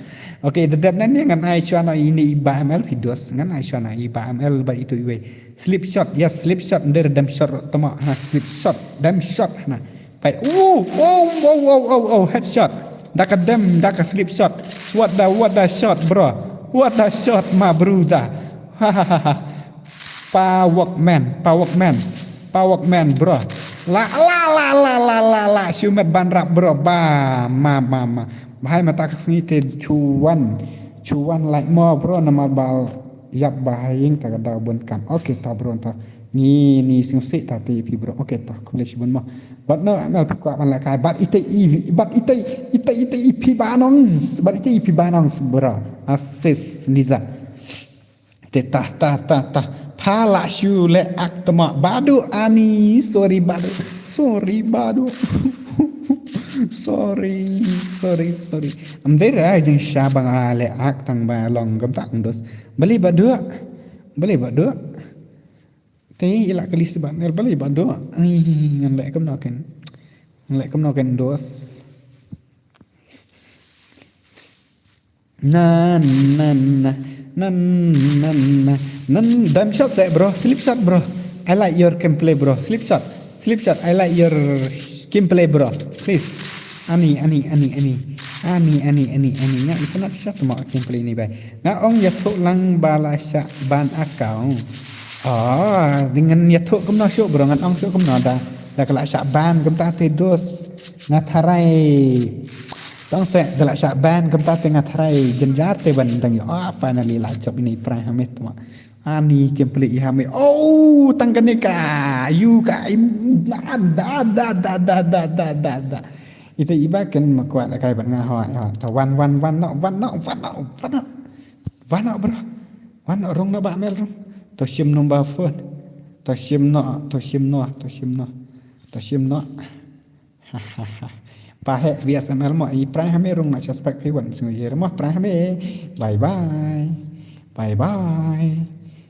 Okay, da dep nangne ngan ai shuwa noh ine i Bah M L phi dos, ngan ai shuwa noh i Bah M L bad itu iwei. Slip shot, yes, slip shot, ym dei dem shot ruh tymmen, ha, slip shot, dem shot, ha. Pai, oh, oh, oh, oh, oh, oh, headshot. Da ka dem, da ka slip shot. What the, what the shot, bro? What the shot, my brother? Power man, power man, power man, bro. La, la, la, la, la, la, la, shu met ban rap, bro. Ba, ma, ma, ma. Bha ïa ma ta ka sngi te chuan, chuan like mo, bro, namar ba ïap ba ha ïing ta ka daw bun kam. Okay, ta, bro, ta. Ni, ni sngewsih ta te phi, bro. Okay, ta, khublei shibun mo. Bad no, M L phi kwah ban lehkai. Bad ite i, bad ite, ite, ite i phi banong. Bad ite i phi banong, bro. Assist, Liza. Te tah, tah, tah, tah. Pha lah shu leh ak tymmen. Badu ani, sorry badu. Sorry badu. Sorry, sorry, sorry. Ym dei re jingshisha ba nga leh ak tang ba long kumta, ong dos. Balei badu? Balei badu? Te i la kylli sa Bah M L, balei badu? Ai, ngan leh kumno ken. Ngan leh kumno ken dos. Na, na, na, na, na, na, na. Dem shot seh, bro. Slip shot, bro. I like your gameplay, bro. Slip shot. Slip shot. I like your gameplay, bro. Please. Ani, ani, ani, ani. Ani, ani, ani, ani. Nga internet shisha tymmen gameplay ni bai. Nga ong ïathuh lang ba la shah ban account. Oh, dei ngan ïathuh kumno shuh, bro, ngan ong shuh kumno da. Da ka la shah ban kumta te dos. Nga tharai. Tang seh da la shah ban kumta te nga tharai jynjar te ban dang ïoh. Ah, finally la jop ine i Prime Hamid tymmen. Ani gameplay i Hamid. Oh, tang kane ka. Ïu ka im da, da, da. Ite i Bah ken ma kwah lehkai bad nga, hoi, hoi. Ta wan, wan, wan noh, wan noh, wan noh, wan noh. Wan noh, bro. Wan noh, rung noh, Bah M L, rung. To shim number phone. To shim noh, to shim noh, to shim noh. To shim noh. Pahek V S M L mo, i Prime Hamid rung na suspect phi wan sngew ye mo Prime Hamid. Bye bye. Bye bye.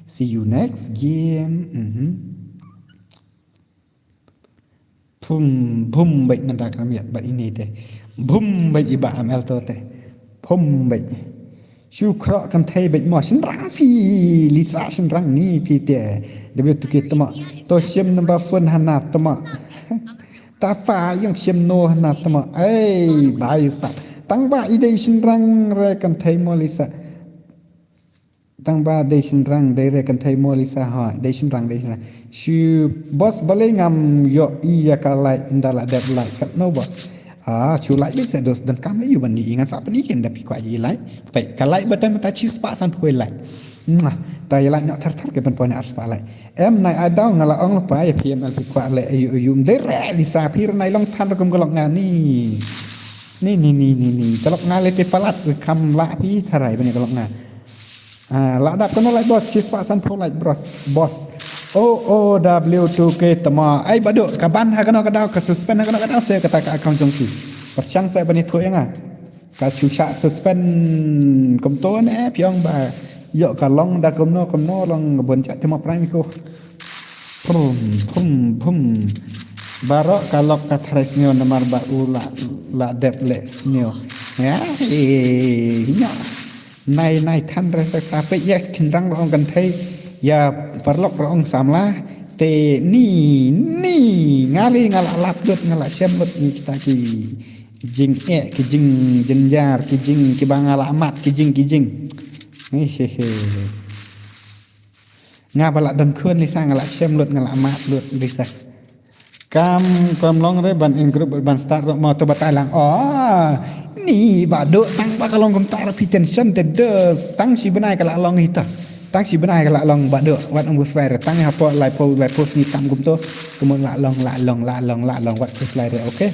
See you next game. Mhm. Phum, phum beit mynta ka miet bad ine te. Phum beit i Bah M L to te. Phum beit. Shu khroh kynthei beit mo, shynrang phi, Lisa shynrang ni phi te. W two K tymmen. To shim number phone hana tymmen. Ta pha ïong shim no hana tymmen. Ei, bai sa. Tang ba i dei shynrang re kynthei mo Lisa. Tang ba dei shynrang, dei re kynthei mo Lisa, ha, dei shynrang, dei shynrang. Shu boss, balei ngam ïoh i ïa ka like, ynda la dep like katno boss. Ah, shu like beit seh dos, donkam lei ïa u ban ïoh i, ngan sa pyni ken da phi kwah ïa i like. Peit ka like button mynta shispah sanphew like. Mwah. Ta ïa like noh thar thar ki ban poi na arspah like. Em nai, ai daw nga la ong lypa ïa phi, em phi kwah leh aïu aïu, ym dei re Lisa, phi ruh nai long than ruh kum ka lok nga ni. Ni, ni, ni, ni, ni. Ka lok nga lei te palat, kham lah phi tharai ban ïa ka lok nga. Ah, la dap katno like boss, shispah sanphew like boss. Boss. O O W two K tymmen. Ai Bah Duh, ka ban ha kano ka daw, ka suspend ha kano ka daw seh kata ka account jong phi. Pyrshang seh ban ïathuh ïa nga. Ka shu shah suspend kumto ne phi ong ba ïoh ka long da kumno kumno long bun jait tymmen Prime ko. Phum, phum, phum. Baroh ka lok ka tharai sniew namar ba u la, la dep leh sniew. Ya, eh, ïa. Nai, nai than re ta peit ïa shynrang ruh ong kynthei. Ïa paralok ruh ong samla. Te ni, ni, nga lei nga la lap lut, nga la shem lut ni kita ki jingeh, ki jingjynjar, ki jing, kiba nga la mad, ki jing, ki jing. Hehehe. Nga ba la don khun Lisa, nga la shem lut, nga la mad lut Lisa. Kam, kam long re ban in group ban start ruh mo, to batai lang. Oh, ni Bah Duh, tang ba ka long kumta ruh phi tension te dos, tang shi bnai ka la long ita. Tang shi bnai ka la long Bah Duh, wat ong bus lai re, tang hapoh laiphew, laiphew sngi tam kumto. Kumut la long, la long, la long, la long, wat bus lai re, okay.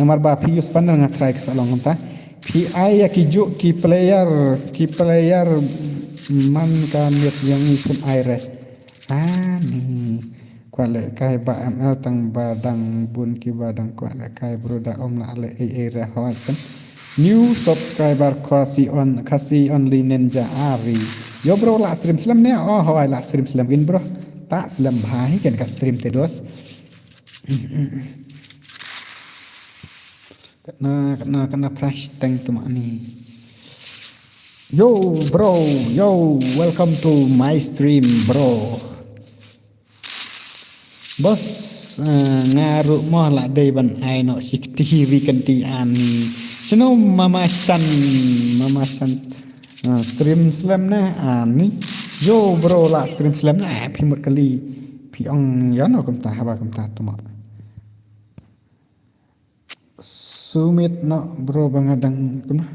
Namar ba phi use panel nga try ka sa long kumta. Phi ai ïa ki juk ki player, ki player man ka miet ïa ngi kum ai re. Ani. Kwah lehkai Bah M L tang ba dang bun kiba dang kwah lehkai bro, da ym lah leh ei ei re hoi kan. New subscriber Khasi on, Khasi only Ninja Ari. Yo bro, lah stream slem ne? Oh hoi, lah stream slem kin bro. Ta slem bha hi kan ka stream te dos. Katno, katno, katno price tank tu mak ni. Yo, bro, yo, welcome to my stream, bro. Boss, eh, nga ruh mo la dei ban ai noh shi kti hi ri kti ani. Shano Mama Shan, Mama Shan, eh, stream slem ne ani. Yo, bro, la stream slem ne, eh, phi mut kali. Phi ong ïa no kumta haba kumta tuma. Sumit noh bro ba nga dang kumno.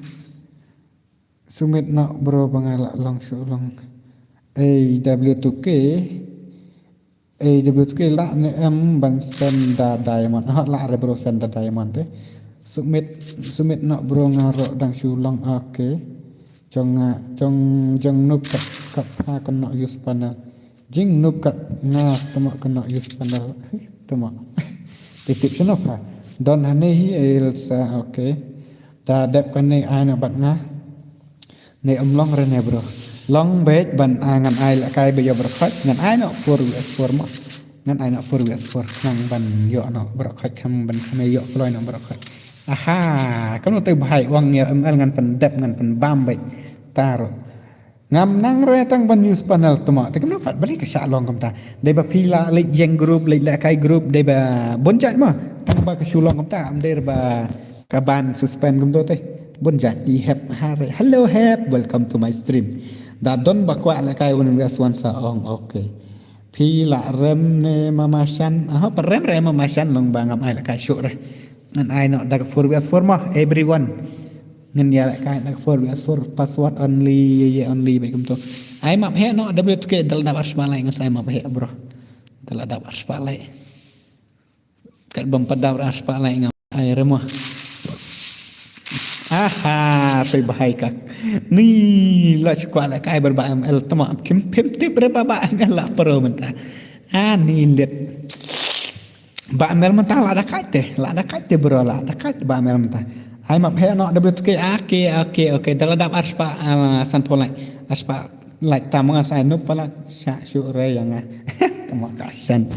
Sumit noh bro ba nga la long shu long. A W two K. A W two K la ne em ban send da diamond. Ha la re bro send da diamond te. Sumit, sumit noh bro nga ruh dang shu long. Okay. Jong nga, jong, jong nup kat, kat ha kan noh use panel. Jing nup kat nga tama kano use panel. Tama. Tip tip shano pha. Don hane hi Elsa, okay. Da dep kane ai na bat nga. Ne um long re ne bro. Long bej ban ai ngan ai la kai ba yo bro khot. Ngan ai no four V S four mo. Ngan ai no four V S four. Nang ban yo no bro khot kam ban kame yo kloi no bro khot. Aha. Kano te bahai wang yo M L ngan pen dep ngan pen bam bej. Taro. Ngam nang re tang ban use panel tuma. Te kumno pat bali ka sha long kumta. Dei ba phi la leit jeng group, leit la kai group, dei ba bun jait ma. Tang ba ka shu long kumta, am dei ba ka ban suspend kumto te. Bun jait i hep hare. Hello hep, welcome to my stream. Da don ba kwah la kai one vs one sa ong, okay. Phi la rem ne Mama Shan. Aha, pa rem re Mama Shan long ba ngam ai la kai shu re. Ngan ai no da ka four vs four ma, everyone. Ngan ïa la kai na four vs four password only, ye ye only ba kumto. Ai map he no W two K dal da bar spalai ngan ai map he bro. Dal da bar spalai. Kat bam pa da bar spalai ngam ai remo. Aha, pe bahai kak. Ni la shu kwah la kai bar ba M L tama kim pim tip re ba ba M L la pro menta. Ah, ni let. Ba mel mynta la da kait te, la da kait te bro, la da kait ba mel mynta. Ai map he no W two K, okay, okay, okay. Da la dap arspah, ah, san pho lai. Arspah lai ta manga sai nup pala sha shu re yang ah. Tama kasan.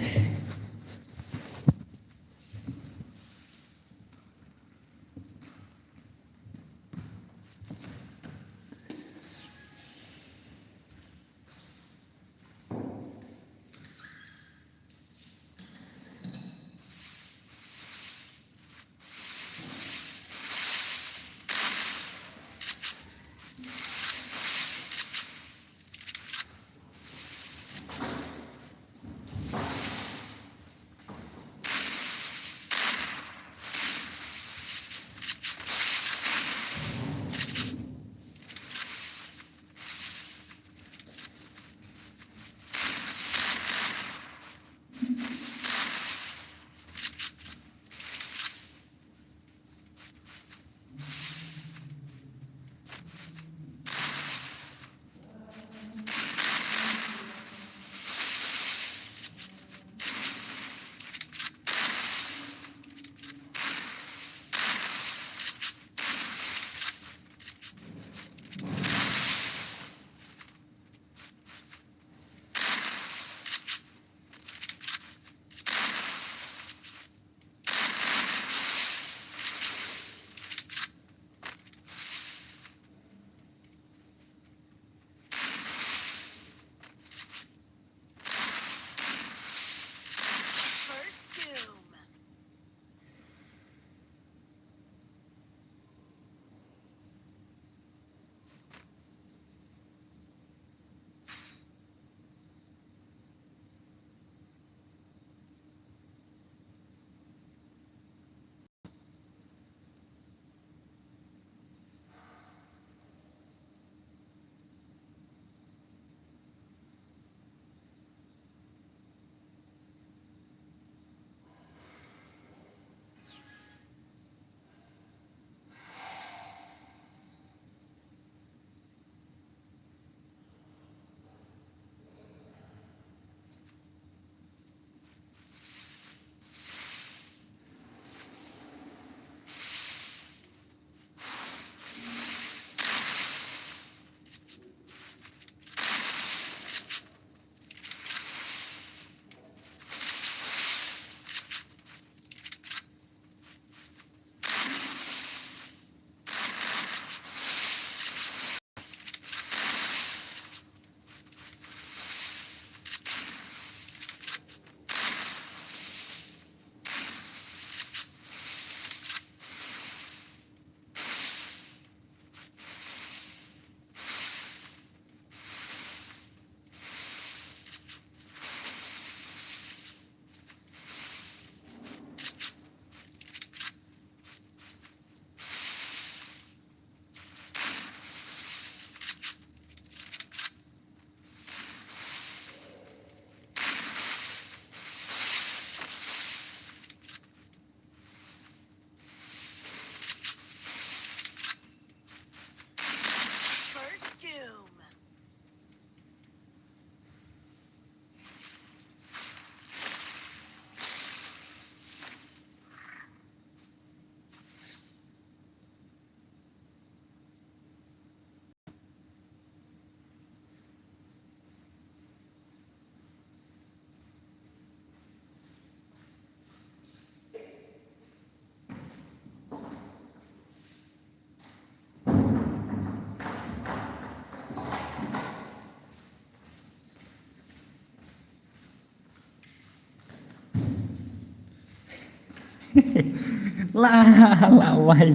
La, la wai.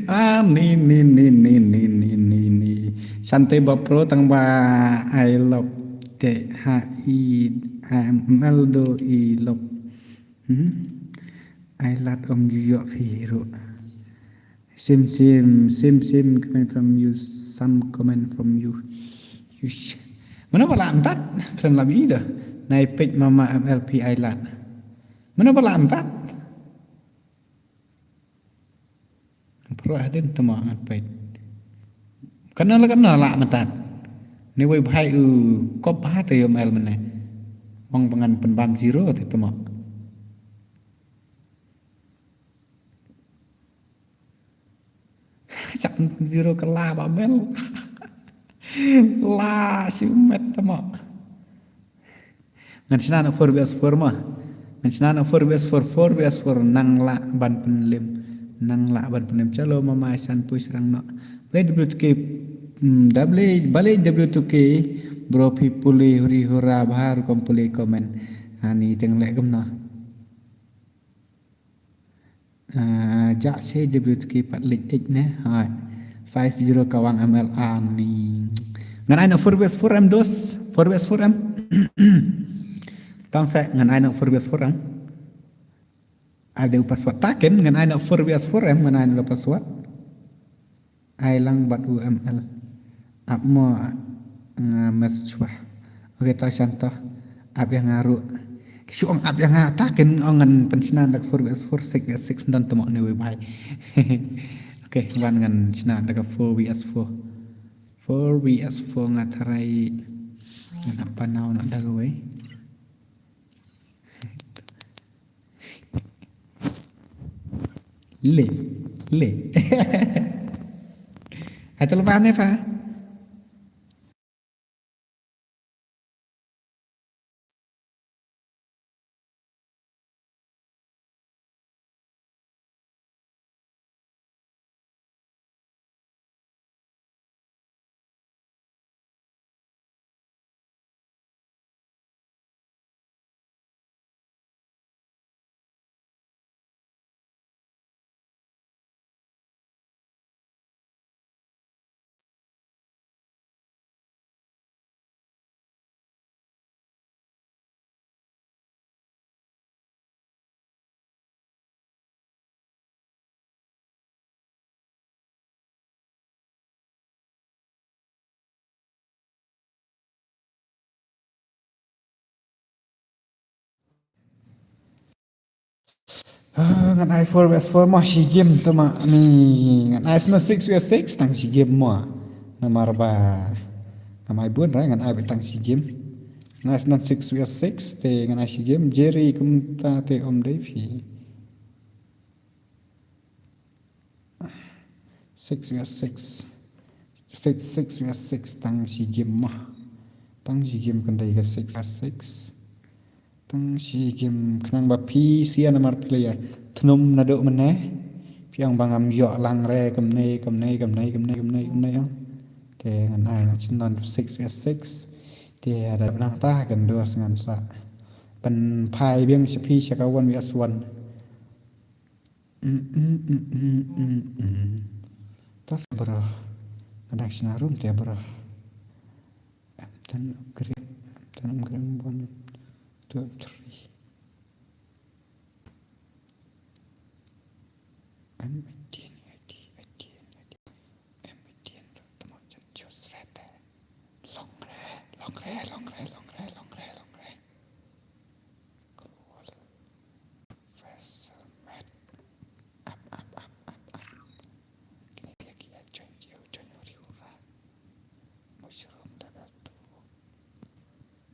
Ah, ni, ni, ni. Shante ba pro tang ba I love te ha i, em, Meldo I love. Hmm? I love om yu yo phi ru. Sim, sim, sim, sim, comment from you, some comment from you. Yush. Mano ba la mynta? Kren la bi da. Nai page mama M L P I love. Mano ba la mynta? Pro hadin tama ngat page. Kana la kana la mynta. Ni wei bhai u kop ha te M L mene. Wang pangan penban zero te tama. Chak zero ka la ba mel. La shi met tama. Ngan shna na four V S four ma. Ngan shna na four V S four, four V S four nang la ban pynlem. Nang la ban pynlem. Chalo mama shan push rang no. Balei W two K, hmm, balei, balei W two K, bro phi pule huri hura bahar kom pule comment. Ani teng le gam na. Ah, ja sei W two K pat leit eit ne. Hai. Five zero kawang M L A ni. Ngan ai na four V S four em dos. Four V S four em. Tang sa ngan ai na four V S four em. Ada password taken ngan ai na four V S four em ngan ai na password. Ai lang bad U M L. Ap mo nga mes chwa. Okay, ta shan ta. Ap yang aru. Ki shu ong ap yang ata ken ong ngan pensinan dak four V S four, six V S six don temo ne wei bai. Okay, wan ngan sinan dak four V S four. Four V S four nga tarai. Ngan apa nau nak dak wei. Le, le. Atau lepas ni, Fa? Ah, ngan ai four versus four mo shi game tu ma ni. Ngan ai sna six versus six tang shi game mo. Namar ba ngan ai bun rai ngan ai tang shi game. Ngan ai sna six versus six te ngan ai shi game. Jerry kumta te om dei phi. Six versus six. Six, six versus six tang shi game mo. Tang shi game kan dei ka six versus six. Tang shi game khnang ba phi sia namar phi la ïa thnum naduh mynne. Phi ong ba ngam ïoh lang re kumne, kumne, kumne, kumne, kumne, kumne ong. Te ngan ai na chin non six versus six. Te ada nang ta kan dos ngan sa. Pynphai biang sha phi sha ka one versus one. Mm, mm, mm, mm, mm, mm. Tas bro. Kadang sinarum te bro. Em ten upgrade, em ten upgrade one, two, three. Em eighteen, eighteen, eighteen, eighteen. Em eighteen, tama jan just right there. Long re, long re, long re, long re, long re, long re. Cool. Vessel mat. Up, up, up, up, up. Kine ki ïa ki ïa join ïa u join u riu ra. Mushroom level two.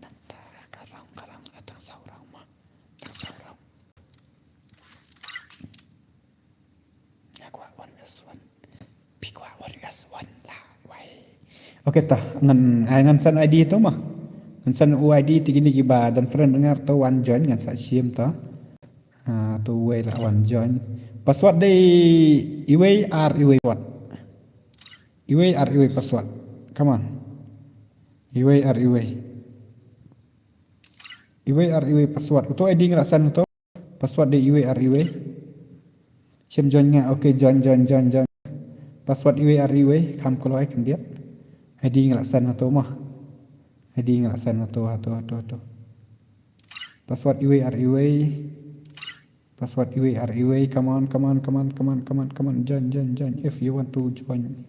Nangta ka round, ka round, tang saw round ma. Tang saw round. Nga kwah one versus one. Phi kwah one versus one la wai. Okay to, ngan, ai ngan send I D to ma. Ngan send u I D te kine kiba don friend ngar to wan join ngan sa shim to. Ah, to wei la wan join. Password dei iwei ar iwei password. Iwei ar iwei password. Come on. Iwei ar iwei. Iwei ar iwei password. Uto I D nga la send uto. Password dei iwei ar iwei. Shem join nga, okay, join, join, join, join. Password iwei ar iwei, kham kloi khyndiat. I D nga la send hato mo. I D nga la send hato, hato, hato, hato. Password iwei ar iwei. Password iwei ar iwei. Come on, come on, come on, come on, come on, come on. Join, join, join. If you want to join.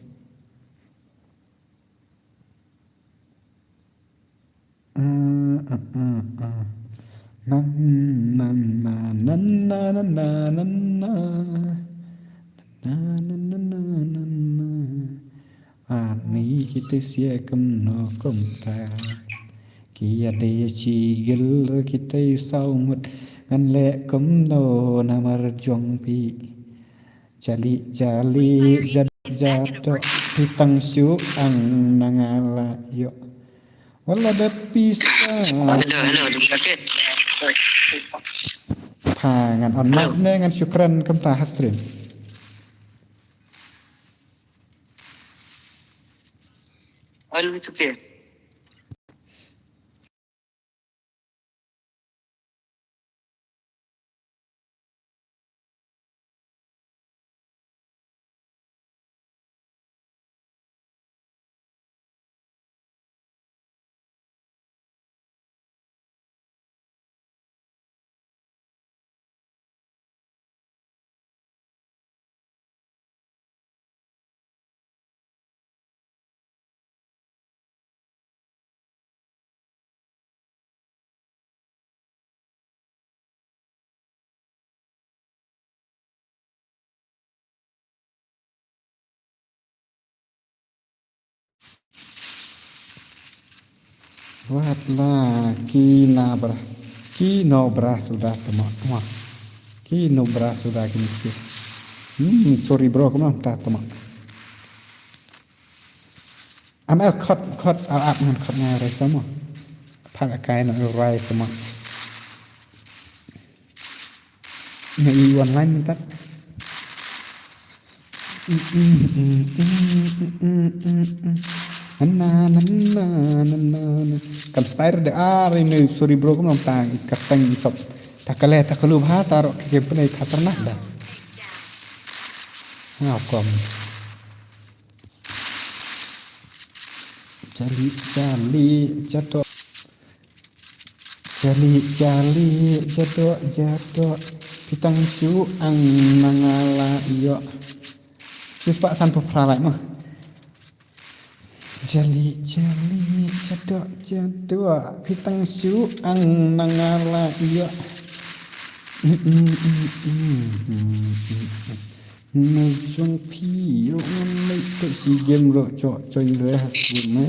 Ah, ah, ah, ah. Na, na, na, na. Na, na, na, na, na, na. Ani kita sia kumno kumta. Ki ade chi gil kita saw ngut. Ngan leh kumno namar jong phi. Jali, jali, jadok, jadok, phi tang shu ang na nga la ïoh. Wala da pisa. Hello, hello, okay. Pha ngan on mic ne ngan shu kren kumta ha stream. Hello, it's okay. Wat la ki na bra, ki no bra suda tama, tama. Ki no bra suda ki mesti. Hmm, sorry bro, kumno ta tama. Am el khot, khot, al ap ngan khot ngai rai samo. Phak akai no rai tama. Nga i online mynta. Na, na, na, na, na, na. Kam style de ar ini, sorry bro, kam long tang i kateng i top. Ta ka le, ta ka lu bha, ta ro ke pnai khatarnak da. Ngau kom. Jali, jali, jadok. Jali, jali, jadok, jadok. Phi tang shu ang na nga la ïoh. Shi spah san phew phra lai mo. Jali, jali, jadok, jadok. Phi tang shu ang na nga la ïoh. Mm, mm, mm, mm, mm, mm. Nai jong phi ruh ngan leit peit shi game ruh, chok, chok, ïa re ha sku me.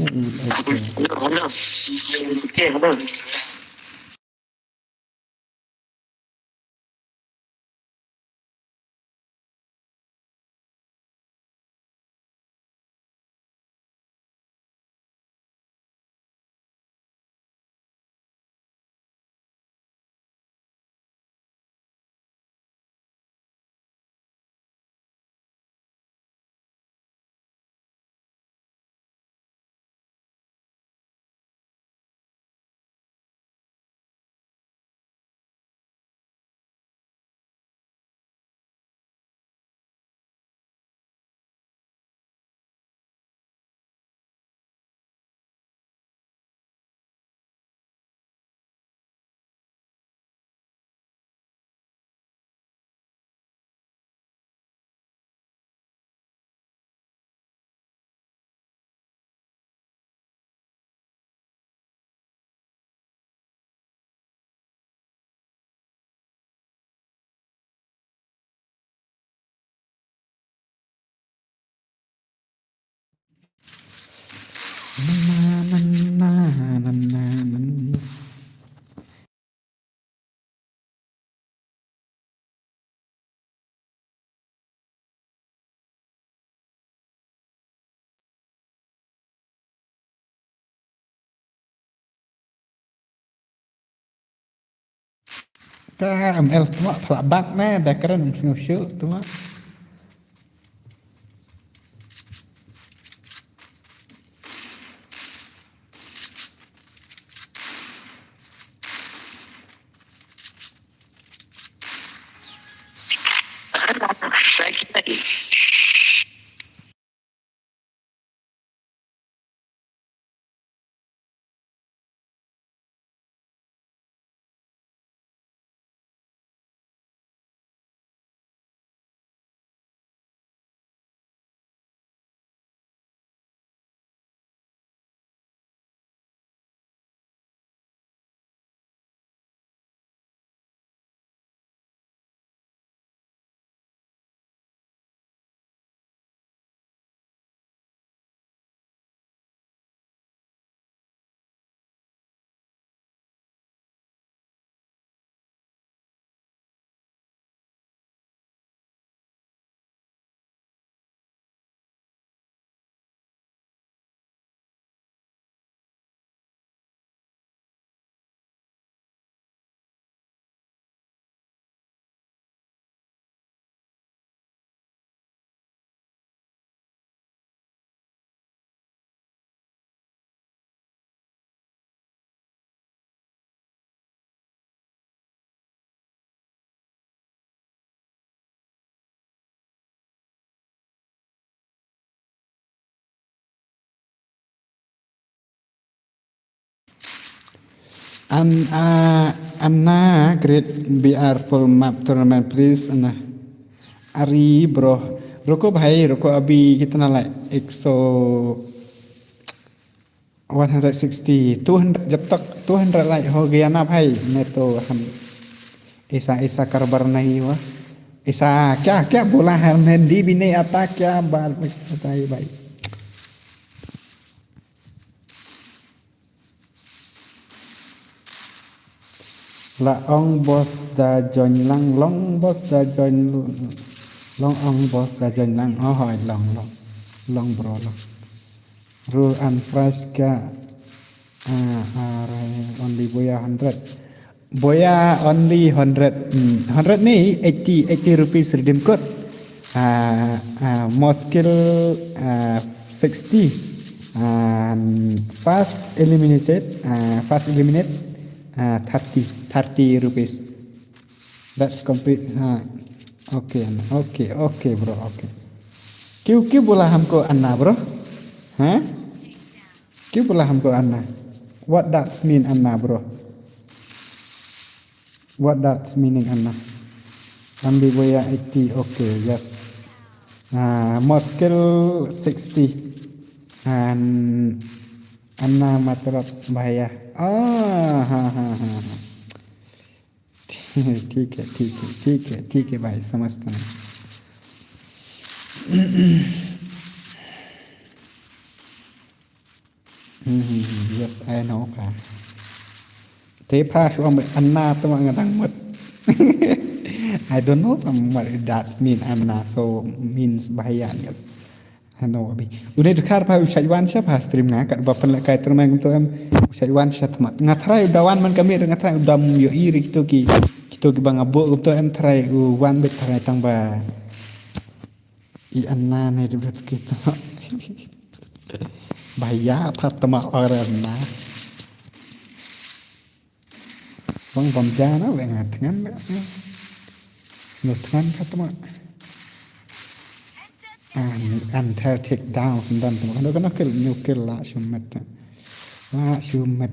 Na, na, na, na, na, na. Ka M L tuma phlak bak ne da kren sngewsih tuma. Thank you. An, ah, Anna, great B R full map tournament, please, Anna. Ari, bro. Ruko bhai, ruko abhi kitna like? Ek so, one hundred sixty, two hundred, jab tak two hundred like ho gaya na bhai, main to hum aisa, aisa karbar nahi hua. Aisa, kya, kya bola hai? Hindi bhi nahi aata, kya baat bata hai bhai? La ong boss da join lang, long boss da join, long ong boss da join lang. Oh, hoi, long, long. Long, bro, long. Rule and price ka, ah, ah, only boya hundred. Boya only hundred, hmm, hundred ni eighty, eighty rupees redeem code. Ah, ah, Moskil, ah, sixty. And fast eliminated, ah, fast eliminate, ah, thirty, thirty rupees. That's complete. Ah, okay, okay, okay, bro, okay. क्यों, क्यों बोला हमको अन्ना, bro? हाँ? क्यों बोला हमको अन्ना? What does mean अन्ना, bro? What does meaning अन्ना? Ambi boya eighty, okay, yes. Ah, Moskil sixty. And अन्ना मतलब भैया. Ah, ha, ha, ha, ha. ठीक है, ठीक है, ठीक है, ठीक है भाई, समझता हूँ. Hmm, hmm, hmm. Yes, I know, pa. Te pa shu ong Anna te ma nga dang mut. I don't know pa what it does mean Anna, so means bahaya, yes. I know abi. Une dkhar pa u shait wan sha pa stream nga kat ba pynleh kai termai kumto em u shait wan sha tma. Nga tharai u da wan man ka miet nga tharai u dam yo i ri kito ki, kito ki ba nga bo kumto em tharai u wan bit tharai tang ba. I Anna ne dep dep ki tama. Bahaya pa tama orang na. Bang bam jana we nga tngan le sno. Sno tngan ka tama. An, an ter take down sendam tama. Kano kano kill, new kill la shumet. La shumet.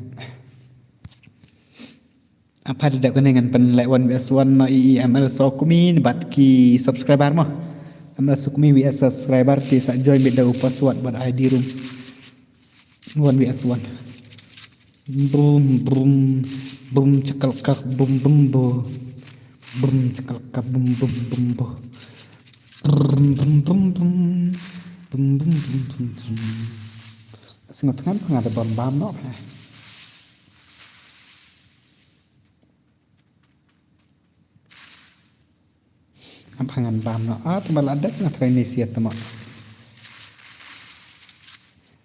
Apa da kane ngan pynleh one versus one na i M L Sokmi bad ki subscriber mo. M L Sokmi V S subscriber te sa join bit da u password bad I D room. One versus one. Brum brum brum chakal kak bum bum bo. Brum chakal kak bum bum bum bo. Brum brum brum brum. Brum brum brum brum brum. Sngot ngan panga da bam bam no ha. Am phangan bam no. Ah, tuma la dep nga try ni siat tuma.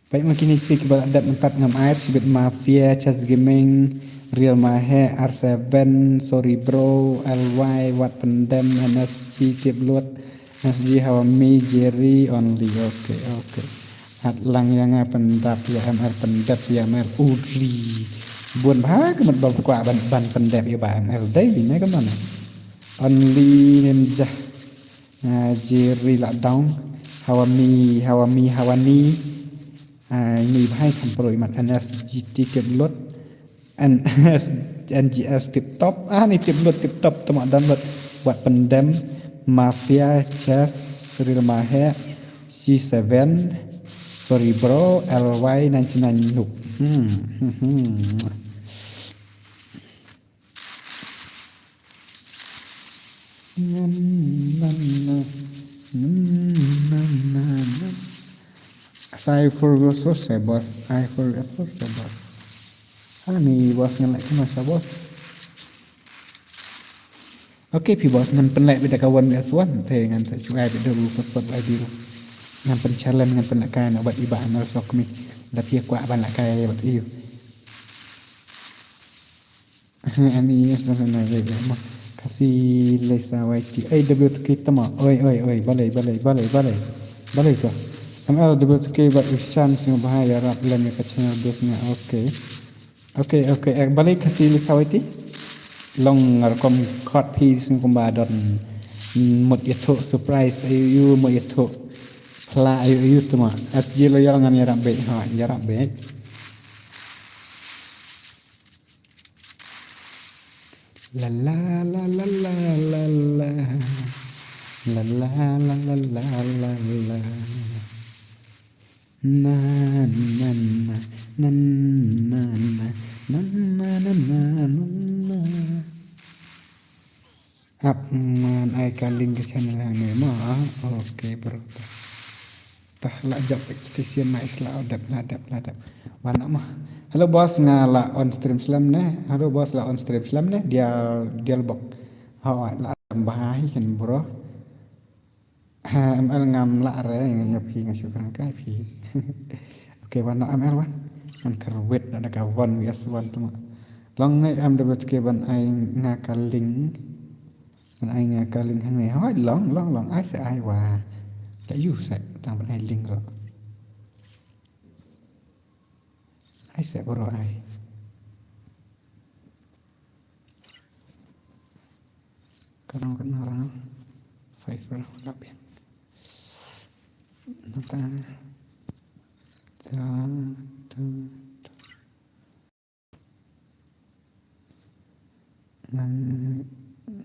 Baik ma kini si kiba la dep ngat ngam air sibit Mafia, Chess Gaming, Real Mahe, R seven, Sorry Bro, L Y, Wat Pendem, N S G, Tip Lut, N S G, Hawami, Jerry, Only. Okay, okay. At lang ïa nga pyndap ïa M L, pyndap ïa M L. Udri. Bun bha ka mut ba kwah ban, ban pyndap ïa ba M L dei ne ka mane. Only Ninja. Ah, Jerry Ladong, Hawami, Hawami, Hawani. Ah, ini bahai kam pro imat N S G T Kit Lut. N S, N G S Tip Top. Ah, ni Tip Lut, Tip Top, tama download. Wat Pendem, Mafia, Chess, Real Mahe, C seven, Sorry Bro, L Y ninety-nine Noob. Hmm, hmm, hmm. Sai for resource, boss. Ai for resource, boss. Ani, boss, ngan leh kino sa, boss. Okay, phi boss, ngan pynleh bit da ka one versus one. Te ngan sa shu ai bit da u password I D ruh. Ngan pynchallenge, ngan pynleh kai na bad i Bah Amel Sokmi. Da phi kwah ban leh kai bad i. Ani, yes, no, no, no, no, no. Khasi Lisa Y T. Ai, W T K tama. Oi, oi, oi. Balei, balei, balei, balei. Balei ko. M L W T K bad Ishan sngewbha ïarap lem ïa ka channel base nga. Okay. Okay, okay. Eh, balei Khasi Lisa Y T? Long nga rukom khot phi sngewbha don mut ïathuh surprise ayu ayu, mut ïathuh pla ayu ayu tama. S J Loyal ngan ïarap beit, ha, ïarap beit. La la la la la la la. La la la la la la la. Na na na na na na na na na na na. Ap man ai ka link ka channel hangne ma. Okay bro. Tah la jop petition ma isla dep la dep la dep. Wan ma. Hello boss nga la on stream slem ne. Hello boss la on stream slem ne. Dia dia bok. Hawa la bahai kan bro. Ha M L ngam la re nga phi nga syukur kai phi. Okay wan M L wan. Ngan kerwit na ka wan bias wan tu. Long ne M W T K ban ai nga ka link. Ban ai nga ka link hangne. Hoi long long long ai se ai wa. Ka yu se tang ban ai link ro. Ai se bro ai. Ka long ka nara Fiverr la bien. Nata ta ta ta.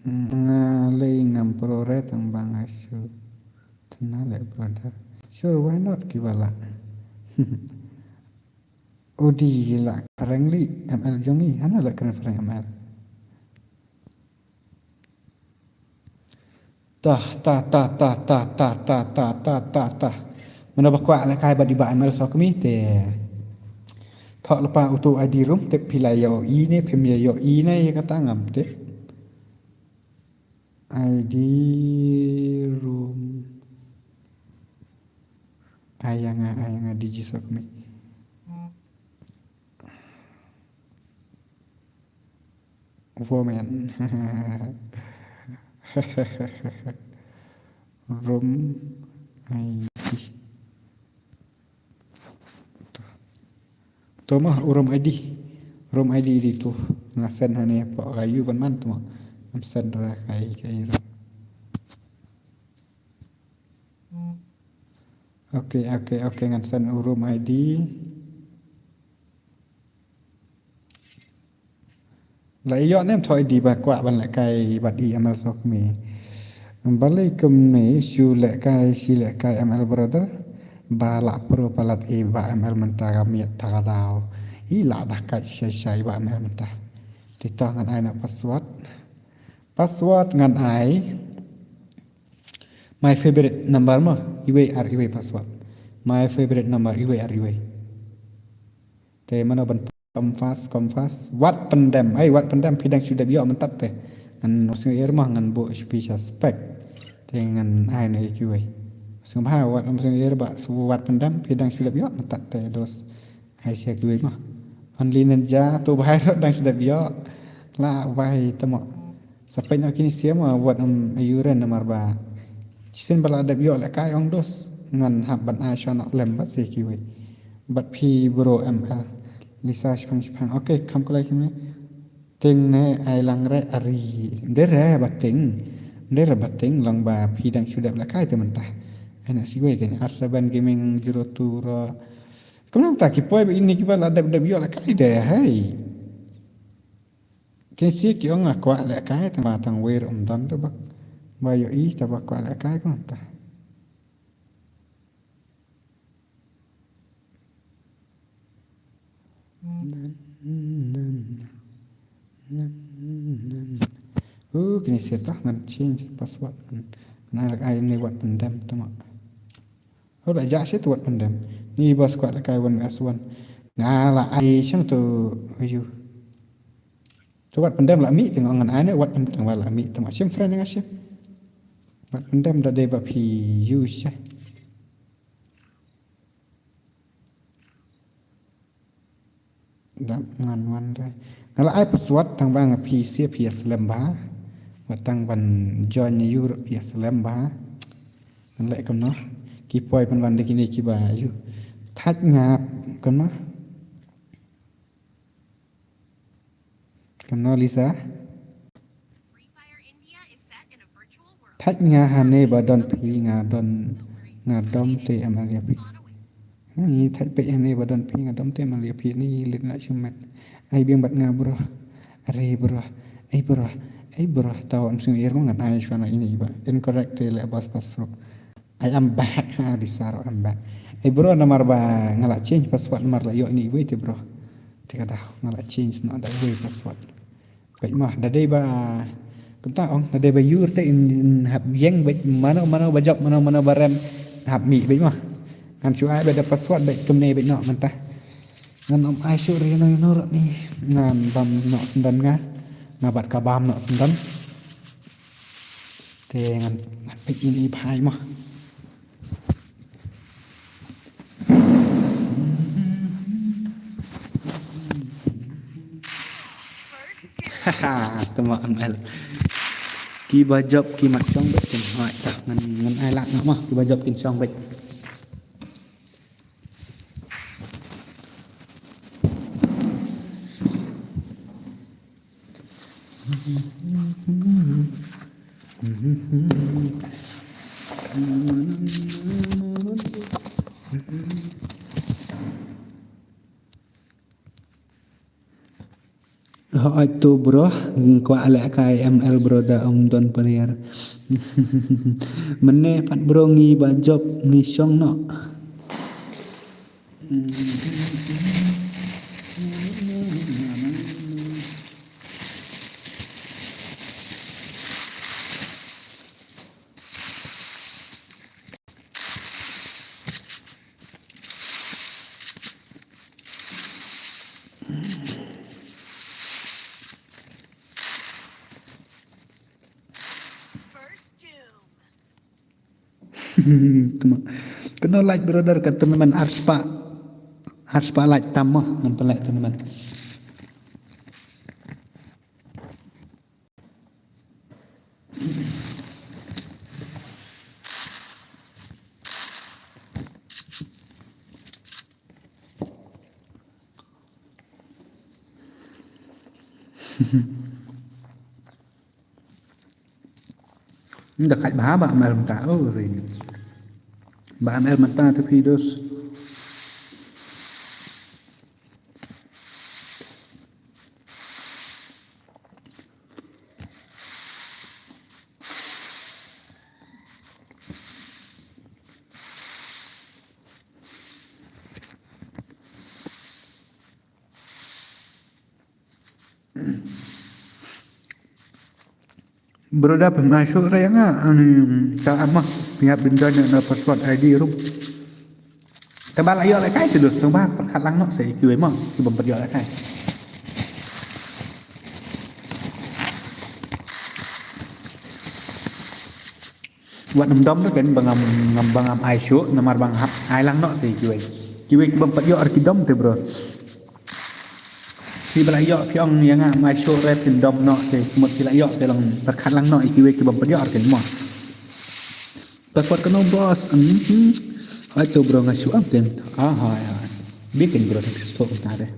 Nga lei ngam pro re tang ba nga shu tna le brother. Sure, why not ki bala. Odi la kareng li M L jong i hana la kareng M L. Tah tah tah tah tah tah tah tah tah tah tah tah. Mano ba kwah leh kai bad i Bah M L Sokmi te. Thok lepa utu I D room te phi la ïoh i ne phim ïoh i ne ïa kata ngam te. I D room. Ayanga ayanga D J Sokmi. Woman. Room I D. To ma room I D. Room I D di tu. Nga send hane po kayu ban man tu ma. Am send ra kai kai room. Okay, okay, okay, ngan send u room I D. La ïoh nem thoh I D ba kwah ban leh kai bad i M L Sokmi. Balei kumne shu leh kai shi leh kai M L brother. Ba la pro palat i Bah M L mynta ka miet ta ka daw. I la dah kai shai shai Bah M L mynta. Ti to ngan ai na password. Password ngan ai. My favorite number mo, iwei ar iwei password. My favorite number, iwei ar iwei. Te mano ban confirm, confirm. Wat Pendem, ai Wat Pendem phi dang shu dep ïoh mynta te. Ngan sngewsih mo ngan buh shu phi suspect. Te ngan ai na iwei. Sngewbha wat sngewsih ba Wat Pendem phi dang shu dep ïoh mynta te dos. Ai sia kiwei ma. Only Ninja tu bahai rot dang sdep ïoh. La bai tamo. Sa peit noh kine sia ma wat em ayuren namar ba. Chisien ba la dep ïoh leh kai ong dos. Ngan hap ban ai shwa noh lem bad sia kiwei. Bad phi bro M L. Lisa shipang shipang. Okay, kham kulai kine. Ting ne ai lang re ari. Dere ba ting. Dei ra ba teng long ba phi dang shu dep lehkai te mynta. Ai na siwei kan R seven Gaming zero two ro. Kumno ta ki poi ba ini kiba la dep dep ïoh lehkai de, hei. Kin si ki ong nga kwah lehkai tang ba tang wer um don te ba. Ba ïohi te ba kwah lehkai kumno ta. Oh, kine sha ta ngan change password. Ngan ai lak ai ne wat pyndem tama. Oh, la jah sha tu wat pyndem. Ni bas kwah lak ai one S one. Nga la ai shang tu ayu. Tu wat pyndem la mih tengok ngan ai ne wat pyndem tang ba la mih tengok shim friend nga shim. Wat pyndem da dei ba phi use sha. Dap ngan wan re. Nga la ai password tang ba nga phi sia phi slem ba. Wat tang ban join yu phi slem ba. Ngan leh kumno. Ki poi ban wan de kine kiba yu. Thaj nga kumno. Kumno Lisa? Thaj nga hane ba don phi nga don nga dom te M L ya phi. Ni thaj phi hane ba don phi nga dom te M L ya phi ni lit na shumet. Ai biang bat nga bro. Are bro. Ai bro. Ai bro. Taw am sing ir ngan ai shwana ini ba. Incorrect te le bas pas sruk. I am back ha di saro am back. Ai bro namar ba nga la change password namar la yo ini wei te bro. Te ka dah nga la change na da wei password. Bad mah da dei ba kumta ong da dei ba yur te in hap yeng bad mano mano ba jop mano mano ba rem hap mi bad mah. Ngan shu ai bad da password bad kumne bad no mynta. Ngan om ai shu ri no no ni ngan bam no sendan nga. Nga bad ka bam no sendan. Te ngan ngan pek ini bhai mah. Haha, tama M L. Ki ba jop ki mat shong bet kin hoi. Ngan ngan ai lak ngam mah ki ba jop kin shong bet. Hooid to bro, kwah lehkai M L bro da ym don player. Mynne pat bro ngi ba jop ngi shong noh. Tuma. Kano like brother ka tournament arspah. Arspah like tam mo ngan pynleh tournament. Nda khat ba ba mer mynta oh ri. Ba mer mynta tu phi dos. Bro da pynai suk re nga ani ta ama pia bin join na password I D rum. Ta ba la ïoh lehkai te dos song ba pyrkhat lang noh se kiwei mo ki bym pat ïoh lehkai. Wat nym dom te ken ba ngam ngam ba ngam ai shuh namar ba ngam hap ai lang noh te kiwei. Kiwei ki bym pat ïoh ar ki dom te bro. Ki ba la ïoh ki ong ïa nga mai shuh re phin dom noh te mut ki la ïoh te long pyrkhat lang noh ïa kiwei ki bym pat ïoh ar ken mo. Password kano boss. Hmm. Hai to bro nga shuh am ken. Ah hai hai. Bikin bro te stok ta re.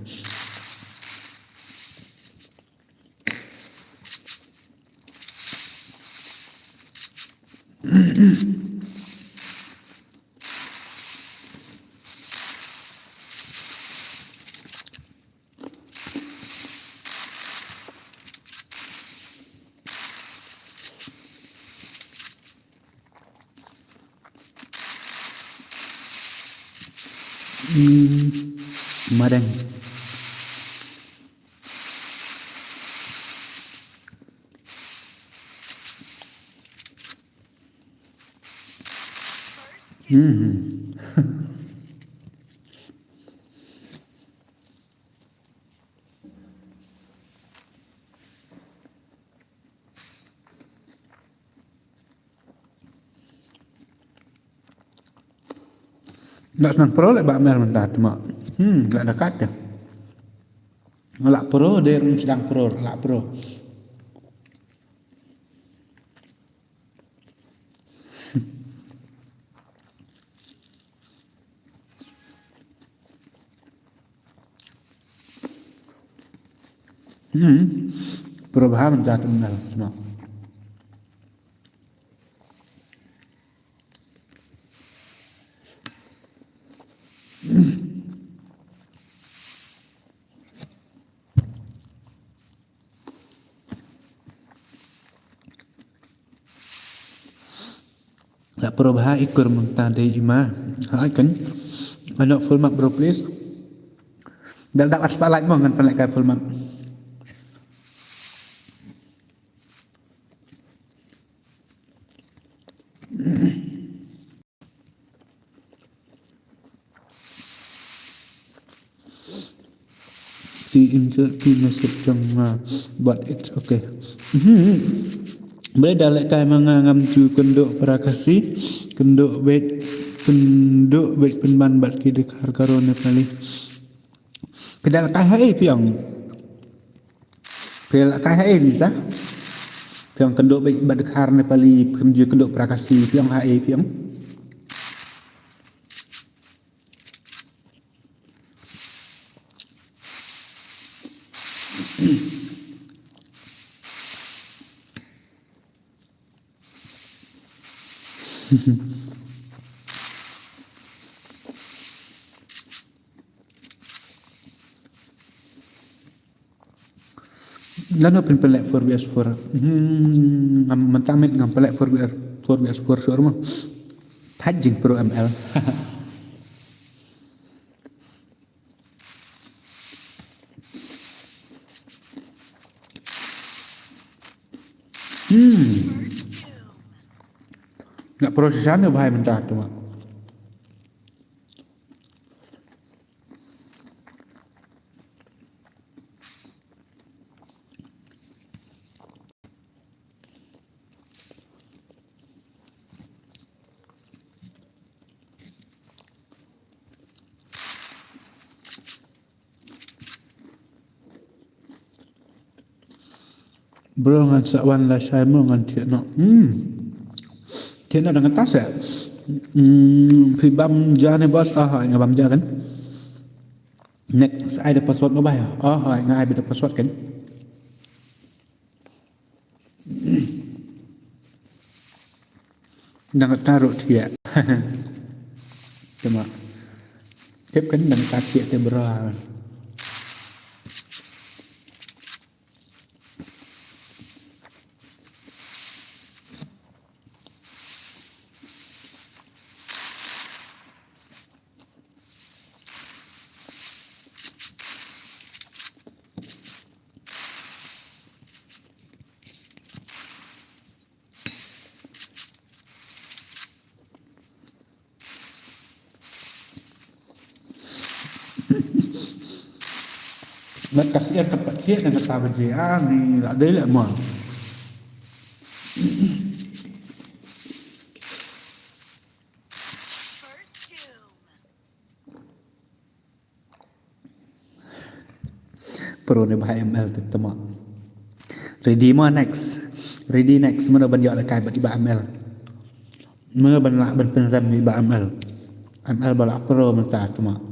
Hmm, madang. Hmm. Nda snang pro leh ba mer mynta tma. Hmm, la da kat te. La pro de rum sdang pro, la pro. Hmm. Pro bha mynta tma, tma. La pro bha i kur mynta dei i ma. Ha kan. Ano full mark bro please. Dal dap at spotlight mo ngan pynlehkai full mark. Ki insert ki message jong nga, but it's okay. Mhm. Balei da lehkai ma nga ngam ju kynduh para Khasi, kynduh beit, kynduh beit pynban bad ki dkhar Garo Nepali. Phi da lehkai ha ei phi ong? Phi da lehkai ha ei Lisa? Phi ong kynduh beit bad dkhar Nepali, phim ju kynduh para Khasi, phi ong ha ei phi ong? Lano phin pynleh four V S four. Hmm, ngam mynta mit ngam pynleh four V S, four V S four shuh mo. Thait jingpro M L. Hmm. Nga pro shisha ne bhai mynta tma. Bro ngan sa wan lashai mo ngan thiah noh. Hmm. Thiah noh da kata seh. Hmm, phi bam ja ne boss, ah, nga bam ja kan. Next ai da password mo bhai. Ah, nga ai da password kan. Dang taruh thiah. Tama. Tip kan dang ta thiah te bra. Ngat ka siar ka pat thiah na kata baje ani la dei la ma. Pro ne bha M L te tama. Ready ma next. Ready next. Mano ban ïoh lehkai bad i Bah M L. Mano ban lah ban pynrem i Bah M L. M L ba lah pro mynta tama.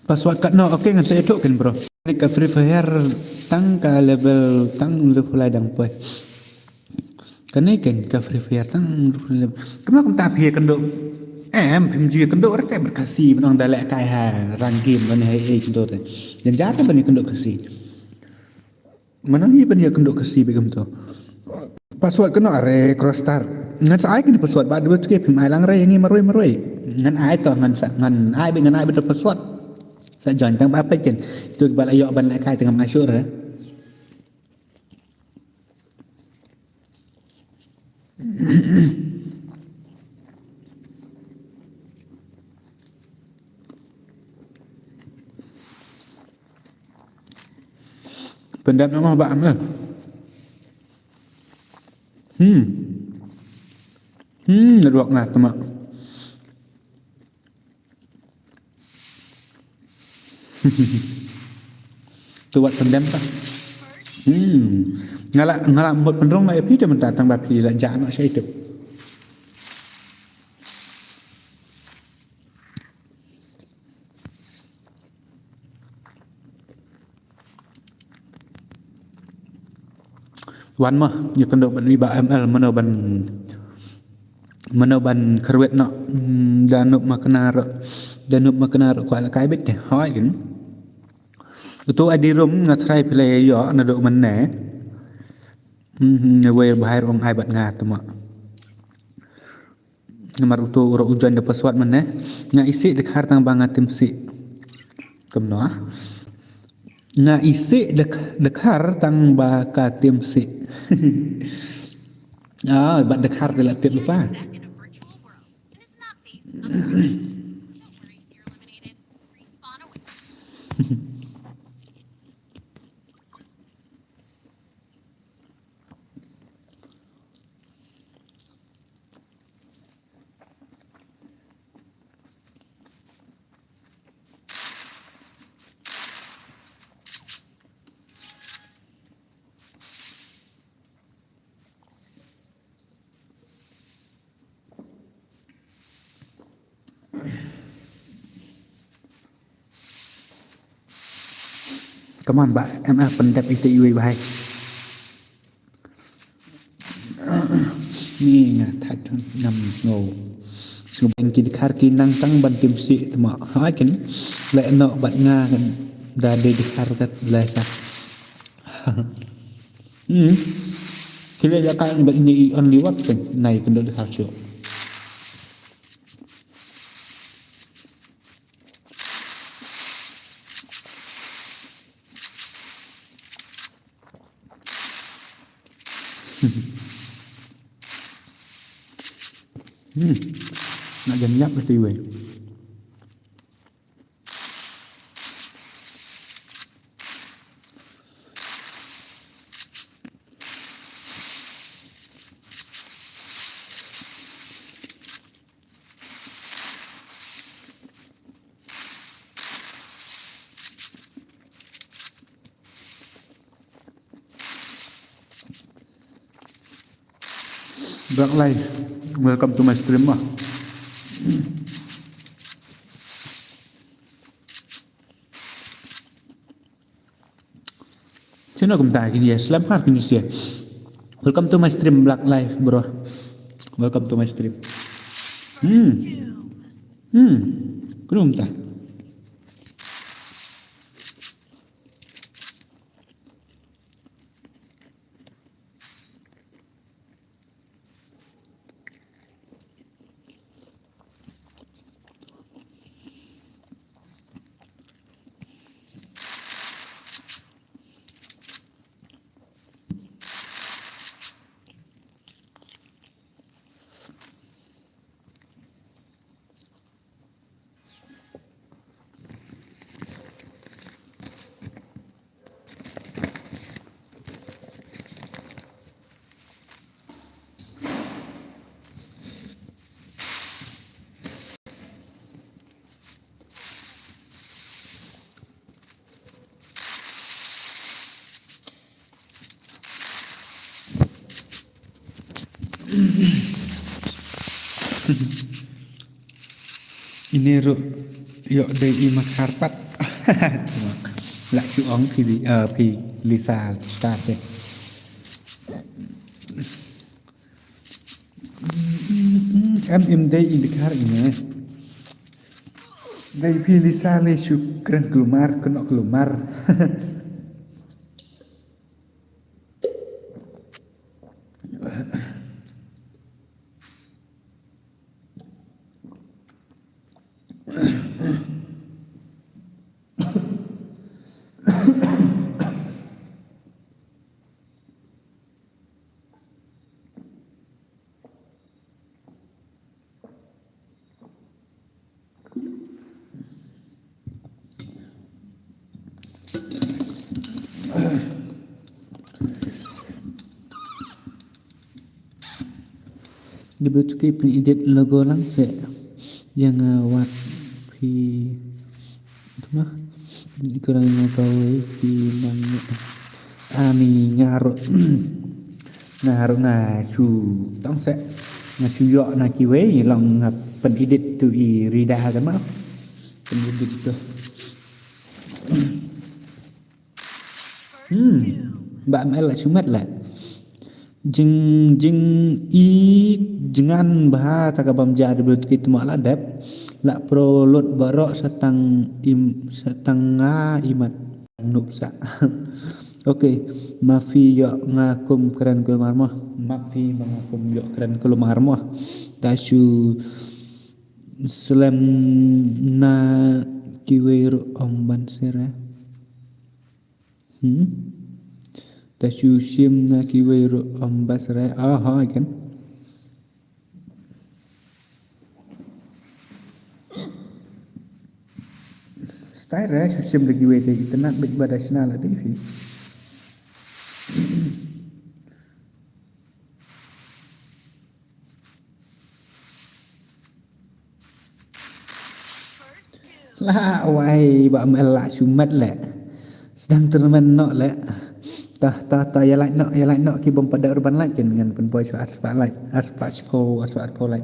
Password kat no, okay, ngan sa ïathuh ken bro. Kane ka Free Fire tang ka level tang hynriew phew lai dang poi. Kane ken ka Free Fire tang hynriew phew lai level. Kumno kumta phi ïakynduh? Em, phim ju ïakynduh re te bad Khasi, ban ong da lehkai ha rang game ban ïa ei kynduh te. Jynjar te ban ïakynduh Khasi. Mano ngi ban ïakynduh Khasi bad kumto. Password kano are crosstar. Ngan sa ai kane password bad dei te phim ai lang re ïa ngi marwei marwei. Ngan ai to ngan sa ngan ai bad ngan ai bad password. Sa join tang ba peit ken. Itu ba la ïoh ban lehkai tang ma sure. Pyndep namar ba am eh. Hmm. Hmm, network nga tama. Tu wat pyndem ta. Hmm. Nga la nga la mut pynrung la ïa phi te mynta tang ba phi la jah noh sha itu. Wan ma, ïakynduh bad i Bah M L mano ban mano ban kyrwit noh. Hmm, da nup ma kena ruh da nup ma kena ruh kwah lehkai beit te. Hoi ken. Uto I D room nga try phi la ïoh naduh mynne. Hmm, wei bahai ruh ong ai bad nga tama. Namar uto u ruh u join da password mynne. Nga isih dkhar tang ba nga tim sih. Kumno ah? Nga isih dkhar tang ba ka tim sih. Ah, bad dkhar te la tip lypa. Come on, Bah M L pyndep ite iwei bahai. Ni nga thait nam sngew. Sngew bang ki dkhar ki nang tang ban tim sih tama. Hai ken leh noh bad nga kan da dei dkhar kat leh sa. Hmm. Ki leh ïa ka bad ini i only what ken nai kynduh dkhar shuh. Hmm. Nak jan ïap mesti wei. Black Life, welcome to my stream ma. Sino kumta kini ya slam har kini sia. Welcome to my stream Black Life bro. Welcome to my stream. Hmm. Hmm. Kumta. Ine ruh ïoh dei i makhar pat. Lah shu ong phi, ah, phi Lisa star te. Em, em dei i dkhar ine. Dei phi Lisa lei shu kren kulmar, kynnoh kulmar. Dei ba tu ki pynedit logo lang se. Ïa nga wad phi. Tuma. Iko nang nga kawei phi nang. Ani nga ruh. Nga ruh nga shu tang se. Nga shu ïoh na kiwei long nga pynedit tu i Rida ka ma. Pynedit tu. Hmm. Bah M L la shu met la. Jing, jing i jngan bha ta ka bam ja de blut ki tuma la dep. La pro lut baroh sa tang im, sa tang nga imat. Nup sa. Okay, ma phi ïoh nga kum kren kulmar mo. Ma phi ma nga kum ïoh kren kulmar mo. Ta shu slem na kiwei ruh ong ban sera. Hmm. Ta shu shim na kiwei ruh ong ban sera. Aha, kan. Style re shu shim da kiwei te itynnad bad ba da shna la dei phi. La wai ba mel la shu met le. Sdang tournament noh le. Tah, tah, tah, ïa like noh, ïa like noh, ki bym pat dei ruh ban like, kin ngan pynpoi shu ar spah like, ar spah shiphew, ar spah arphew like.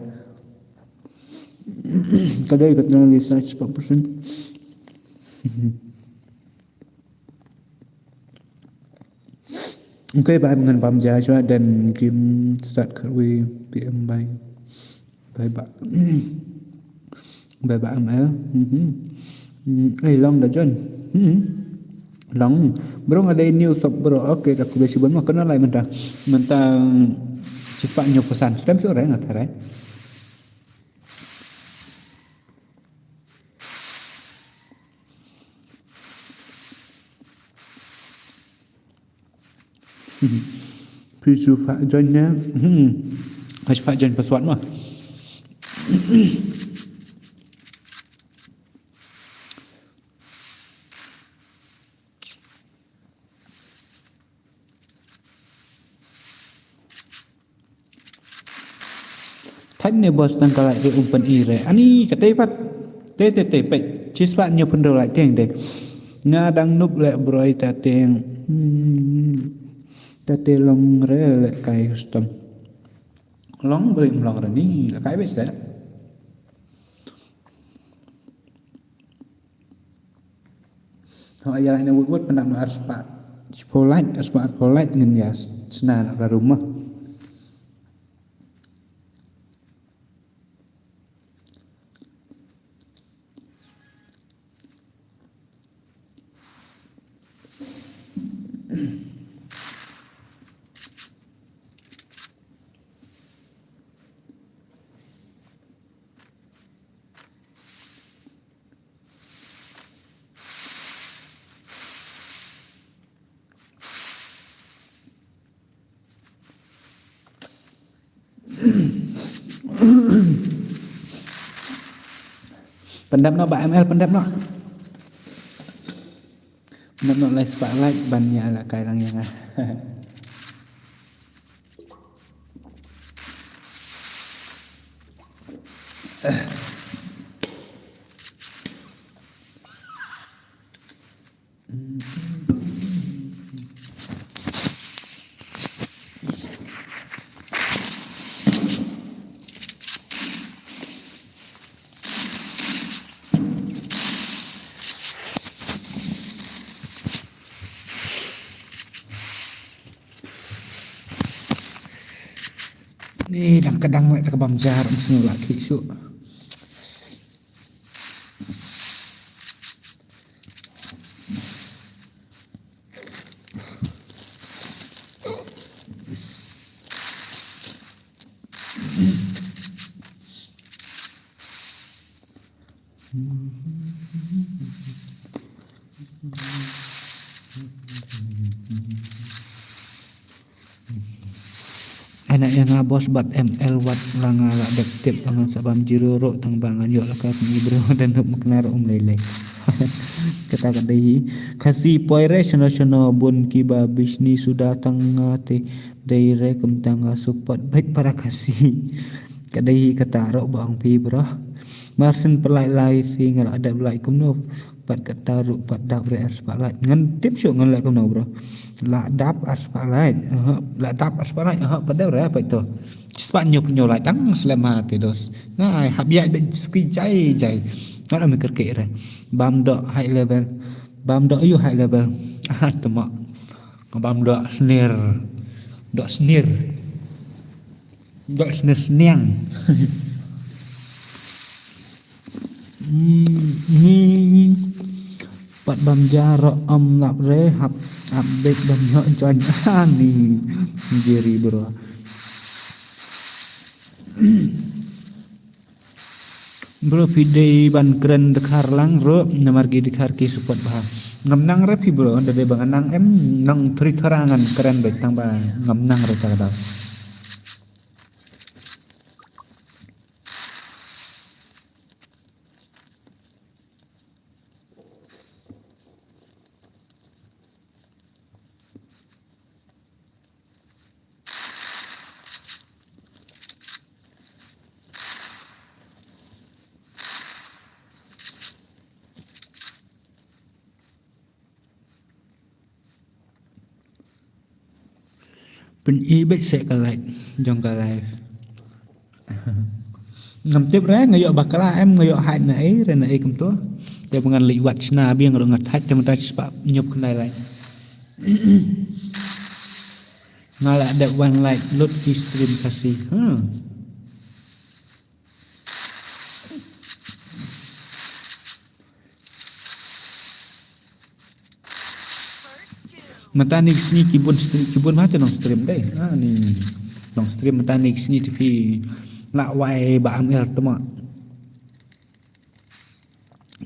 Ka dei ka tnga li sa spah persen. Okay, bye, ngan bam ja shuwa, then game start kawei P M, bye. Bye, bye. Bye, bye, M L. Mhm. Hmm, eh, long da join. Hmm. Long. Bro, nga dei new sub, bro. Okay, ka kube shibun mo kena lai mynta. Mynta, hmm, shispah hynñiew phew san. Stem sure nga tharai. Phi shu phah join ne? Hmm. Phi shu phah join password mo. Thait ne boss tang ka lai te um pyn-i re. Ani ka te pat. Te te te peit. Shispah hynñiew phew hynriew lai tieng te. Nga dang nup le broi ta tieng. Hmm. Ta te long re le kai custom. Long broi um long re ni. Kai beit se. Ho ïa ina wut wut pynap na arspah. Spah like, arspah arphew like ngin ïa sna na ka rumah. Pyndep noh, Bah M L, pyndep noh. Pyndep noh lai spah like ban ïa la kai lang ïa nga. Ni dang ka dang leh ta ka bam jar, ym sngew lah khih shuh. Ai na ïa nga boss bad M L wat la nga la dep tip la nga sa bam zero ruh tang ba ngan ïoh la ka ni bro dan hup mekna ruh um lei lei. Kata ka dei hi. Khasi poi re shano shano bun kiba bishni suda tang nga te dei re kumta nga support bad para Khasi. Ka dei hi kata ruh ba ong phi bro. Marsin pynlait live hi nga la dep lait kumno. Pat kata ruh pat dap re ar spah lait. Ngan tip shuh ngan leh kumno bro. La dap ar spah lait. Aha, la dap ar spah lait. Aha, pat dap re pat to. Spah hynñiew phew hynñiew lait dang slem ha te dos. Nga ai hap ïaid bad suki jai jai. Ngat am kyrkieh re. Bam doh high level. Bam doh ayu high level. Aha, tama. Bam doh snir. Doh snir. Doh sne sniang. Hmm, ni pat bam jar ym lap re hap update bam ïoh join ani Jerry bro. Bro phi dei ban kren dkhar lang bro namar ki dkhar ki support bha. Ngam nang re phi bro da dei ba nga nang em nang thri thara ngan kren beit tang ba ngam nang re ta ka daw. Pyn-i beit seh ka light jong ka live. Ngam tip re nga ïoh bakla em nga ïoh hide na ei re na ei kumto. Te ba ngan leit wad shna biang ruh nga thait te mynta shispah hynñiew khyndai light. Nga la dep wan light lut ki stream Khasi. Hmm. Mynta ni ki sngi ki bun stream, ki bun bha te nong stream dei. Ha ni nong stream mynta ni ki sngi te phi lah wai ba am er tama.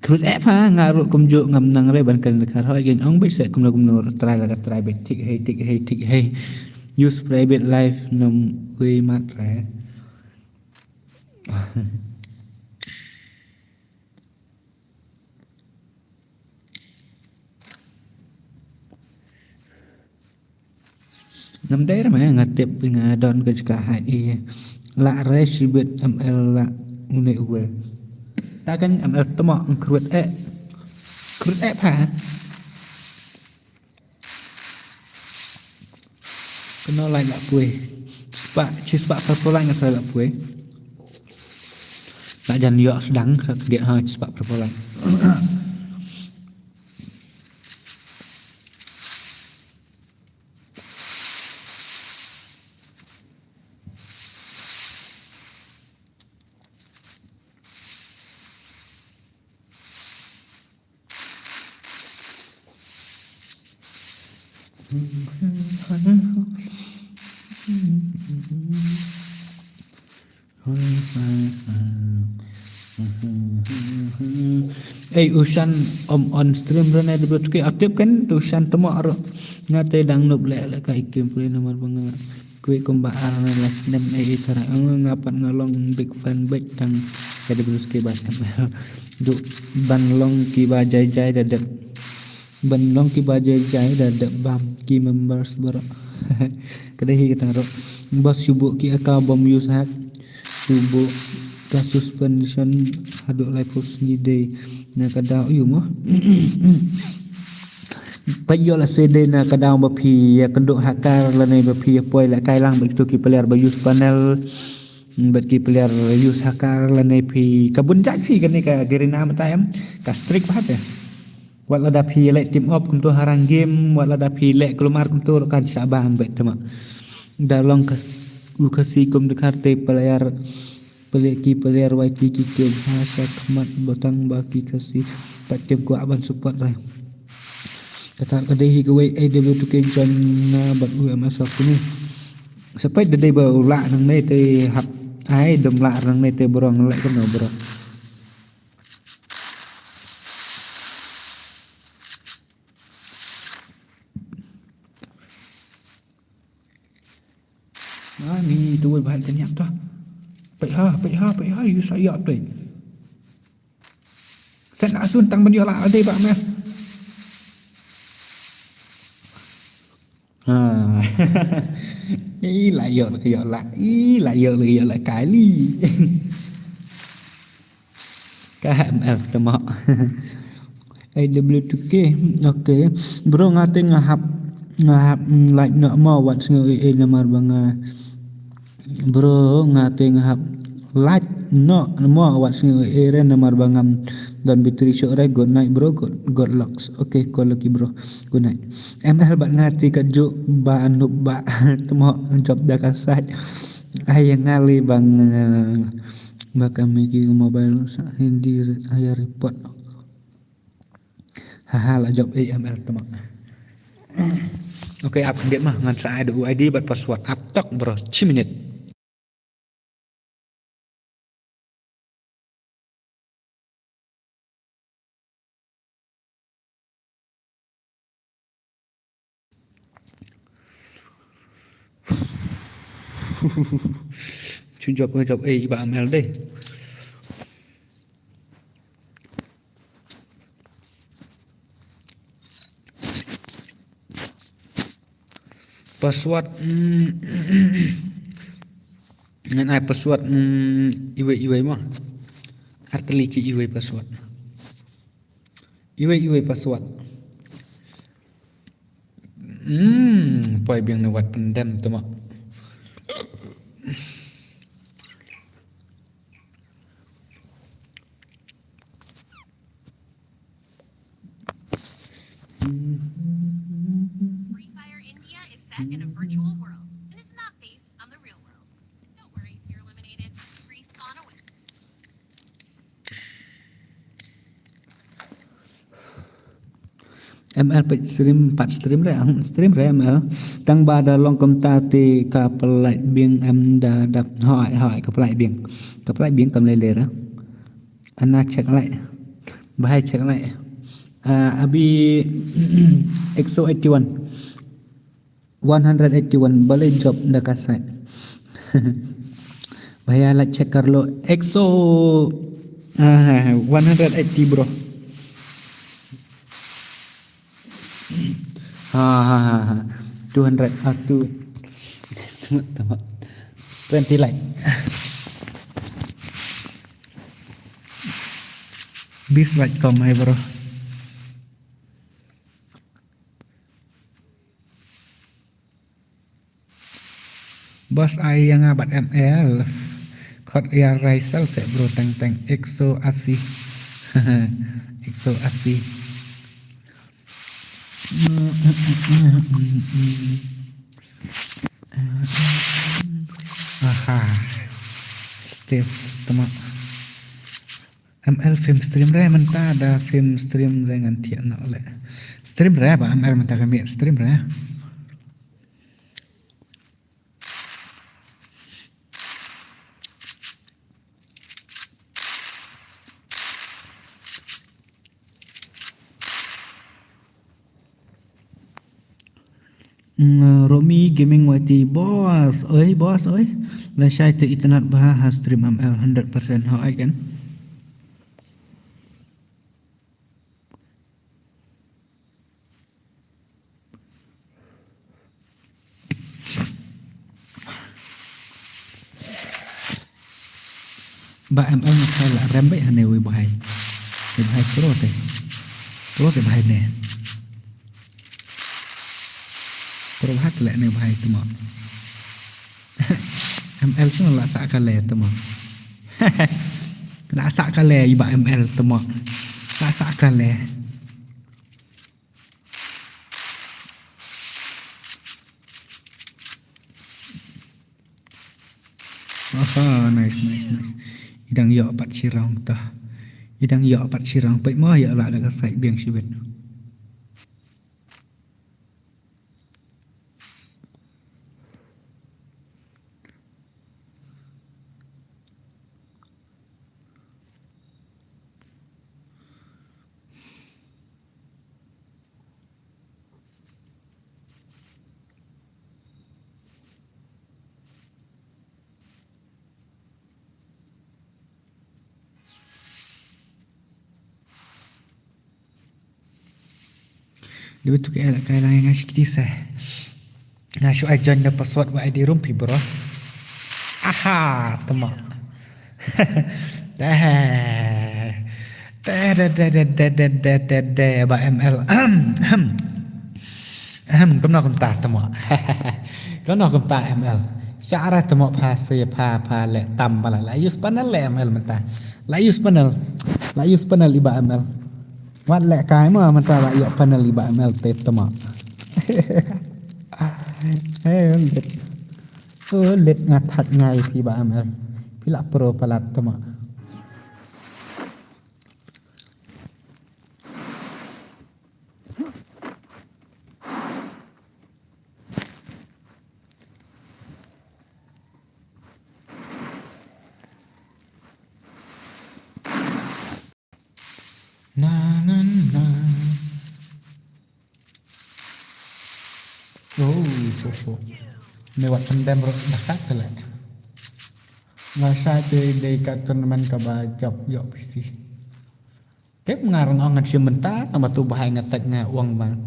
Khrut eh pha nga ruh kumjuh ngam nang re ban kren dkhar hoi gen ong beit seh kumno kumno try la ka try beit thik hei thik hei thik hei. Use private live num wei mat re. Ngam dei re ma nga tip nga don ka jaka hide i la re shibit M L la une uwe. Ta kan M L tama ang khrut eh. Khrut eh pha. Kano lai la pui. Spa, chi spa purple lai nga la pui. La jan yok sedang dia ha chi spa purple lai. Ei, u shan om on stream rane de bro tuki atip kan tu shan temo aro. Nga te dang nup le le kai kim puli nomor banga. Kwi kumba ar na la snem ei ei tara ang nga pat nga long big fan big tang ka de bro tuki bat M L. Du ban long ki ba jai jai da dep. Ban long ki ba jai jai da dep bam ki members bro. Ka dei hi ka tang ro. Bas shu buh ki account bam use hack. Shu buh ka suspension haduh laiphew sngi dei na ka daw yu mo. Pat ïoh la se dei na ka daw ba phi ïa kynduh hacker lane ba phi ïa poi la kai lang ba kitu ki player ba use panel. Bad ki player use hacker lane phi ka bun jait phi kane ka Garena mynta em ka strict bha te. Wat lada phi leh team up kumto harang game, wat lada phi leh kulmar kumto ruh kan shah bam bad tama. Da long ka u Khasi kum dkhar te player, player ki player Y T ki kieñ ha sha khmat ba tang ba ki Khasi pat kim kwah ban support re. Kata ka dei hi kawei A W two K join nga bad u M S Hawk kine. Sa peit da dei ba u lah nangne te hap ai dum lah nangne te bro ngan leh kumno bro. Ani tu wei bhal teniak tu. Peit ha, peit ha, peit ha, yu sa yak tu. Sen asun tang ban yak lah dei ba meh. Ha. Ih, lah yak lah, yak lah. Ih, lah yak lah, yak lah kali. Ka M L tama. A W two K. Okay. Bro nga te nga hap, nga hap, mm, like noh mo wat sngew ei ei namar ba nga. Bro nga te nga hap like noh mo wat sngew ei ei re namar ba ngam don battery shuh re. Good night bro, good, good luck. Okay, call lucky bro. Good night. M L bad nga te ka juk ba anup ba tama job da ka site. Ai nga le bang, eh, ba ka Miki mobile sa hindi re-, aya report. Haha, la job A M L tama. Okay, ap khyndiat ma ngan sa ai da u I D bad password ap tok bro, shi minit. Chun job ngai job ei ba M L dei. Password, mm, ngan ai password, mm, iwei iwei mo. Artylli ki iwei password. Iwei iwei password. Hmm, poi biang ne wat pyndem tu ma. Free Fire India is set in a virtual world and is not based on the real world. Don't worry if you're eliminated. Respawn awaits. M L peit stream, pat stream re, ang stream re M L. Tang ba da long kumta te ka pynlait biang em da dap. Hoi, hoi, ka pynlait biang. Ka pynlait biang kam lei lei re. Ana check lai. Bahai check lai. Ah, abi X O eighty one. One hundred eighty one balei job da ka site. Bhaiya la check kar lo X O, ah, one hundred eighty bro. Ha ha ha ha. Two hundred, ah, two. Twenty like. Bis like kom hai bro. Boss ai ïa nga bad M L. Khot ïa Raisel se bro teng teng X O eighty. X O eighty. Aha. Steve tama. M L film stream re mynta da film stream re ngan thiah noh le. Stream re ba M L mynta ka miet stream re. Mm, Romi Gaming Y T, boss, oi, boss, oi. Lashai te itynnad bha ha stream M L hundred percent ha ai kan. Ba M L na khai la rem bha ne wi bahai. Wi bahai pro te. Pro te bahai ne. Pro bha te le ne bahai tu mo. M L shu la sa ka le tu mo. La sa ka le i ba M L tu mo. La sa ka le. Aha, nice, nice, nice. I dang ïoh pat shirong ta. I dang ïoh pat shirong, peit mo, ïoh lah da ka side biang shibit. Dei ba tu ka ela kai lang nga shi kti se. Nga shu ai join da password wa I D room phi bro. Aha, tama. Teh. Teh, teh, teh, teh, teh, teh, teh, teh, ba M L. Ahem. Ahem, kumno kumta tama. Kumno kumta M L. Sha ara tama pha se pha, pha le tam bala. La use panel le M L mynta. La use panel. La use panel iba M L. Wat leh kai ma mynta la ïoh panel iba M L te tama. Hey, lit. Oh, lit nga thak ngai phi ba M L. Phi la pro palat tama. Na, na, na. Oh, oh, oh. Me wat pendem ro dah kat tele. Nga sa te de ka tournament ka ba jop jop pisi. Kep nga rong ong ngan shim mynta, tang ba tu bahai nga tek nga uang bang.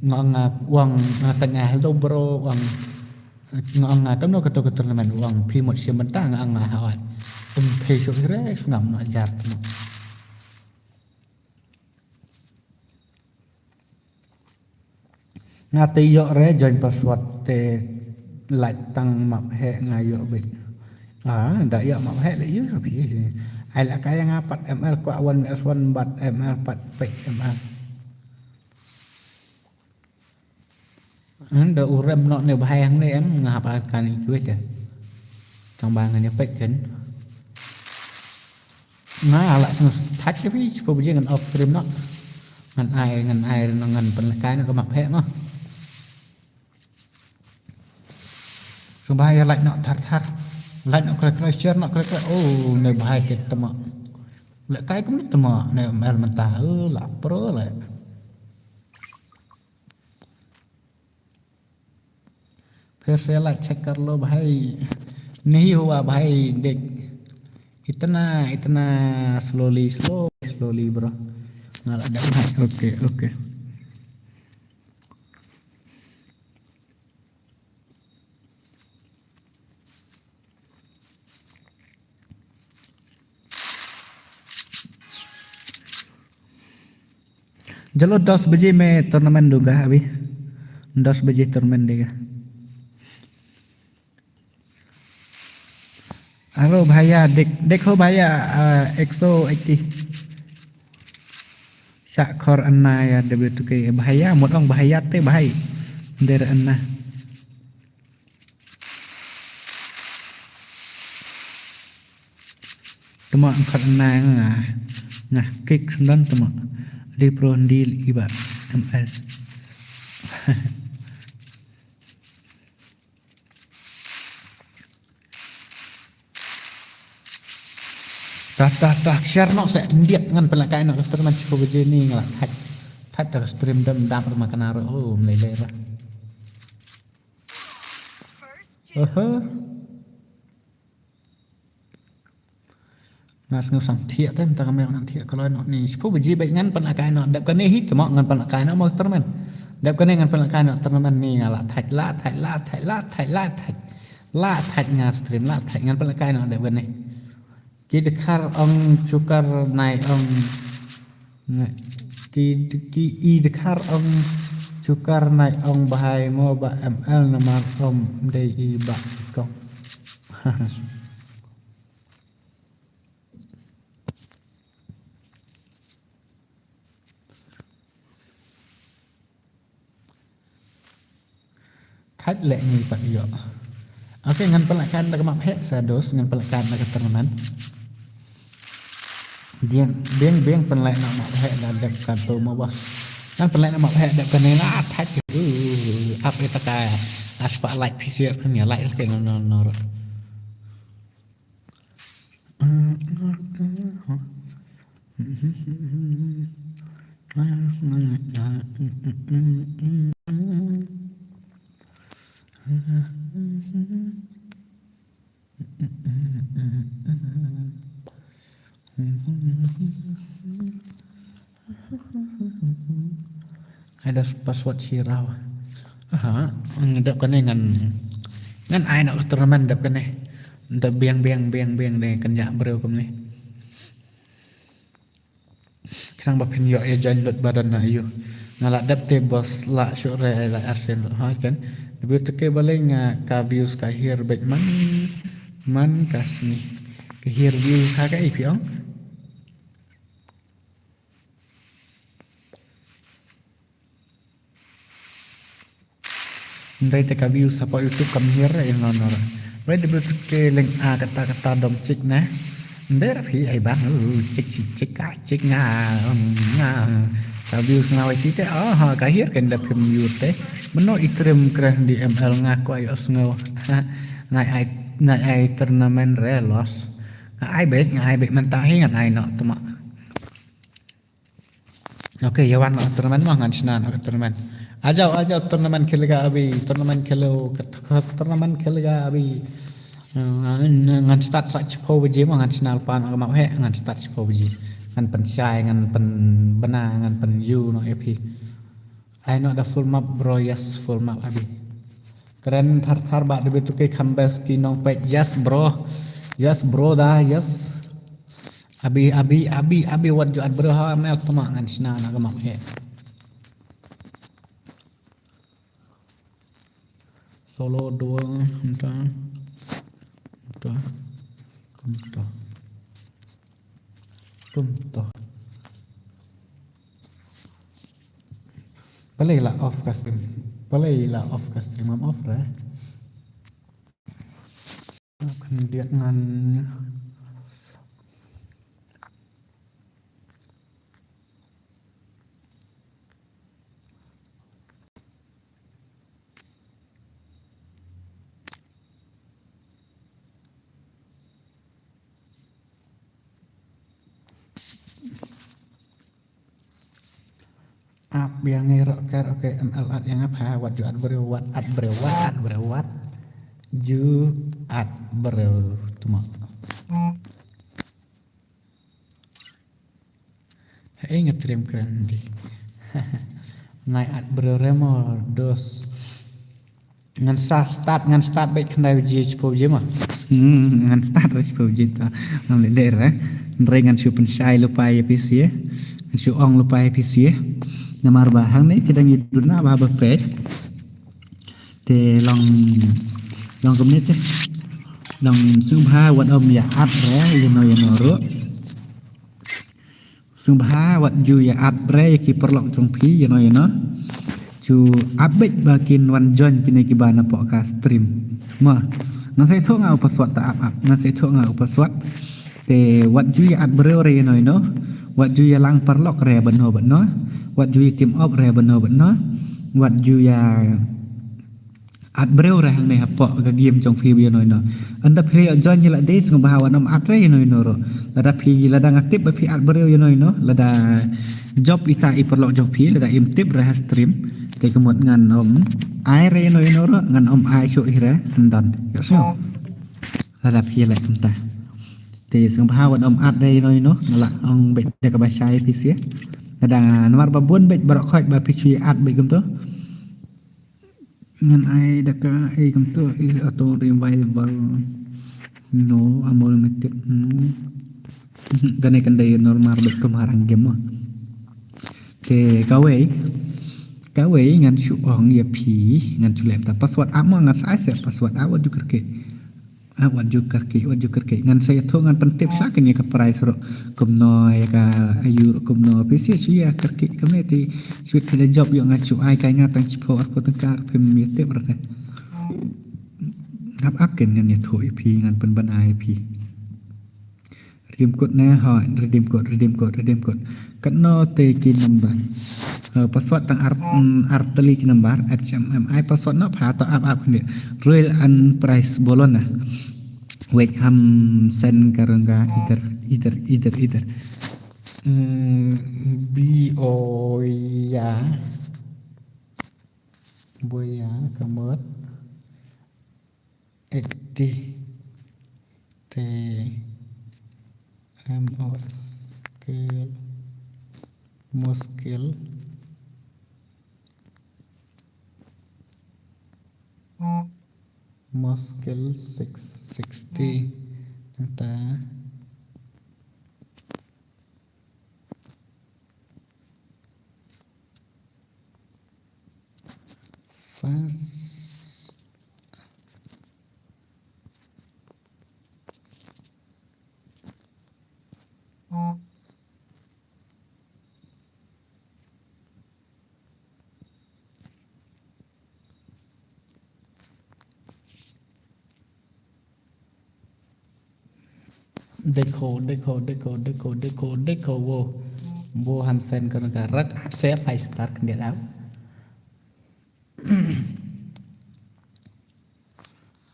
Nga ong nga uang nga tek nga hello bro, uang nga ong nga kamno ka tu ka tournament uang phi mut shim mynta nga ong nga hawat. Um thei shu ire ngam na jar tu. Nga te ïoh re join password te lait tang map he nga ïoh bit. Ah, da ïoh map he le ïoh phi. Ai la kaya nga pat M L kwa one S one bat M L pat pek M L. Ynda u rem noh ne bha hangne em nga hap kan ïa kiwei te. Tang ba ngan ïa peit kan. Nga la sngewthuh te phi shu pubji ngan off stream noh. Ngan ai ngan ai ngan pynlehkai noh ka map heh noh. Sngewbha ïa like noh thar thar. Like noh khlem khlem share noh khlem khlem. Oh ne bha te tama. Lehkai kumne tama ne mel mynta. Oh la pro le. फिर से लाइक चेक कर लो भाई। नहीं हुआ भाई, देख इतना इतना स्लोली स्लो स्लोली ब्रो। ओके ओके। चलो दस बजे मैं टूर्नामेंट दूंगा अभी। दस बजे टूर्नामेंट देगा। Hello भैया, देख, देखो भैया, एक सौ अस्सी। Sa khor anna ya W two K भैया, mut ong भैया te भाई। Der anna. Tama ang khar na nga nga kik sendan tama. Di pro ndil iba M L. Tah tah tah share nok se ndiak ngan pynlehkai nok stream man chipo baje ni nga la thait. Thait ta stream dam dam rumah kenara oh meleleh ra. Oho. Nga sngew sang thiah te mynta ka mel ngan thiah kloi noh ni. Shiphew baje bad ngan pynlehkai noh dep kane hi te mo ngan pynlehkai noh mo tournament. Dep kane ngan pynlehkai noh tournament ni nga la thait la thait la thait la thait la thait. La thait nga stream la thait ngan pynlehkai noh dep kane. Ki dkhar ong chukar nai ong. Ki ki i dkhar ong chukar nai ong bahai mo ba M L namar ong dei i ba kong. Thait leh ngi pat ïoh. Okay, ngan pynlait kan da ka map heh sa dos, ngan pynlait kan da ka tournament. Biang, biang, biang pynlait na map heh da dep kan tu ma bos. Ngan pynlait na map heh dep kan ne na attack. Uh, up ita ka aspa light P C kan ya light kan no no no. Ai da password hi raw. Aha, dep kane ngan, ngan ai noh ka tournament dep kane. Dep biang, biang, biang, biang de kan ïa briew kumne. Khnang ba phin ïoh ïa join lut ba don na ïu. Nga la dep te bos la shuh re la arsien lut ha kan. Dep te ke balei nga ka views ka hiar beit man, man ka sngi. Ka hiar views ha ka i phi ong. Ndai te ka views hapoh YouTube kam hiar ïa no no. Bai de blut ke leng a kata kata dom chik na. Ndai ra phi ai bang, uh, chik chik chik ka chik nga, um, nga. Ka views nga wai ti te, oh, ha, ka hiar kan da phim yur te. Mano i trim kreh di M L nga ko ayo sngew. Ngai ai, ngai ai tournament re los. Nga ai bek, nga ai bek mentah hi ngan ai no tuma. Okay, ïa wan noh tournament mo ngan shna noh tournament. Ajaw, ajaw tournament khelega abi, tournament khelo, tournament khelega abi. Eh, ngan start sa shiphew baje mo ngan shna pan ka map heh, ngan start shiphew baje. Ngan pynshai, ngan pynbna, ngan pynyu noh ïa phi. Ai noh da full map bro, yes full map abi. Kren thar thar ba de betu ke kham bes ki nong pek, yes bro. Yes bro da, yes. Abi, abi, abi, abi wat ju at bro ha mel tuma ngan shna na ka map heh. Solo dua, kumta. Kumta. Kumta. Kumta. Balei la off ka stream. Balei la off ka stream, am off re. Khyndiat ngan. Ap biang ngi rok ker, okay, M L at ïa nga pha, wat ju at briew, wat at briew, wat at briew, wat ju at briew. Tuma. Hei nga trim kren di. Nai at briew re mo dos. Ngan sa start, ngan start beit khyndai baje, shiphew baje mo. Hmm, ngan start re shiphew baje ta. Ngam leh der eh. Hynrei ngan shu pynshai lypa ïa phi seh. Ngan shu ong lypa ïa phi seh. Namar ba hangne te dang ïa duna ba ba peit. Te long, long kumne te. Long sngewbha wat ym ïa at re ïa no ïa no ruh. Sngewbha wat ju ïa at re ïa ki paralok jong phi ïa no ïa no. Ju ap beit ba kin wan join kine kiba na poh ka stream. Mo. Ngan sa ïathuh nga u password ta ap ap. Ngan sa ïathuh nga u password. Te wat ju ïa at briew re ïa no ïa no. Wat ju ïa lang paralok re bad no bad no. Wat ju ïa team up re bad no bad no. Wat ju ïa at briew re hangne hapoh ka game jong phi ïa no ïa no. Ynda phi ïa join ïa la dei sngewbha wat ym at re ïa no ïa no ruh. Lada phi lada nga tip ba phi at briew ïa no ïa no. Lada jop ita i paralok jong phi lada im tip re ha stream. Te ka mut ngan ym ai re ïa no ïa no ruh ngan ym ai shuh hi re syndon. Ïoh shuh. Lada phi leh kumta. Te sngewbha wat ym at re ïa no ïa no. Nga la ong beit da kaba shai phi seh. Lada namar ba bun beit baroh khoit ba phi shu ïa at beit kumto. Ngan ai da ka ei kumto is auto revival. No, amo limited. No. Kane kan dei normal beit kum ha rang game mo. Te kawei. Kawei ngan shu ong ïa phi, ngan shu leh ta password ap mo ngan sa ai seh password ap wat ju kyrkieh. Ap wat ju kyrkieh, wat ju kyrkieh. Ngan sa ïathuh ngan pyntip sha kane ka prize ruh. Kumno ïa ka ayu ruh kumno. Phi shu ïa kyrkieh kumne te shu phi la jop ïoh ngan shu ai kai nga tang shiphew arphew tyngka phim ïa tip ruh te. Ap ap ken ngan ïathuh ïa phi, ngan pynbna ïa phi. Redeem code ne, ha, redeem code, redeem code, redeem code. Katno te ki number? Eh, password tang ar, mm, ar tylli ki number, H M M I password na pha to ap ap ne. Royal and prize bolo na. Wait, ham sen karanga either, either, either, either. Mm, B O ya. Boya kamot. Eighty. Te M O S K L. Muskil. Muskil six sixty. Nta. Fast. Dekho, dekho, dekho, dekho, dekho, dekho, wo. Bo Hansen ka ka rat ap se five star khyndiat ap.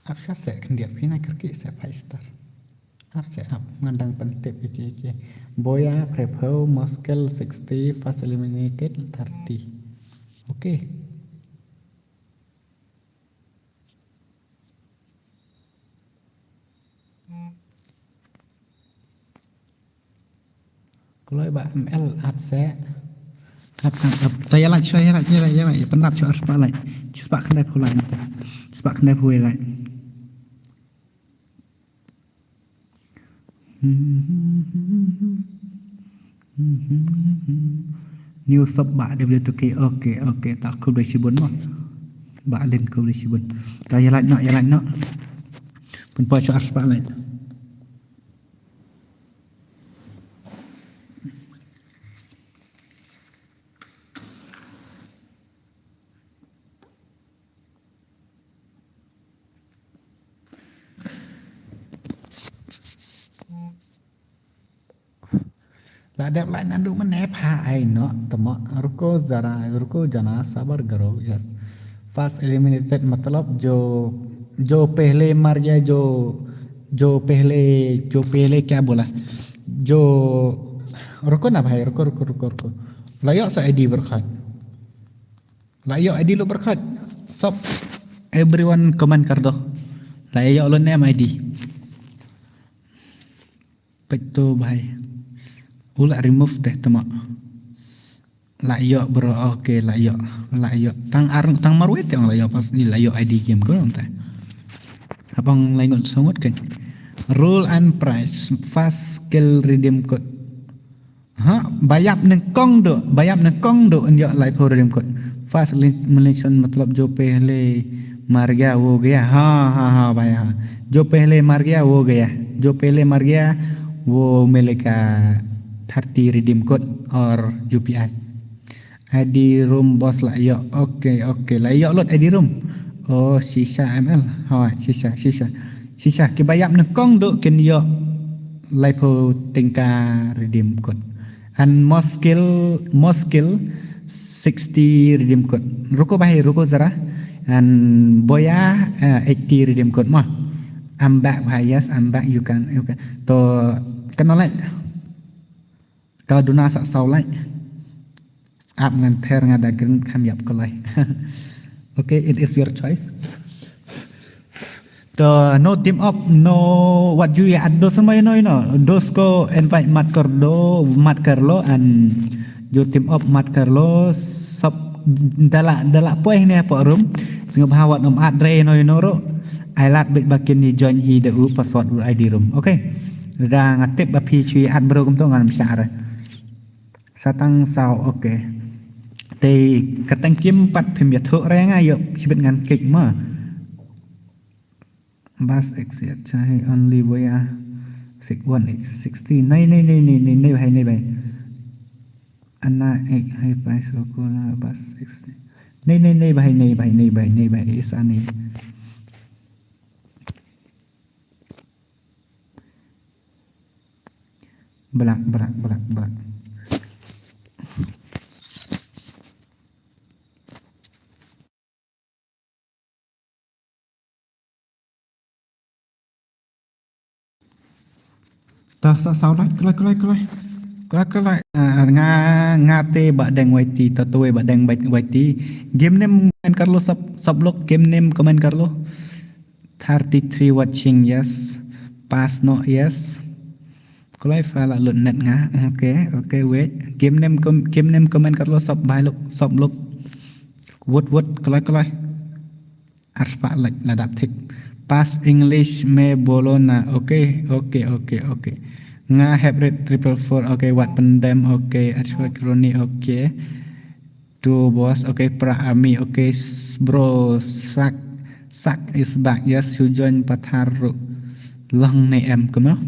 Ap sha se khyndiat phi na kyrkieh se five star. Ap se ap ngan dang pyntip ïa ki ïa ki. Boya Prepho Moskel sixty, first eliminated thirty. Okay. Kloi ba M L ap se. Ap, ap, ap. Ta ïa lait shuwa, ïa lait, ïa lait, ïa lait. Ïa pyndap shuwa arspah lait. Shispah khyndai phew lait. Shispah khyndai phew lait. New sub ba W two K. Okay, okay. Ta khublei shibun mo. Ba Lin khublei shibun. Ta ïa lait noh, ïa lait noh. Pynpoi shuwa arspah lait. La dep lait naduh mynne pha ai noh, tymok, ruko zara, ruko jana, sabar karo, yes. First eliminated matlab jo, jo pehle mar gaya, jo, jo pehle, jo pehle kya bola? Jo, ruko na bhai, ruko, ruko, ruko, ruko. La ïoh sa I D byrkhat. La ïoh I D lo byrkhat. Sob, everyone comment kar do. La ïoh lo ne em I D. Peit to bhai. U la remove deh tymok. La ïoh bro, okay, la ïoh. La ïoh. Tang ar, tang marwei te ong la ïoh pas ni la ïoh I D game ko ong te. Hapang la ngot sangot kan. Rule and price, fast skill redeem code. Ha, ba ïap nyngkong do, ba ïap nyngkong do yn ïoh laiphew redeem code. First elimination matlab jo pehle mar gaya wo gaya. Ha, ha, ha, bhai ha. Jo pehle mar gaya wo gaya. Jo pehle mar gaya wo mileka thirty redeem code or U P I. I D room boss la ïoh. Okay, okay. La ïoh lut I D room. Oh, shisha M L. Hoi, shisha, shisha. Shisha, kiba ïap nyngkong do kin ïoh laiphew tyngka redeem code. And Moskil, Moskil sixty redeem code. Ruko bhai, ruko zara. And Boya, uh, eighty redeem code mo. I'm back bhai, yes, I'm back. You can, you can. To, kano leh. Ka duna sa saw lai. Ap ngan ther nga da grin kham ïap ka lai. Okay, it is your choice. To no team up, no what you ya dos mo no no. Dos ko invite mat kar do, mat kar lo and you team up mat kar lo sub dala dala poi ne po room. Sngewbha wat um at re no no ro. Ai lad bit ba kin ni join hi da u password u I D room. Okay. Da nga tip ba phi shu at bro kumto ngan mshah re. Sa tang saw, okay. Te kyrteng kim pat phim ïathuh re nga ïoh shibit ngan klik ma. Bas exit chai only boya six one eight sixty. Nai, nai, nai, nai, nai, nai, bhai, nai, bhai. Ana ek high price roko la bas sixty. Nai, nai, nai, bhai, nai, bhai, nai, bhai, nai, bhai. Isa nai. Blak, blak, blak, blak. Tah sa saw lait, kloi, kloi, kloi. Kloi, kloi. Ah, nga, nga te ba deng Y T, ta tuwe ba deng Y T. Game name comment kar lo sap, sap lok, game name comment kar lo. Thirty-three watching, yes. Pass no, yes. Kloi fa la lut net nga. Okay, okay, wait. Game name com-, game name comment kar lo sap bai lok, sap lok. Wot, wot, kloi, kloi. Arspah lait la dap thik. Pass English me bolo na. Okay, okay, okay, okay. Nga hep rit triple four. Okay, wat pendem. Okay, arspah Ronnie. Okay. Duo boss. Okay, pra ami. Okay, s-, bro. Sak, sak is back. Yes, Sujon Patharu. Long ne em kemo.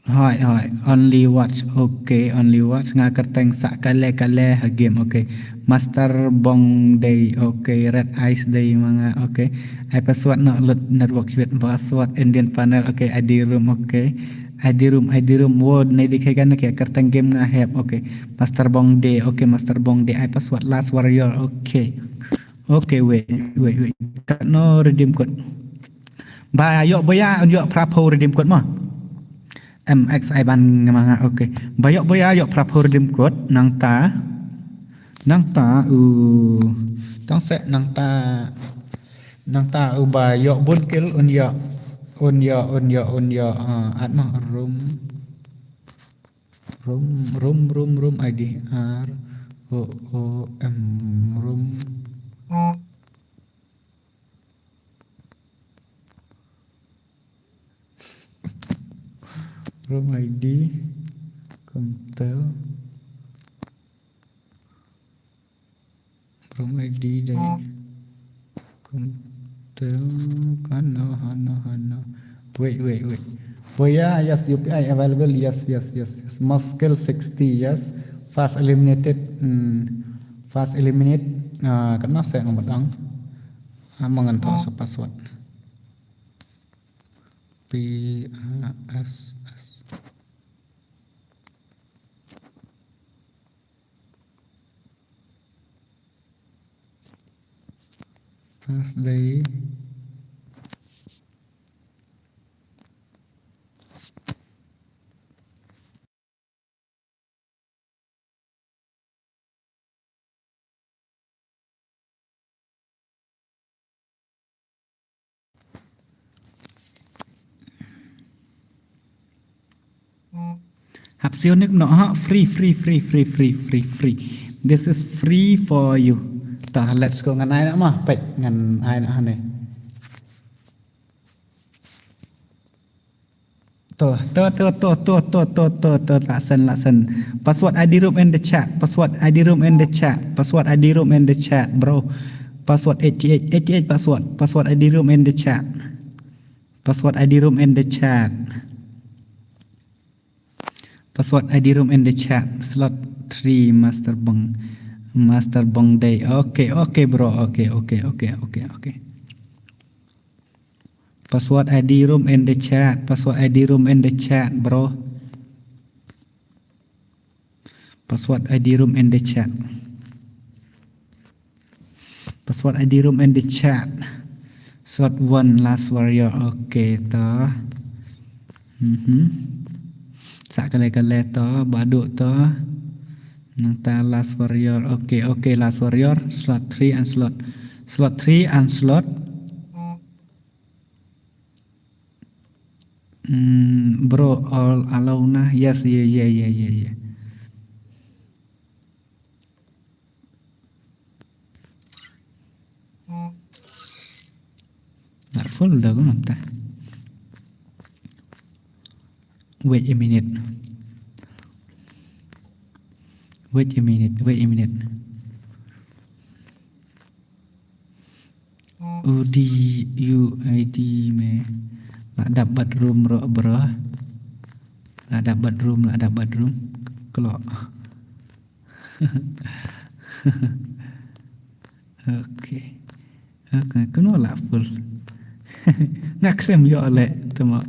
Hoi, hoi. Only watch. Okay, only watch. Nga kyrteng sa kale kale ha game. Okay. Master Bong Day. Okay. Red Eyes Day ma nga. Okay. Ai password na lut network speed. Password Indian panel. Okay. I D room. Okay. I D room, I D room. Word na di kai kan, okay. Kyrteng game nga hep. Okay. Master Bong Day. Okay. Master Bong Day. Ai password Last Warrior. Okay. Okay. Wait, wait, wait. Kat no redeem code. Ba ïoh boya, ïoh phra phew redeem code mo. M X I ban nga ma nga, okay. Ba ïoh boya, ïoh phra phew redeem code, nangta. Nangta, u, tang se, nangta. Nangta, u ba ïoh bun kill, un ïoh. Un ïoh, un ïoh, un ïoh, ah, at ma, room. Room, room, room, room, I D, R, O, O, M, room. Room I D, kumtel. Room I D dei. Kumtel, hano, hano, hano. Wait, wait, wait. Oh yeah, yes, U P I available. Yes, yes, yes, yes. Muscle sixty, yes. First eliminated. Hmm. First eliminate. Ah, kena saya ngambat ang. Ah, mengentok sa password. P A S S. Thursday. Hap siew nik noh ha, free, free, free. This is free for you. Ta, let's go, ngan ai na ma, peit, ngan ai na ha ne. To, to, to, to, to, to, to, to, to, la send, la send. Password I D room in the chat. Password I D room in the chat. Password I D room in the chat, bro. Password H H, H H password. Password I D room in the chat. Password I D room in the chat. Password I D room in the chat. Slot three, Master Bong. Master Bong Day. Okay, okay, bro. Okay, okay, okay, okay, okay. Password I D room in the chat. Password I D room in the chat, bro. Password I D room in the chat. Password I D room in the chat. Slot one, Last Warrior. Okay, to. Mhm. Sa kale kale to, badu to. Nangta Last Warrior. Okay, okay, Last Warrior. Slot three and slot. Slot three and slot. Hmm, bro, all allow na. Yes, yeah, yeah, yeah, yeah, yeah. Not full da, kumta. Wait a minute. Wait a minute. Wait a minute. U D U I D me. La dap bad room ro bro. La dap bad room, la dap bad room. Klok. Okay. Okay, kano la full. Nga khlem ïoh leh, tama.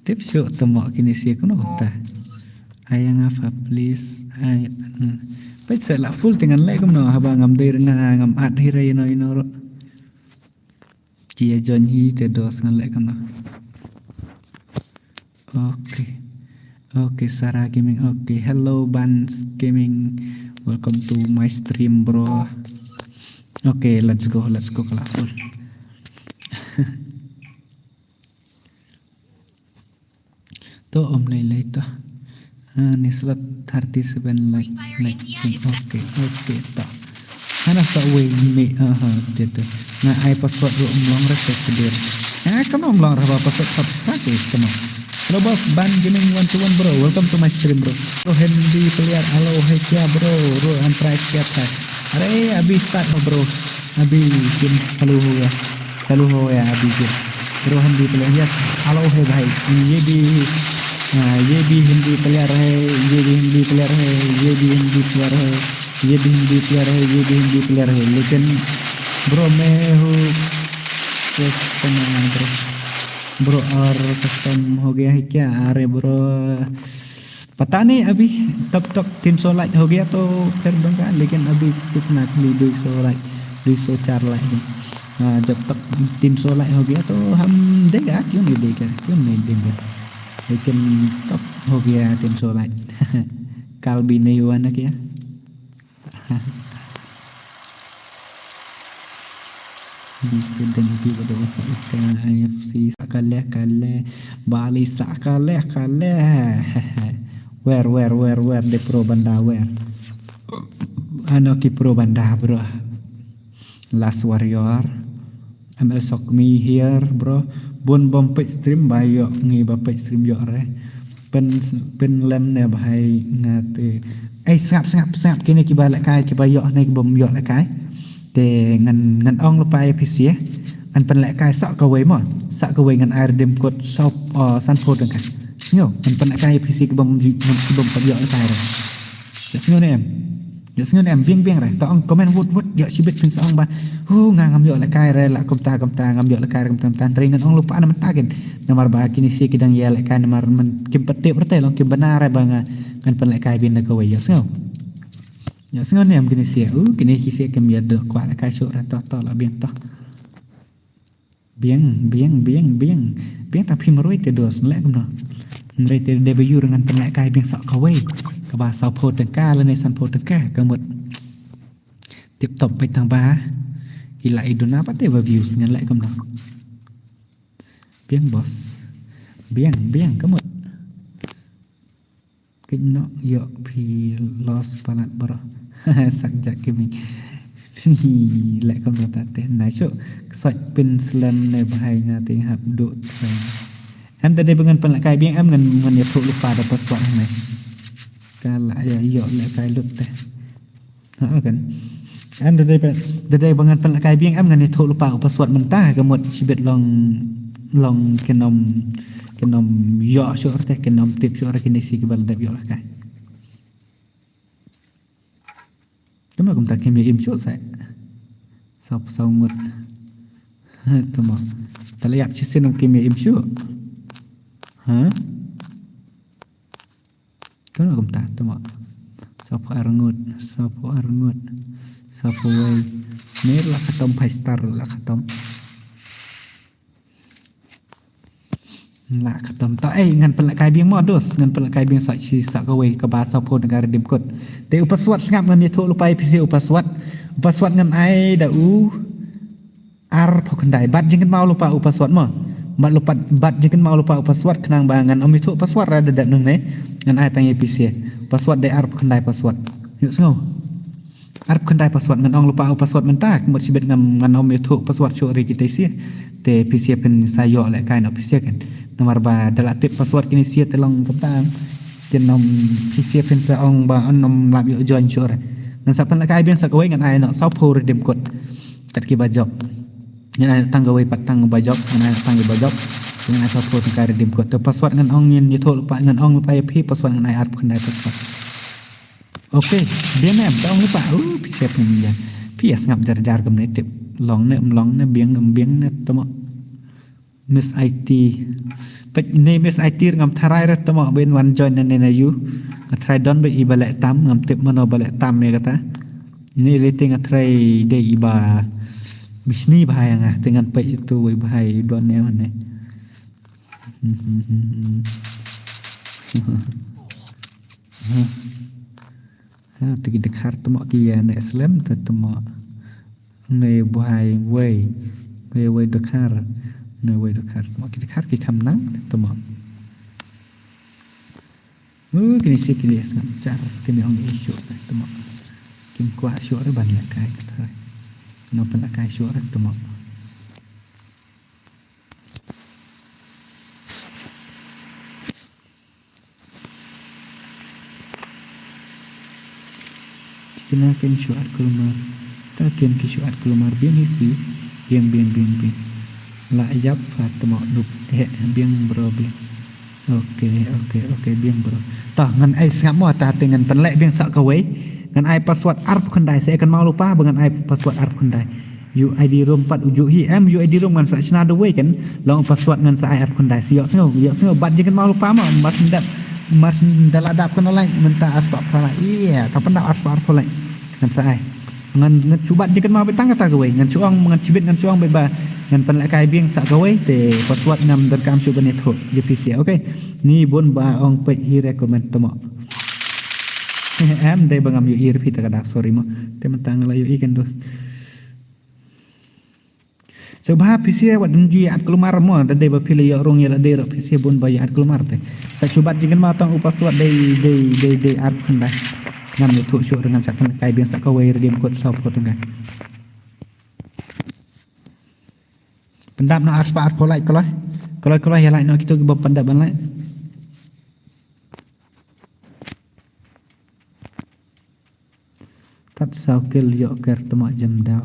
Tip shuh te mo kine shi kumno kumta. Ai nga fa please. Ai. Hmm. Peit sa la full te ngan leh kumno haba ngam dei nga ngam add hi re ino ino ruh. Ki ïa join hi te dos ngan leh kumno. Okay. Okay, Sarah Gaming. Okay, hello Bans Gaming. Welcome to my stream, bro. Okay, let's go, let's go, colorful. To om lei lei to. Ah, ni slot thirty seven like, like. Okay, okay to. Hana sa wei me, aha, gitu. Nga ai password ruh mlong rasa kedir. Ah, kamu mlong rasa password apa ke kamu? Hello boss, Ban Gaming one two one, bro. Welcome to my stream, bro. Bro, Hindi player, hello, hai kya, bro? Bro, I'm try kya tha. Are, abhi start ho, bro. Abhi game chalu ho gaya. चालू हो गया अभी गेम। Bro, Hindi player, yes, hello, hey भाई, ये भी, हाँ, ये भी हिंदी प्लेयर है, ये भी हिंदी प्लेयर है, ये भी हिंदी प्लेयर है, ये भी हिंदी प्लेयर है, ये भी हिंदी प्लेयर है, लेकिन ब्रो, मैं हूँ कस्टम ब्रो। ब्रो, और कस्टम हो गया है क्या? अरे ब्रो, पता नहीं अभी, तब तक तीन सौ लाइक हो गया तो फिर दूंगा, लेकिन अभी कितना, खाली दो सौ लाइक, दो सौ चार लाइक है। हाँ, जब तक तीन सौ लाइक हो गया तो हम देगा, क्यों नहीं देगा, क्यों नहीं देंगे? लेकिन कब हो गया तीन सौ लाइक? कल भी नहीं हुआ ना क्या? Bi student bi ba da wasa ika I F C sa ka leh ka leh. Bali sa ka leh ka leh. Wer, wer, wer, wer, de pro banda wer. Ano ki pro banda, bro. Last Warrior. M L Sokmi here, bro. Bun bom page stream ba yo ngi ba page stream yo re. Pyn, pyn lem ne bhai nga te. Ei, sngap, sngap, sngap, kine kiba lehkai, kiba ïoh ne kiba ym ïoh lehkai. Te ngan, ngan ong lypa ïa phi sha. Ngan pynlehkai sa kawei mo. Sa kawei ngan ai redeem code sa, uh, sanphew tyngka. Sngew, ngan pynlehkai ïa phi sha kiba ym ju, ngan kiba ym pat ïoh lehkai re. Ïa sngew ne em. Ïa sngew ne em, biang biang re. To ong comment wut wut, ïoh shibit phin sa ong ba. Hu, nga ngam ïoh lehkai re, la kumta kumta, ngam ïoh lehkai re kumta kumta. Hynrei ngan ong lypa na mynta kin. Namar ba kine sha ki dang ïa lehkai namar man kim pat tip re te long kim bana re ba nga ngan pynlehkai biang da kawei, ïa sngew. Ïa sngew ne em kine sha, uh, kine ki sha kim ïa dei kwah lehkai shuh re, to, to, la biang to. Biang, biang, biang, biang. Biang ta phi marwei te dos, leh kumno. Marwei te dei ba ïoh ngan pynlehkai biang sa kawei. Kaba saphew tyngka lane sanphew tyngka, ka mut. Tip top peit tang ba. Ki la i duna pat te ba views ngan leh kumno. Biang boss. Biang, biang, ka mut. Kynnoh ïoh phi loss palat bro. Sak jak ki mih. Phi leh kumno ta te. Nai shuh. Ksoi pyn slem ne bhai nga te hap duh tren. Em ta dei ba ngan pynlehkai biang em ngan, ngan ïathuh lypa da password ne. Ka la ïa ïoh lehkai lut te. Ha, kan. Em da dei ba, da dei ba ngan pynlehkai biang em ngan ïathuh lypa u password mynta ka mut shibit long, long kin ym, kin ym ïoh shuh re te kin ym tip shuh re kine shi kiba la dep ïoh lehkai. Kumno kumta kim ïa im shuh sa. Saw, saw ngut. Te mo. Te la ïap shisien kim ïa im shuh. Ha? Kumno kumta, te mo. Saphew ar ngut, saphew ar ngut, saphew wei. Ni la khatam five star, la khatam. La khatam. Ta ei ngan pynlehkai biang mo dos, ngan pynlehkai biang sa shi sa kawei kaba saphew tyngka redeem code. Te u password sngap ngan ïathuh lypa ïa phi sha u password. U password ngan ai da u arphew khyndai. Bad jingkynmaw lypa u password mo. Bad lypa, bad jingkynmaw lypa u password khnang ba ngan ym ïathuh password ra da dep nangne. Ngan ai tang ïa phi sha. Password dei arphew khyndai password. Ïoh sngew. Arphew khyndai password ngan ong lypa u password mynta. Ka mut shibit ngam, ngan ym ïathuh password shuh re kita sha. Te phi sha phin sa ïoh lehkai noh phi sha kan. Namar ba da la tip password kine sha te long kumta. Kin ym phi sha phin sa ong ba ym lap ïoh join shuh re. Ngan sa pynlehkai biang sa kawei ngan ai noh saphew redeem code. Kat kiba jop. Ngan ai tang kawei pat tang ba jop, ngan ai tang ba jop. Ngan ai saphew tyngka redeem code. Te password ngan ong ngin ïathuh lypa, ngan ong lypa ïa phi password ngan ai arphew khyndai password. Okay, biang ne em, ta ong lypa. Uh, phi sha phi ïa. Phi ïa sngap jar jar kumne tip. Long ne, ym long ne, biang, ym biang ne, te mo. Miss I T. Peit ne Miss I T ngam tharai re tymok ba in wan join ne na yu. Nga tharai don ba i ba leh tam, ngam tip mano ba leh tam ïa kata. Ne lei te nga tharai dei i ba bishni bha ïa nga te ngan peit itu wei bha i don ne wan ne. Ha, te ki dkhar tymok ki ïa ne slem te tymok. Ne bhai wei. Wei wei dkhar. Ne wei dkhar tymok ki dkhar ki kham nang te tymok. Uh, kini si kini sngap jar kini ong i shu te tymok. Kim kwah shu re ban leh kai kata. No pynleh kai shu re tymok. Kina kin shu at kulmar. Ta kin ki shu at kulmar biang hi fi. Biang, biang, biang, biang. La ïap fa tymok nup. Eh, biang bro, biang. Okay, okay, okay, biang bro. Ta ngan ai sngap mo ta te ngan pynleh biang sa kawei. Ngan ai password arphew khyndai sa kan mau lupa ba ngan ai password arphew khyndai. U I D room pat u ju hi em U I D room ngan sa shna da wei kan long password ngan sa ai arphew khyndai. Si ïoh sngew, ïoh sngew bad jingkynmaw lypa ma mar syn dep mar syn da la dap kan online mynta arspah phra lai. Ïa, ta pyndap arspah arphew lai. Ngan sa ai. Ngan ngan shu bad jingkynmaw bad tang kata kawei. Ngan shu ong ngan shibit ngan shu ong bad ba ngan pynlehkai biang sa kawei te password ngam donkam shu ban ïathuh ïa phi sha. Okay. Ni bun ba ong peit hi recommend tymok. Em dei ba ngam ïohi ïa phi ta ka dak sorry mo. Te mynta nga la ïohi kan dos. Sngewbha phi sha wat nang ju ïa at kulmar mo da dei ba phi la ïoh rung ïa lade ruh phi sha bun ba ïa at kulmar te. Sa shu bad jingkynmaw tang u password dei dei dei dei arphew khyndai. Ngam ïathuh shuh re ngan sa pynlehkai biang sa kawei redeem code saw phew tyngka. Pyndap na arspah arphew like kloi. Kloi kloi ïa like noh kito ki bym pyndap ban like. Tat saw kill ïoh ker tymok jem daw.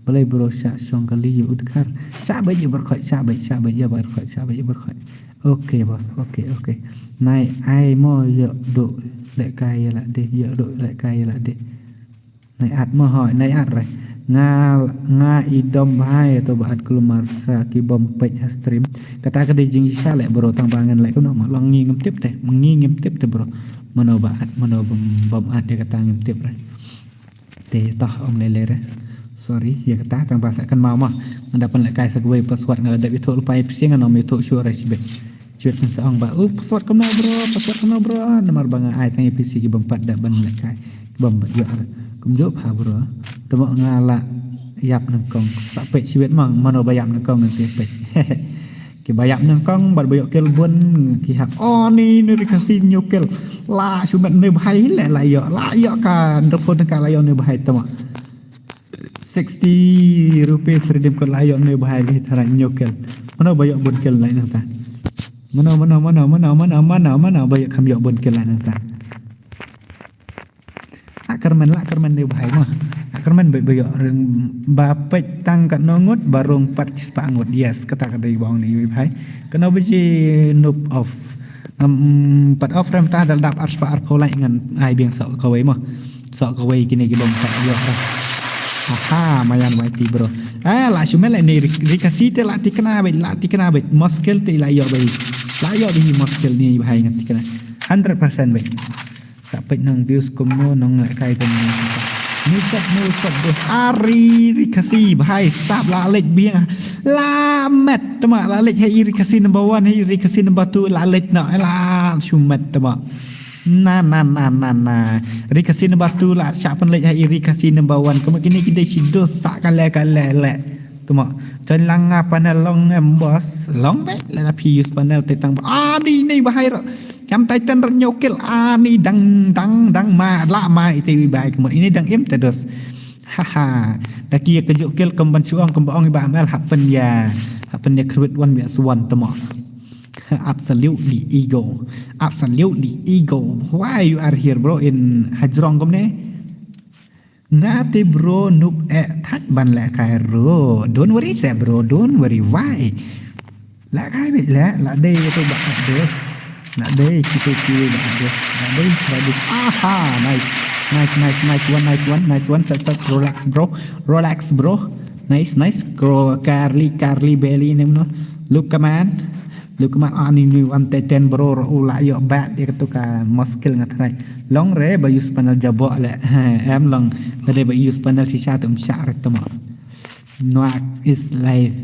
Balei bro shah shong kali ïa u dkhar. Shah beit ïa u barkhot, shah beit, shah beit ïa u barkhot, shah beit ïa u barkhot. Okay boss, okay, okay. Nai ai mo ïoh duh lehkai ïa lade, ïoh duh lehkai ïa lade. Nai at mo hoi, nai at re. Nga nga i dom bha ïa to ba at kulmar sa ki bym peit ha stream. Kata ka dei jingshisha leh bro tang ba ngan leh kumno ma long ngi ngim tip te, ngi ngim tip te bro. Mano ba at, mano bym bym at ïa kata ngim tip re. Te toh ong lei lei re. Sorry, ïa kata tang ba sa kynmaw ma. Nga da pynlehkai sa kawei password nga la dep ïathuh lypa ïa phi sha ngan ym ïathuh shuh re shibit. Jut ngan sa ong ba u password kumno bro, password kumno bro. Namar ba nga ai tang ïa phi sha ki bym pat da ban lehkai. Ki bym pat ïoh re. Kumjuh pha bro. Tymok nga la ïap nyngkong. Sa peit shibit ma mano ba ïap nyngkong ngan sa peit. Ki ba ïap nyngkong bad ba ïoh kill bun ki hap. Oh ni ni ri Khasi ñiew kill. La shu met ne bhai hi leh la ïoh. La ïoh ka hynriewphew tyngka la ïoh ne bhai tymok. Sixty rupees redeem code la ïoh ne bhai hi tharai ñiew kill. Mano ba ïoh bun kill lai nangta. Mano mano mano mano mano mano mano ba ïoh kham ïoh bun kill lai nangta. La kyrmen la kyrmen ne bhai ma. La kyrmen ba ba ïoh rung ba peit tang katno ngut ba rung pat ki spah ngut. Yes kata ka dei ba ong ne bhai. Katno ba ji noob off. Ngam pat off rem ta dal dap arspah arphew lai ngan ai biang sok kawei ma. Sok kawei kine ki bym pat ïoh re. Aha, mayan Y T bro. Eh, la shu mel ne ri Khasi te la tikna beit, la tikna beit. Muskil te la ïoh beit. La ïoh beit muskil ne bhai ngan tikna. Hundred percent beit. Sa peit nang views kumno nang lehkai te nang. Musok musok bos ari ri Khasi bhai sap la leit biang. La met tymok la leit ha i ri Khasi number one ha i ri Khasi number two la leit na la shu met tymok. Na na na na na. Ri Khasi number two la shah pynleit ha i ri Khasi number one. Kumno kine ki dei shi dos sa ka le ka le le. Tymok. Jan lang nga panel long em bos. Long beit la phi use panel te tang ba. Ah, di nei bhai ro. Kam tai ten ro ñiew kill. Ah, ni dang dang dang ma la ma ite wi bhai kumno. Ini dang im te dos. Haha. Da ki ka juk kill kum ban shu ong kum ba ong i ba M L hap pyn ïa. Hap pyn ïa khrwit wan biak swan tymok. Absolutely ego. Absolutely ego. Why you are here, bro, in Hajrong kumne? Nga te bro nup eh thak ban lehkai ro. Don't worry se bro, don't worry. Why? Lehkai bit leh, la dei itu ba at dos. La dei kitu ki ba at dos. La dei ba at dos. Aha, nice. Nice, nice, nice one, nice one, nice one. Sat, sat, relax, bro. Relax, bro. Nice, nice. Kro, Carly, Carly, Belly, nem no. Lukman, Lukman, ani ni wan Titan bro, u la ïoh bat ïa katu ka muskil nga trai. Long re ba use panel jabok le. Em long, tadi ba use panel shisha tu mshah re tu mo. Noak is live.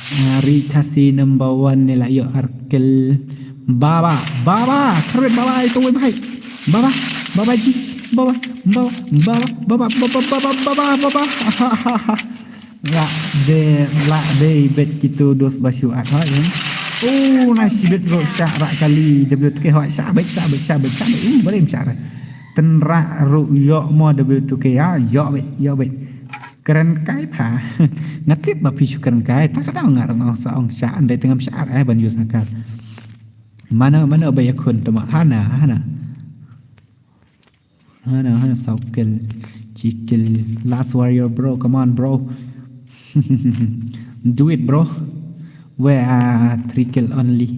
Ah, Ri Khasi number one ni la ïoh arkel. Baba, baba, karbit baba itu wei bhai. Baba, baba ji, baba, baba, baba, baba, baba, baba, baba, baba. La de, la de bet kitu dos basu at ha ya. Oh, na sibit ro sha ra kali W two K ha sha bet, sha bet, sha bet, sha bet. Uh, boleh sha ra. Tenra ro yo mo W two K ya, yo bet, yo bet. Kren kai pha. Ngatip ba pi shu kren kai. Ta ka dang ngar ong sa ong sha andai tengam sha ra ban use akar. Mana, mana ba ya khun tama. Hana, hana. Hana, hana saw kill. Chi kill. Last warrior, bro. Come on, bro. Do it, bro. Where are three kill only?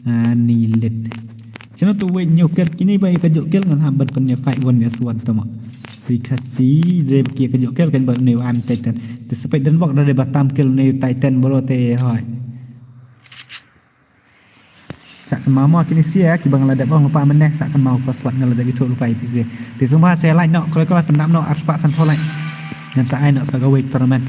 Ah, ni lit. Sino tu wei new kill. Kini ba ka juk kill ngan hambat pen ya fight one versus one tama. Ri Khasi re ki ka juk kill kan ba ni wan Titan. Te sepai dan bok da de batam kill ni Titan bro te hoi. Sa kan mau mo kini sia ki bang la dep ong pa meneh sa kan mau password ngal dep itu lupa I P C. Te semua saya like no, kalau kalau pendam no, arspah san pho like. Ngan sa ai no sa gawe tournament.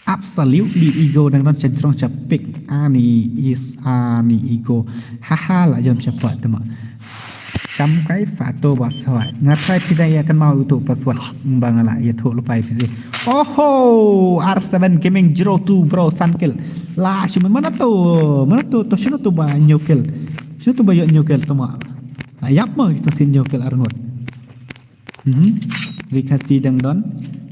Absolutely ego dang don cha jrong cha pick ani is ani ego. Haha la jom cha pat tama. Kam kai fato ba soi. Nga try pidai ya kan mau itu password. Bang la ya tho lupa I P C. Oho, R seven Gaming zero two bro, san kill. La, shu mana tu? Mana tu? Tu sino tu ba new kill? Sino tu ba yo new kill tu ma? La yap ma kita sin new kill arngot. Mhm. Ri Khasi dang don.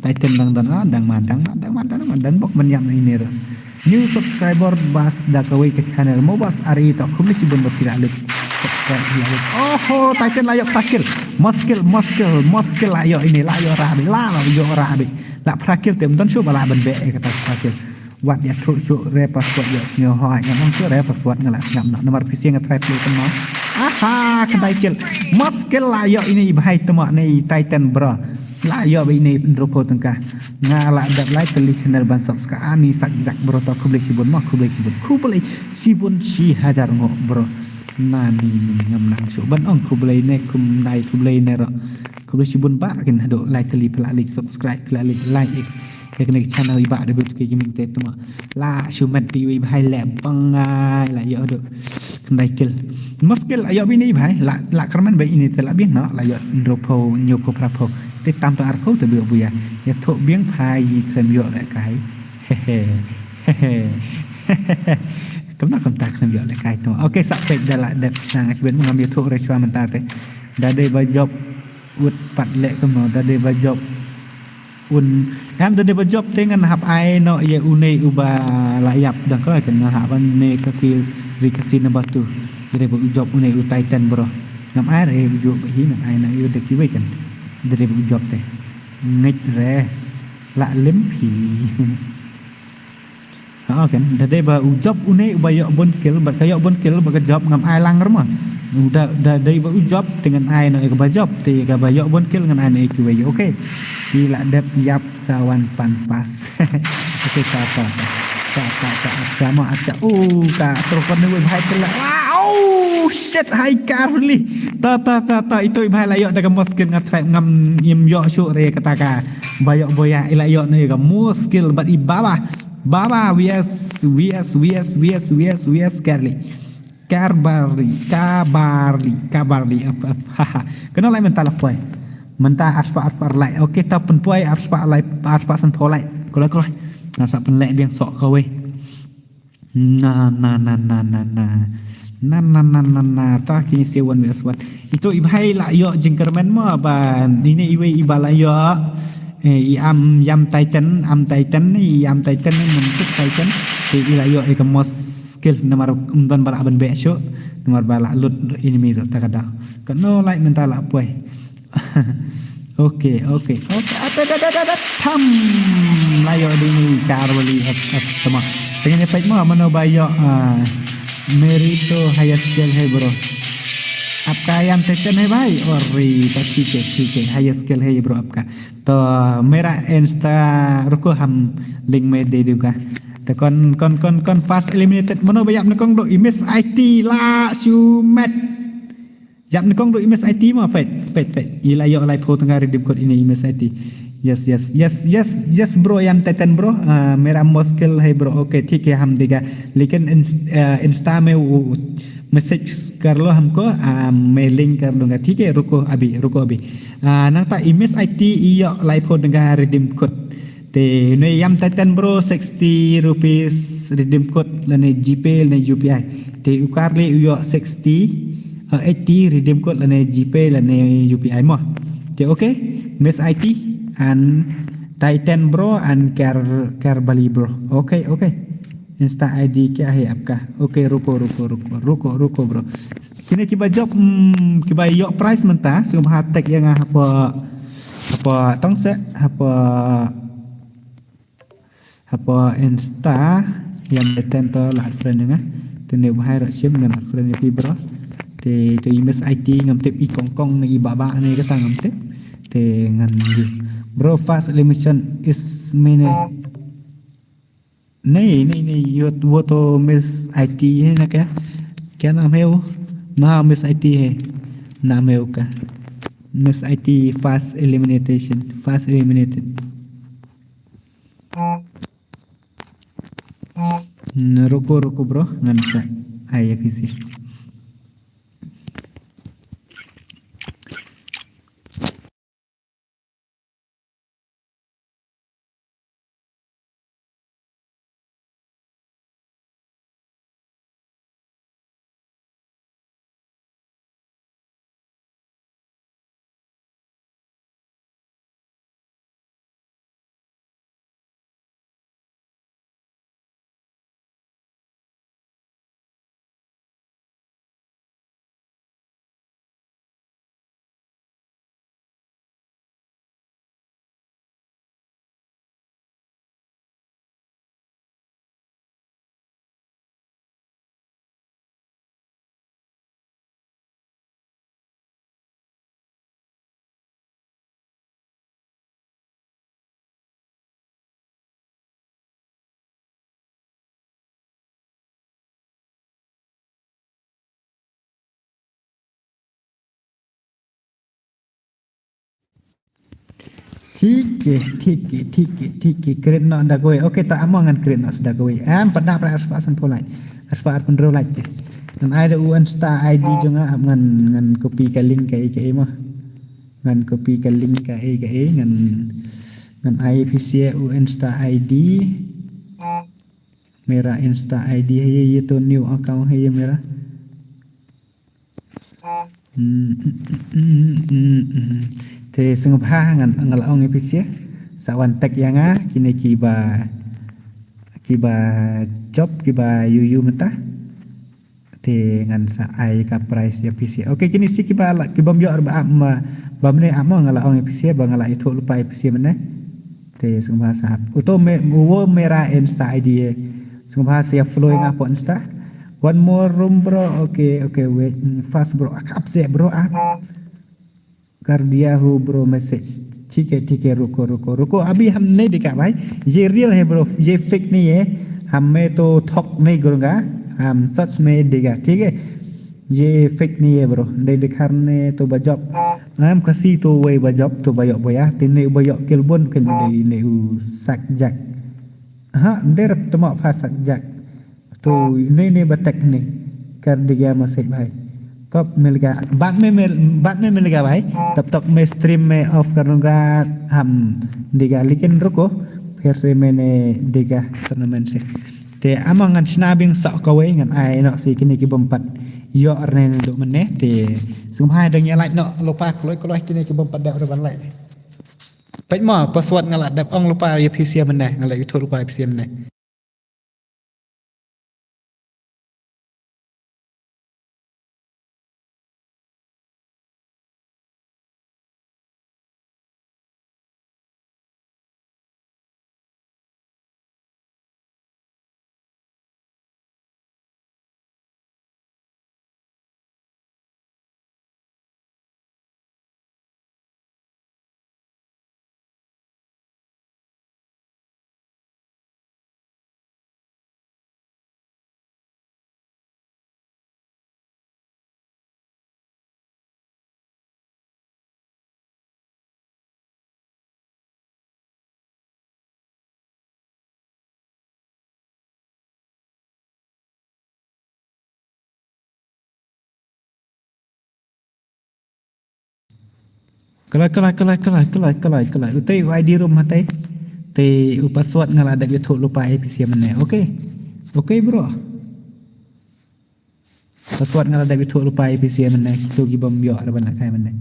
Titan dang don. Ah, dang ma, dang ma, dang ma, dang ma, dang bok man yap na ini ra. New subscriber bas da kawei ka channel mo bas ari to khum ni sibun ba pira lik subscribe pira lik. Oho, Titan la yok prakil. Muskil, muskil, muskil la yok ini, la yok rabi, la la yok rabi. La prakil tem don shu ba la ban be kata prakil. Wat ya thu shu re password ya snyo hoi, ngam shu re password ngala sngam no. Nomor P C nga try play tama. Aha, khandai kill. Muskil la yok ini bhai tama ni Titan bro. La yok ini ndrupo tengka. Nga la dap like kali channel ban subscribe ani sak jak bro to khublei sibun ma khublei sibun khublei sibun shi hajar ngo bro. Na ni ni ngam nang shu ban ong khublei ne khum nai khublei ne ro. Khublei sibun ba kin hado like kali pela like subscribe pela like like. Ya kene channel iba de but ke gaming te tuma. La shu mat di wi bhai le bangai la yo do. Khandai kill. Muskil la yo bini bhai la la kerman ba ini te la bin no la yo ndrupo nyupo prapo. Te tam to arphew te biok buya. Ya thok biang phai yi khlem yok leh kai. Hehe. Hehe. Kumno kumta khlem yok leh kai tu. Okay, sa pek da la dep sang sibet ngam ya thok re shwa mynta te. Da dei ba job ut pat leh kumno, da dei ba job un. Em da dei ba job te ngan hap ai no ye une uba la yap dang kala kan ngan hap ne ka fil ri ka sin ba tu. Da dei ba u job une u Titan bro. Ngam ai re u job hi ngam ai na yu de kiwei kan. Da dei ba u job te. Ngit re. La lim phi. Ha kan, da dei ba u job une uba yok bun kill, ba ka yok bun kill, ba ka job ngam ai lang rma. Da da dei ba u job te ngan ai no ka ba job, te ka ba yok bun kill ngan ai no kiwei. Okay. Ki la dep yap sa wan pan pas. Okay, ta ta ta ta ta ta sama asa. Oh, ka trokon ni wei bhai kill. Wow, shit, hai karli. Ta ta ta ta itu bhai la yok da ka muskil nga try ngam im yok shu re kata ka. Ba yok boya ila yok ni ka muskil bat i baba. Baba, V S, V S, V S, V S, V S, V S, Carly. Carbarli, Cabarli, Cabarli, ap, ap, haha. Kena lai mynta la poi. Mynta arspa, arspa lai. Okay, ta pun poi, arspa lai, arspa san pho lai. Kolai, kolai. Nasa pun lai biang sok kawai. Na, na, na, na, na, na. Na, na, na, na, na. Ta kini se wan bias wan. Itu i bhai la yok jingkermen mo ba ini iwe iba la yok. Eh, i am yam Titan, am Titan, i am Titan, i am Titan. Te i la yok i ka mos skill namar um don ba la ban be shu. Namar ba la lut enemy ro ta ka da. Ka no like mynta la poi. Okay, okay, okay. Ata da da da da da. Tham. La yok di ni Carly F F tama. Pengen ya pek mo mano ba yok. Ah, Merito higher skill hai bro. आपका यम Titan है भाई और री तो ठीक है ठीक है हाई स्केल है ये ब्रो आपका तो मेरा इंस्टा रुको हम लिंक में दे दूंगा Kon, kon, kon, kon fast eliminated. Mano ba ïap nyngkong bro, i Miss I T la shu met. Ïap nyngkong bro, i Miss I T ma, peit, peit, peit. I la ïoh laiphew tyngka redeem code ine i Miss I T. Yes, yes, yes, yes, yes bro, ïam Titan bro. Ah, mera muskil hai bro. Okay, thik hai, hum dega. Lekin ins-, ah, Insta mein wo message kar lo humko, ah, main link kar dunga. Thik hai, ruko abhi, ruko abhi. Ah, nangta i Miss I T i ïoh laiphew tyngka redeem code. Te une ïam Titan bro, sixty rupees redeem code lane GPay lane U P I. Te u Karli u ïoh sixty, uh, eighty redeem code lane GPay lane U P I mo. Te okay, Miss I T and Titan bro and Kar-, Karbali bro. Okay, okay. Insta I D kya hai aapka? Okay, ruko, ruko, ruko, ruko, ruko bro. Kine kiba jop, mm, kiba ïoh prize mynta, sngewbha tag ïa nga hapoh, hapoh tong seh, hapoh, hapoh Insta, ïam Titan to la add friend ïa nga. Te ne u bhai ruh shim ngan add friend ïa phi bro. Te to i Miss I T ngam tip, i Kongkong ne i Baba ne kata ngam tip. Te ngan ïa. Bro, fast elimination is mine. Nahi, nahi, nahi, yo, wo to Miss I T hai na kya? Kya naam hai wo? Naha Miss I T hai. Naam hai wo ka. Miss I T fast elimination, fast eliminated. Na, ruko, ruko bro, ngan sa ai ïa phi seh. Thik hai, thik hai, thik hai, thik hai. Create noh da kawei. Okay, ta amo ngan create noh da kawei. Em, pat da pra arspah sanphew like. Arspah arphew hynriew like te. Ngan ai da u Insta I D jong nga, ap ngan, ngan copy ka link kaei kaei mo. Ngan copy ka link kaei kaei, ngan, ngan ai phi seh u Insta I D. Mera Insta I D hai ye, ye to new account hai ye mera. Hmm, hmm, hmm, hmm, hmm, hmm. Te sngewbha ngan, nga la ong ïa phi seh. Sa wan tag ïa nga, kine kiba, kiba jop, kiba ïoh ïoh mynta. Te ngan sa ai ka prize ïa phi seh. Okay, kine seh kiba la, kibym ïoh ba ap ma, ba mynne ap mo, nga la ong ïa phi seh, ba nga la ïathuh lypa ïa phi seh mynne. Te sngewbha sa ap. Uto me, wo mera Insta I D eh. Sngewbha sa ïa follow ïa nga hapoh Insta. One more room bro. Okay, okay, wait. Hmm, fast bro. Ak ap seh bro ah. Kar diya ho bro message. ठीक है, ठीक है, रुको, रुको, रुको। अभी हम नहीं देखा भाई। ये रियल है ब्रो, ये फेक नहीं है। हम मैं तो थक नहीं करूँगा। हम सच में देगा, ठीक है? ये फेक नहीं है ब्रो। Dei dei kharne to ba jop. Ngam kasi to wei ba jop to ba ïoh boya. Te ne ba ïoh kelbon ken dei ne u sak jak. Ha, der tama pha sak jak. To ne ne ba tek ne. Kar dega ma sek bhai. Kop me lega. Bat me me, bat me me lega bhai. Tab tok me stream me off karnunga ham dega likin ruko. Pher se me ne dega tournament se. Te ama ngan shna bing sok kawei ngan ai nok si kini ki bym pat ïoh rne duk mene. Te sngewbha dang ïa like nok lypa kloi kloi kini ki bym pat dep re ban like. Peit mo password nga la dep ong lypa ïa phi sia mene, nga la ïathuh lypa ïa phi sia mene. Kalai, kalai, kalai, kalai, kalai, kalai, kalai. Utai u I D room hatai. Te u password nga la dep ïathuh lypa A P C mynne. Okay. Okay, bro. Password nga la dep ïathuh lypa A P C mynne. Kito ki bym ïoh ruh ban lehkai mynne.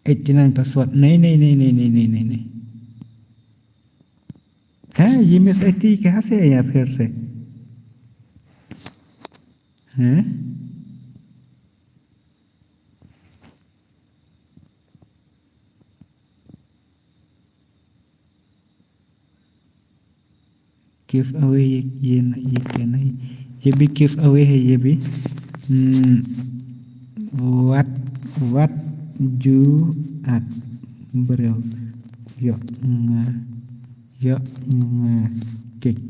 Eighty nine password. Nahi, nahi, nahi. Hain, ye miss eighty kahan se aaya phir se? Hain? Giveaway ye, ye, ye, ye, ye bhi giveaway hai ye bhi. Hmm, what, what you at, bro? Ïoh nga, ïoh nga cake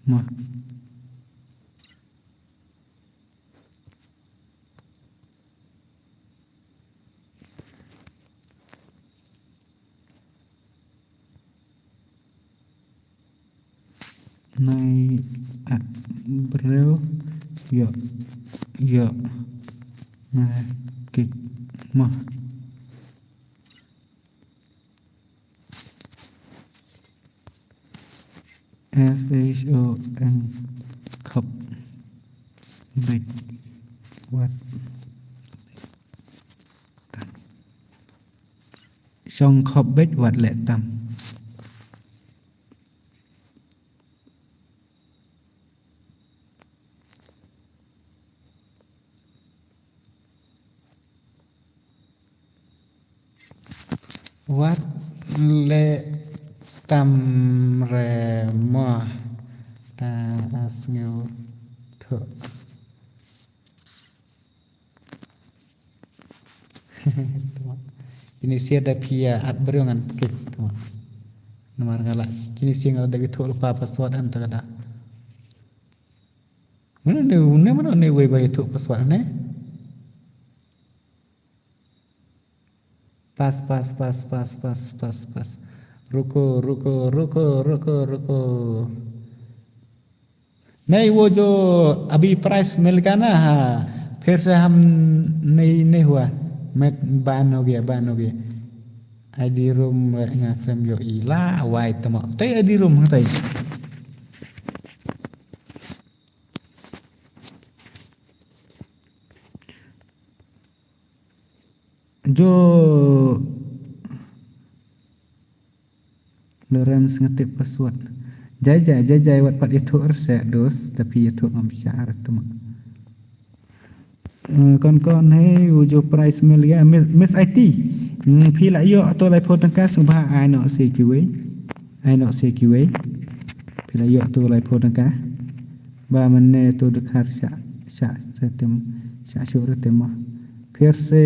mo. Nai at breu ïoh, ïoh nga cake mo. S H O N, khop beit wat. Shong khop beit wat leh tam. Wat leh tam re mo, ta sngew thuh. Kine sha da phi ïa at briew ngan kit mo. Namar nga la kine sha nga la da ïathuh lypa password em ta ka da. Mano ne, ne mano ne wei ba ïathuh password ne? Pas, pas, pas. Ruko, ruko, ruko, ruko, ruko. नहीं, वो जो अभी प्राइस मिल गया ना, हाँ, फिर से हम नहीं, नहीं हुआ। मैं ban हो गया, ban हो गया। I D room re nga khlem ïohi la wai tamo. Tai I D room hangtai. Jo Lawrence nga tip password. Jai jai, jai jai, wat pat ïathuh re seh dos, tapi ïathuh ngam shah re tamo. Eh, kon kon, hei, वो जो प्राइस मिल गया, मिस, मिस आईटी। Hmm, phi la ïoh to laiphew tyngka, sngewbha ai noh sha kiwei. Ai noh sha kiwei. Phi la ïoh to laiphew tyngka. Ba mynne to dkhar shah, shah re tem, shah shuh re tem mo. Phir se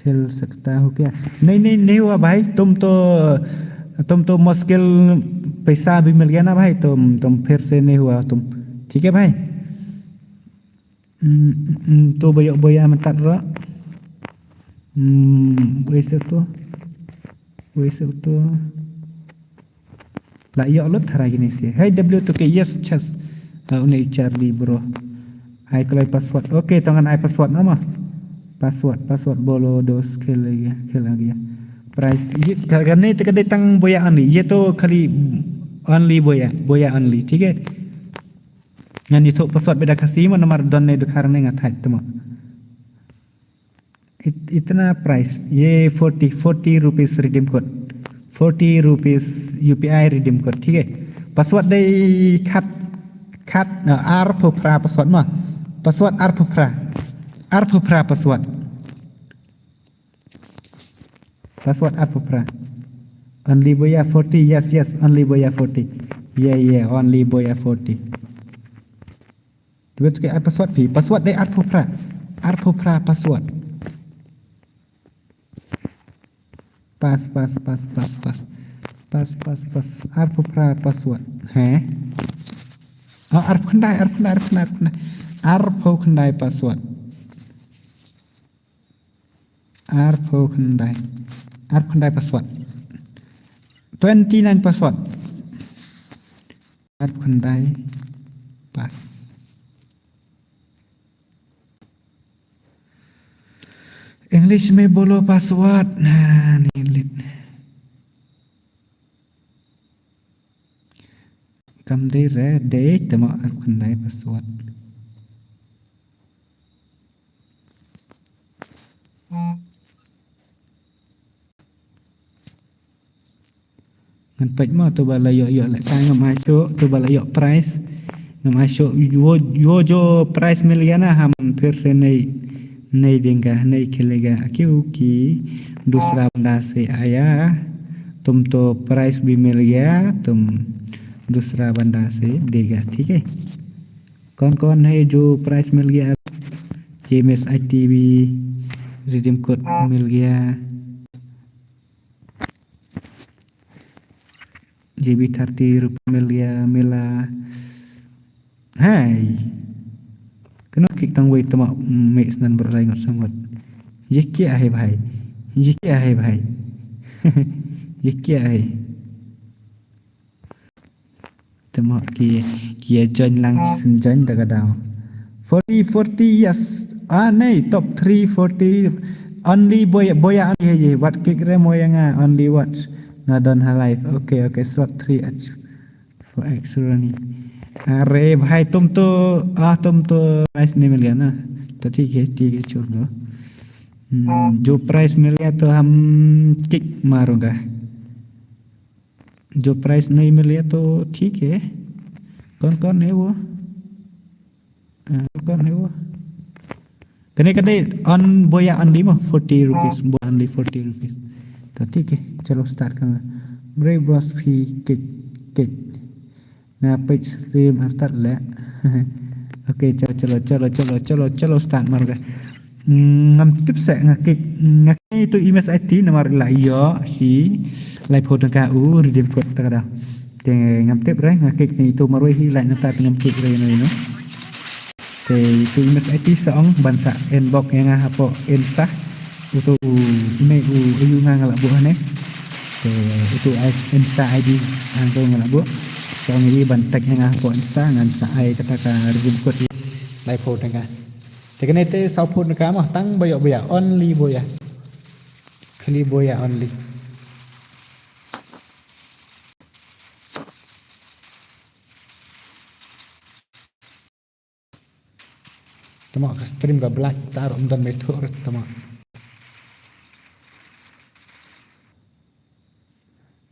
खेल सकता हूँ क्या? नहीं, नहीं, नहीं हुआ भाई, तुम तो, तुम तो मुश्किल पैसा भी मिल गया ना भाई, तुम, तुम फिर से नहीं हुआ तुम, ठीक है भाई? Hmm, hmm, to ba ïoh boya mynta ruh. Hmm, wei seh to. Wei seh to. La ïoh lut tharai kine seh. Hey, W two K, yes, chess. Ah, une Charlie, bro. Ai kloi password. Okay, to ngan ai password nama. Password, password bolo dos khel lagi, khel lagi. Price, ye, ka, kane te ka dei tang boya only. Ye to khali only boya, boya only, ठीक है? Ngan ïathuh password beit da Khasi mo namar don ne dkhar ne nga thait tamo. इत-, इतना प्राइस, ये forty, forty rupees redeem code, forty rupees U P I redeem code, ठीक है? Password dei khat, khat, uh, arphew phra password mo. Password arphew phra. Arphew phra password. Password arphew phra. Only boya forty, yes, yes, only boya forty. Yeah, yeah, only boya forty. Tebe tu ke ai password phi. Password dei arphew phra. Arphew phra password. Pas, pas, pas, pas, pas. Pas, pas, pas. Arphew phra password. He? Oh, arphew khyndai, arphew khyndai, arphew khyndai, arphew khyndai. Arphew khyndai password. Arphew khyndai. Arphew khyndai password. Twenty nine password. Arphew khyndai. Pass. English में बोलो password. Ha, ni lit. Kam dei re, dei, te mo ar khyndai password. Ngan peit mo, to ba la ïoh, ïoh lehkai ngam ai shuh, to ba la ïoh prize. Ngam ai shuh, yo, yo jo prize मिल गया ना, हम फिर से नई, नई देंगे, नई खेलेगा, क्योंकि दूसरा बंदा से आया, तुम तो prize भी मिल गया, तुम दूसरा बंदा से देगा, ठीक है? कौन कौन है जो prize मिल गया? ये एमएस आईटी भी, redeem code मिल गया। जेबी थर्टी रुपया मिल गया, मिला। Hai. Kano kick tang wei tama mix nan berlai ngot sangot. ये क्या है भाई? ये क्या है भाई? ये क्या है? Tama ki, ki join lang, sin join da ka daw. Forty, forty, yes. Ah, nahi, top three, forty. Only boy, boy, only hai ye. Wat kick re mo ya nga, only watch. Nga don ha live. Okay, okay, slot three H. For extra ni. अरे भाई, तुम तो, आ, तुम तो prize नहीं मिल गया ना? तो ठीक है, ठीक है, छोड़ दो। हम्म, जो prize मिल गया तो हम kick मारूंगा। जो prize नहीं मिल गया तो ठीक है। कौन कौन है वो? अ, कौन कौन है वो? Kane ka dei on boya only mo, forty rupees, boya only forty rupees. To ठीक है, चलो start करना। Brave Boss phi kick, kick. Nga peit stream artat le. Okay, chalo, chalo, chalo, chalo, chalo, chalo, start mar ka. Mm, ngam tip seh nga kick, nga kick ïa utu i message namar la ïoh shi laiphew tyngka u redeem code ta ka da. Te ngam tip re nga kick ïa utu marwei hi, la nangta te ngam kick re ïa uno ïa uno. Te utu i message sa ong ban sa inbox ïa nga hapoh Insta. Utu une u ayu nga nga la buh hangne. Te utu ai Insta ID hangto nga la buh. Sa ong ïa i ban tag ïa nga hapoh Insta, ngan sa ai kata ka redeem code ïa i laiphew tyngka. Te kane te sawphew tyngka mo, tang boya, boya, only boya. Khali boya only. Tama ka stream ka black, ta ruh ym don ba ïathuh re tama.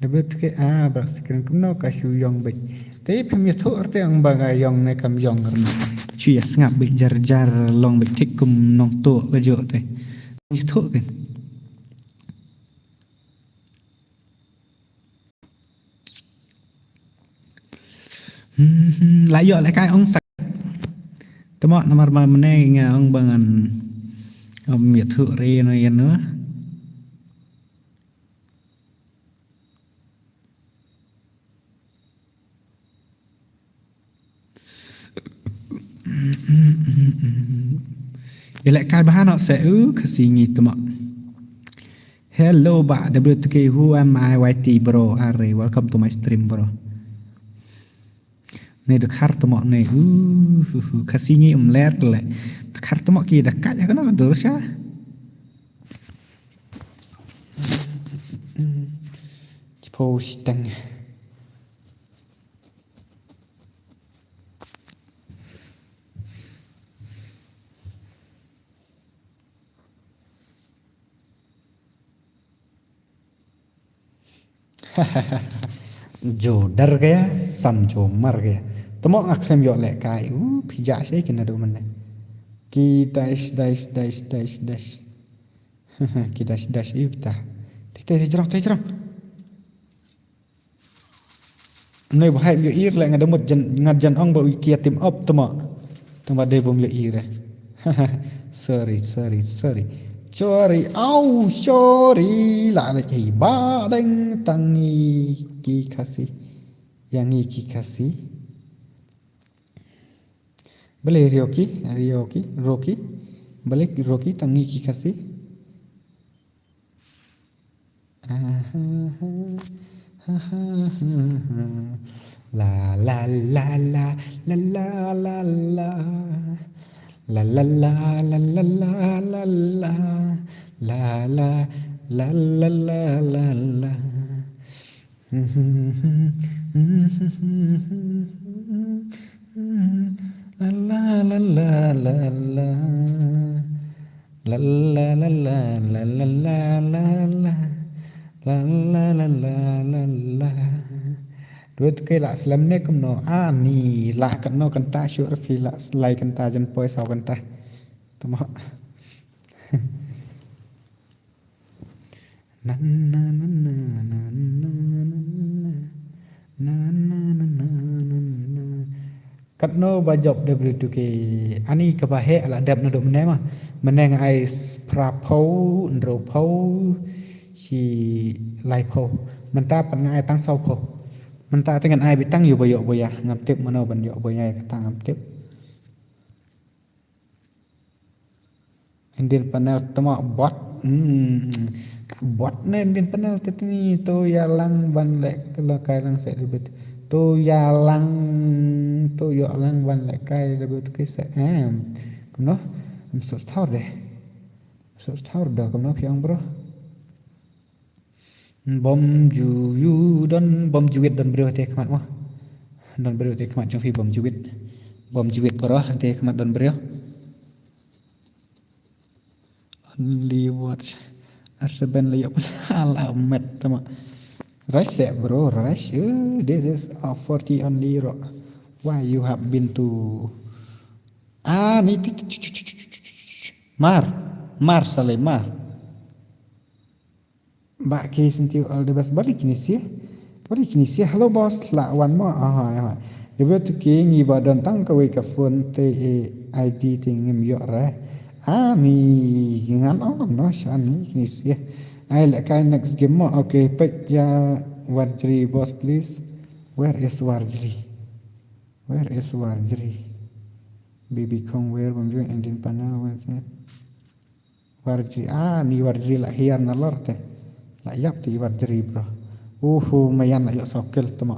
W T K, ah, black screen kumno ka shu ïong beit. Te phim ïathuh re te ong ba ka ïong ne kam ïong re. Shu ïa sngap beit jar jar long beit thik kum nongtuh ka juh te. Ïathuh kan. Hmm, la ïoh lehkai ong sa. Tama namar ba mynne nga ong ba ngan ym ïathuh re ïano ïano. Ïa lehkai bha noh seh u Khasi ngi tama. Hello bah W T K, who am I Y T bro? Are, welcome to my stream bro. Ne dkhar tama ne u Khasi ngi um ler le. Dkhar tama ki da kaj ha kano dur sha. Chipau sitang. जो डर गया, समझो मर गया. Tama nga khlem ïoh lehkai. U phi jah shai ki naduh mynne. Ki dash, dash, dash, dash, dash. Ki dash, dash, ïa kita. Te, te, te jrong, te jrong. Nai bahai ym ïohi re leh nga da mut jan, nga jan ong ba u ki ïa team up tama. Tama dei bym ïohi re. Sorry, sorry, sorry. Sorry, au, sorry. La leh hi ba deng tang ngi ki Khasi. Ïa ngi ki Khasi. Balei Rioki, Rioki, Roki. Balei Roki tang ngi ki Khasi. La la la la la la la la. La la la la la la la la. La la la la la la la. La la la la la la. La la la la la la la la la. La la la la la la. Dua tu ke la slem ne kumno? Ani la katno kynta shuh, phi la lai kynta, jan poi saw kynta. Tama. Na na na na na na na na na na na na na. Katno ba jop W two K? Ani kaba heh la dep naduh mynne ma. Mynne nga ai phra phew, hynriew phew, shi lai phew. Mynta pat nga ai tang saw phew. Mynta te ngan ai beit tang ïa ba ïoh ba ïa. Ngam tip mano ban ïoh ba ïa, kata ngam tip. Indian panel tama bot. Hmm. Ka bot ne Indian panel te tini, to ïa lang ban leh, ka la kai lang se debit. To ïa lang, to ïoh lang ban leh kai debit ke se em. Kumno? Em, so star de. So star de kumno phi ong, bro? Bom ju, ju don, bom ju wit don briew te khmat mo. Don briew te khmat jong phi bom ju wit. Bom ju wit bro te khmat don briew. Only watch. Arsaben la yok ala met tama. Rush se bro, rush. Uh, this is a forty only ro. Why you have been to? Ah, ni ti, ti, ti, ti, ti, ti, ti, ti. Mar. Mar sale mar. Ba ke senti all the best. Bali Kinisia. Bali Kinisia. Hello boss. La wan mo. Ah, ya. Debe tu ke ngi ba don tang kawei ka phone te, eh, I D te ngim ïoh re. Ah, ni ngan ong no sha ni Kinisia. Ai leh kai next game mo. Okay, peit ïa Warjri boss please. Where is Warjri? Where is Warjri? Baby Kong where bam ju Indian panel. Warjri, ah, ni Warjri la hiar na lor te. La ïap te Warjri, bro. Uhu, mayan la ïoh saw kill tama.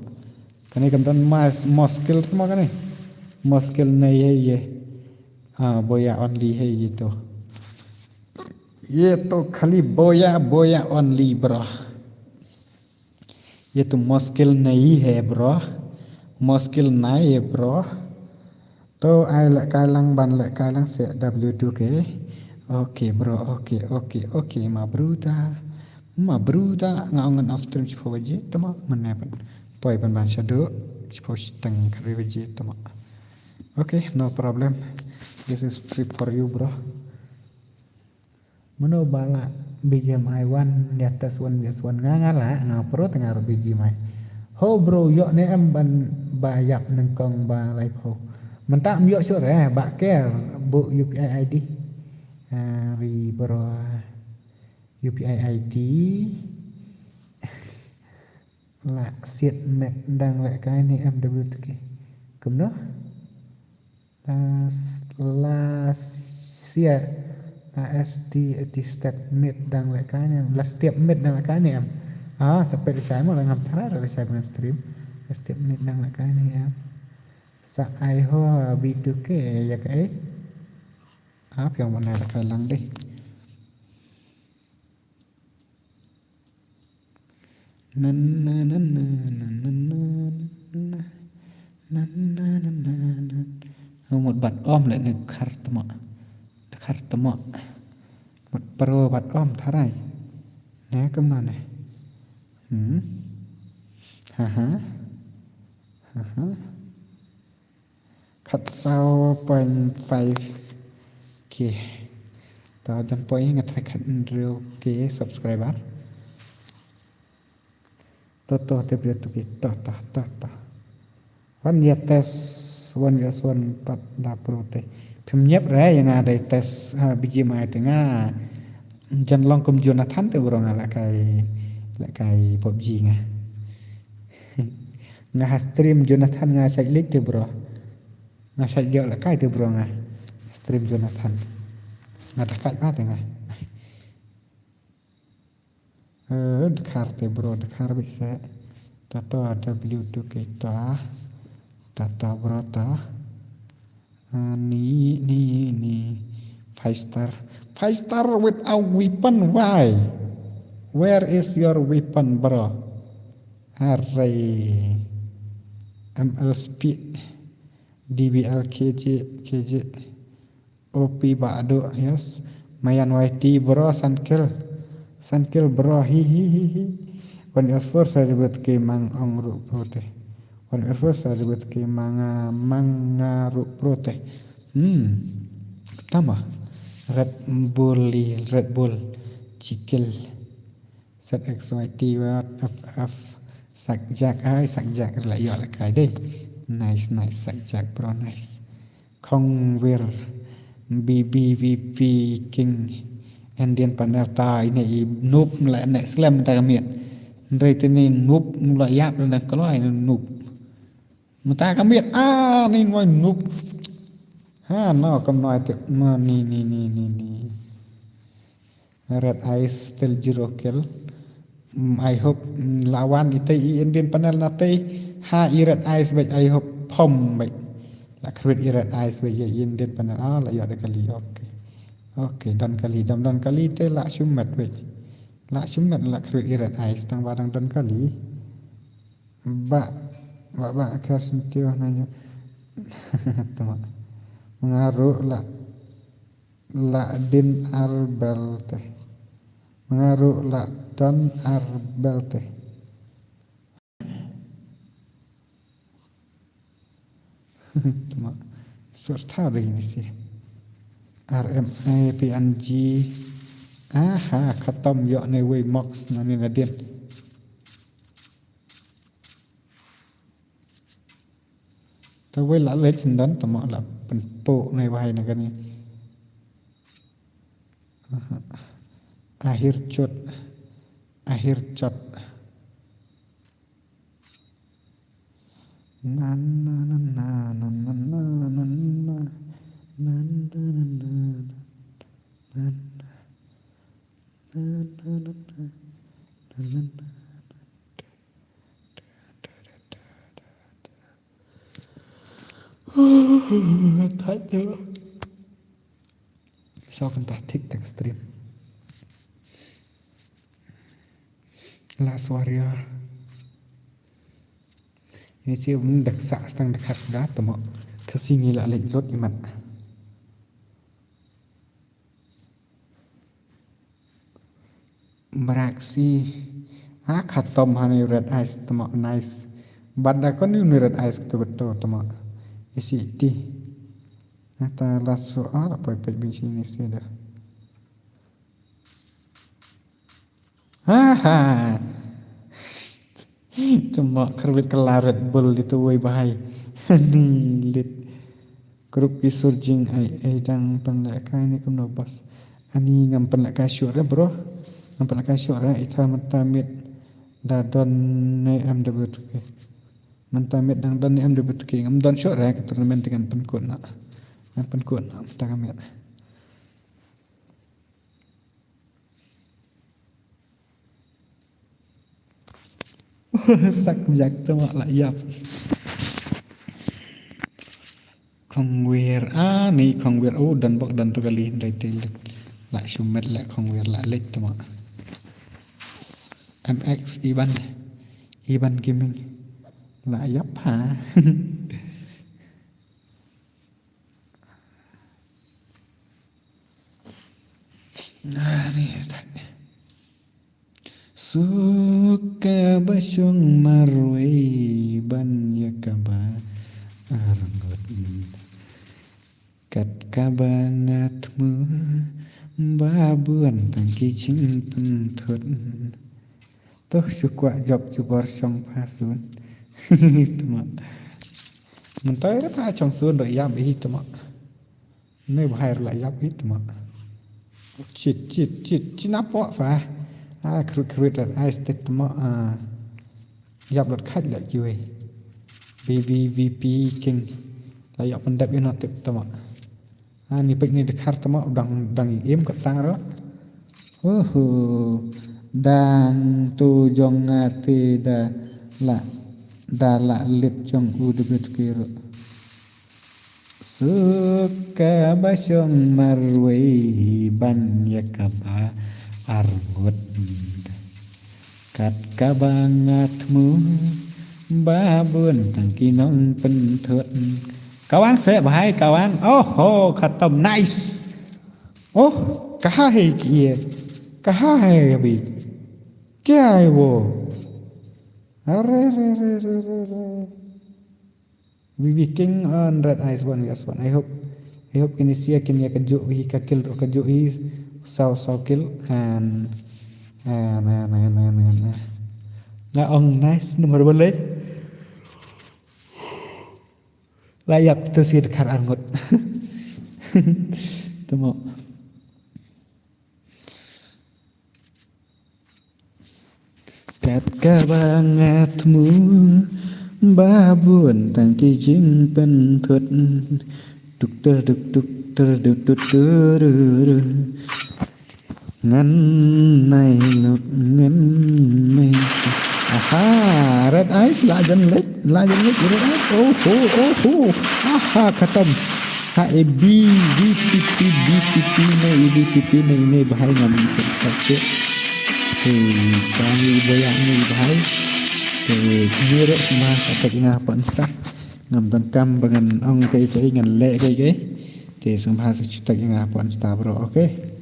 Kane kam don mas, mo skill tama kane. Mo skill ne ye ye. Ah, boya only he ye to. Ye to khali boya, boya only, bro. Ye tu muskil nahi hai, bro. Muskil nahi hai, bro. To ai lehkai lang ban lehkai lang se W two K. Okay, bro. Okay, okay, okay. Mabruda. Mabruda. Nga ong ngan off stream shiphew baje. Tama mynne ban poi ban ban shaduh shiphew shiteng khatwei baje. Tama. Okay, no problem. This is free for you, bro. Mano ba lah B G M I wan, ïa test wan, ïa wan nga, nga lah, nga pro te nga ruh B G M I. Ho bro, ïoh ne em ban ba ïap nyngkong ba laiphew? Mynta ym ïoh shuh re, ba ker bu U P I I D. Ah, ri bro. U P I I D. Lah siat met dang lehkai ne em W two K. Kumno? Las, las, sia, la S T, T step mit dang lehkai ne, la step mit dang lehkai ne em. Ah, sa peit lashai mo la ngam tharai lashai ban stream. La step mit dang lehkai ne em. Sa ai ho B two K ïa kaei. Ah, phi ong ban ai lehkai lang dei. Na, na, na, na. Na, na, na, na, na. Mut bat om leh ne khar tama. Khar tama. Mut pro bat om tharai. Ne kumno ne. Hmm. Ha ha. Ha ha. Khatsaw point five K. To jan poi nga tharai khathynriew K subscriber. To, to, te briew tu ki, to, to, to, to. Wan ïa test, wan ïa suan pat da pro te. Phim ñiap re ïa nga dei test, ha, B G M I te nga. Jan long kum Jonathan te bro nga lehkai, lehkai PUBG nga. Nga ha stream Jonathan nga shait leit te bro. Nga shait ïoh lehkai te bro nga. Stream Jonathan. Nga da kait ma te nga. Eh, dkhar te bro, dkhar bit se. Tata W two K ta. Tata bro ta. Ah, ni, ni, ni. Five star. Five star without weapon. Why? Where is your weapon, bro? Array. M L speed. D B L K J, K J. O P ba ado, yes. Mayan Y T bro, Sankil. Sankil bro, hi hi hi hi. Wan Yosfor sa ribut ke mang ong ru prote. Wan Yosfor sa ribut ke manga manga ru prote. Hmm. Tama. Red Bull, Red Bull. Cikil. Z X Y T wat F F. Sak jak ai, sak jak la ïoh la kai dei. Nice, nice, sak jak bro, nice. Khongwir B B V P King Indian panel ta ine i noob la ne slem ta kamiet. Ndrei tini noob la yap la dang kloi noob. Mata kamiet ah ni ngoi noob. Ha no kam noi te ma ni ni ni ni ni. Red Eyes still zero kill. Mm, I hope, mm, la wan ite i Indian panel na te ha i Red Eyes bek, I hope pom bek. La create i Red Eyes bek i Indian panel. Ah, la ïoh da kali. Okay. Okay, don kali, don don kali te la shummet bek. La shummet la create i Red Eyes tang ba dang don kali. Ba ba ba kar sentio na yo. Tama. Ngaru la La din arbel te. Mengaru la dan arbel te. Tama. Source tau dei ni si. R M A P N G. Aha, khatam yo ne wei mox na ni na din. Ta wei la leit sendon tama la pynpok nai wahai na kani. Aha. Ahir chot. Ahir chot. Na na na na na na na na na na na na na na na na na na na. Thait te. So kan ta thik tak stream. Last warrior. Ini si um dak sa stang dak hak da tama. Kasi ngi la lek lot imat. Braxi. Ah, khatom hani Red Eyes tama nice. Bad da kon ni Red Eyes to to tama. Isi ti. Ata laso ah la poi poi bin sini sida. Ha ha. Tama karbit kala Red Bull itu wei bahai. Ni lit. Group ki surjing ai ai dang pynlehkai ni kumno bas. Ani ngam pynlehkai shuh re bro. Ngam pynlehkai shuh re ita mynta miet da don ne M W two K. Mynta miet dang don ne M W two K ngam don shuh re ka tournament te ngan pynkut na. Ngan pynkut na mynta ka miet. Sak jak tama la ïap. Khongwir ah ni khongwir oh don bok don to kali ndai te lit. La shummet la khongwir la lek tama. M X Iban Iban Gaming la ïap ha. Ani tak. Suka ba shong marwei ban ïa kaba arngut. Kat kaba nga thmu ba bun tang ki jingpynthut. Toh shu kwah jop jubor shong pha sun. Tama. Mynta ka ta shong sun do ïap hi tama. Nai bahai la ïap hi tama. Chit chit chit chit na po fa. Ah, khrut khrut rat ai stet tama. Ah. Ïap lat khait la kiwei. B B V P King. La ïap pyndep ïa na tip tama. Ah, ni pek ni dekhar tama dang dang im ka tang ro. Uhu. Dang tu jong nga te da La da la lip jong u de bit kiro. Suka ba shong marwei ban ïa kaba arngut. Kat kaba nga thmu ba bun tang ki nongpynthut. Ka wan seh bhai, ka wan. Oh ho, khatam, nice. Oh, kaha hai ki ye. Kaha hai abhi. Kya hai wo? Are, re, re, re, re, re. V V King on Red Ice one V S one. I hope, I hope kine sia kine ka ju hi ka kill ka ju hi saw saw kill and, and, and, and, and, and, and. Nga ong nice number boleh. La ïap tu si dekat arngut. Temo. Kat kaba nga thmu ba bun tang ki jingpynthut. Duk ter duk duk ter duk duk ter. Ngan nai nuk ngan nai. Aha, Red Ice la jan lek, la jan lek Red Ice. Oh ho, oh ho. Aha, khatam. Ha e B V P P, B P P ne, e B P P ne, ne bhai ngam check tak check. Te kami boya ne bhai. Te kami ro sma sa tak nga pon sta. Ngam donkam ba ngan ong kai kai ngan leh kai kai. Te sma sa check tak nga pon sta bro, okay.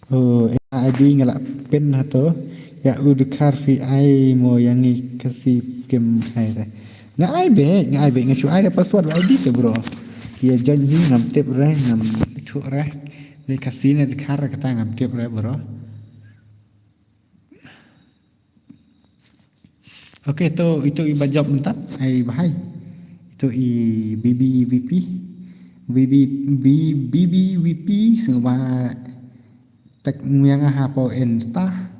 Oh, ïa I D nga la pin hato. Ïa u dkhar phi ai mo ïa ngi Khasi kim ai re. Nga ai beit, nga ai beit, nga shu ai da password I D te bro. Ïa join hi ngam tip re, ngam ithuh re. Leh Khasi ne dkhar kata ngam tip re bro. Okay, to itu i ba jop mynta, ai bhai. Itu i B B V P. B B, B B V P sngewbha tag ïa nga hapoh Insta.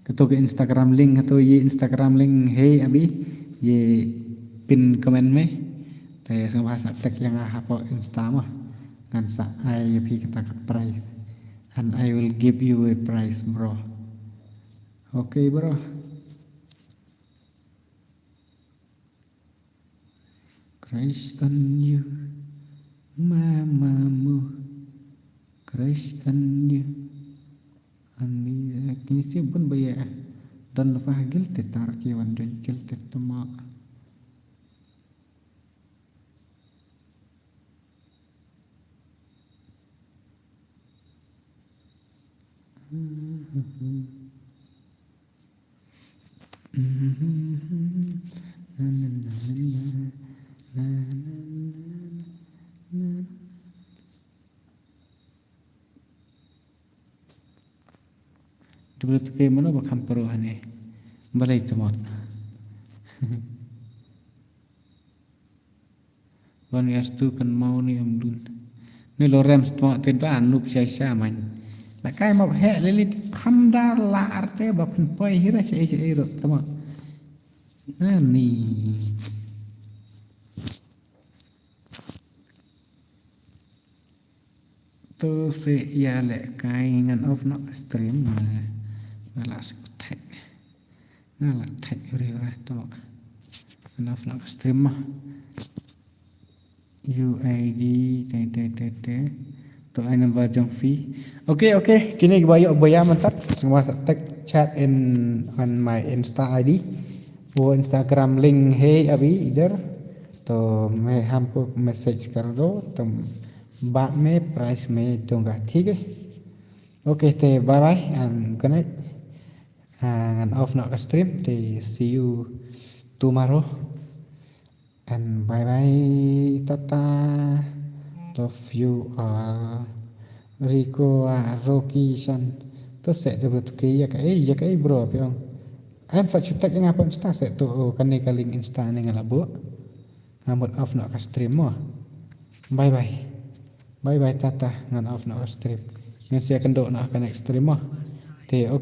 Kato ka Instagram link, kato i Instagram link, hey abi, i pin comment me. Te sngewbha sa tag ïa nga hapoh Insta mo. Ngan sa ai ïa phi kata ka prize. And I will give you a prize, bro. Okay, bro. Crush on you, mama mo. Crush on you. Ani kini si bun baya. Don pa gil te tar ki wan jon kil te tama. Dubra tuke mano ba kham paro hane. Balai tama. Wan ïa stu kan mau ni am dun. Ni lo rem stu te da nup shai sha man. La kai ma he lili kham dar la arte ba phin poi hira shai shai ro tama. Nani. To se ïa le kai ngan off no stream nga la sik thai. Nga la thek ri ra to. Enough na ka stream ma. U I D te te te te. To ai number jong phi. Okay, okay. Kini ba ïoh ba ïa mynta. Semua sa tag chat in on my Insta I D. Or Instagram link hai abhi idhar. To main humko message kar do. To baad mein prize mein doonga, theek hai? Okay, te bye bye and good night. Ah, ngan off noh ka stream. Te see you tomorrow. And bye bye, tata. Love you all. Rico, ah, Rocky, Shan. To se te bro, to ke ïa kaei, ïa kaei bro, phi ong. Em sa shu tag ïa nga phi ong, sa se to, oh, kane ka link Insta ne nga la buh. Nga mut off noh ka stream mo. Bye bye. Bye bye, tata, ngan off noh ka stream. Ngan sa ïakynduh noh ka next stream mo. Te, okay.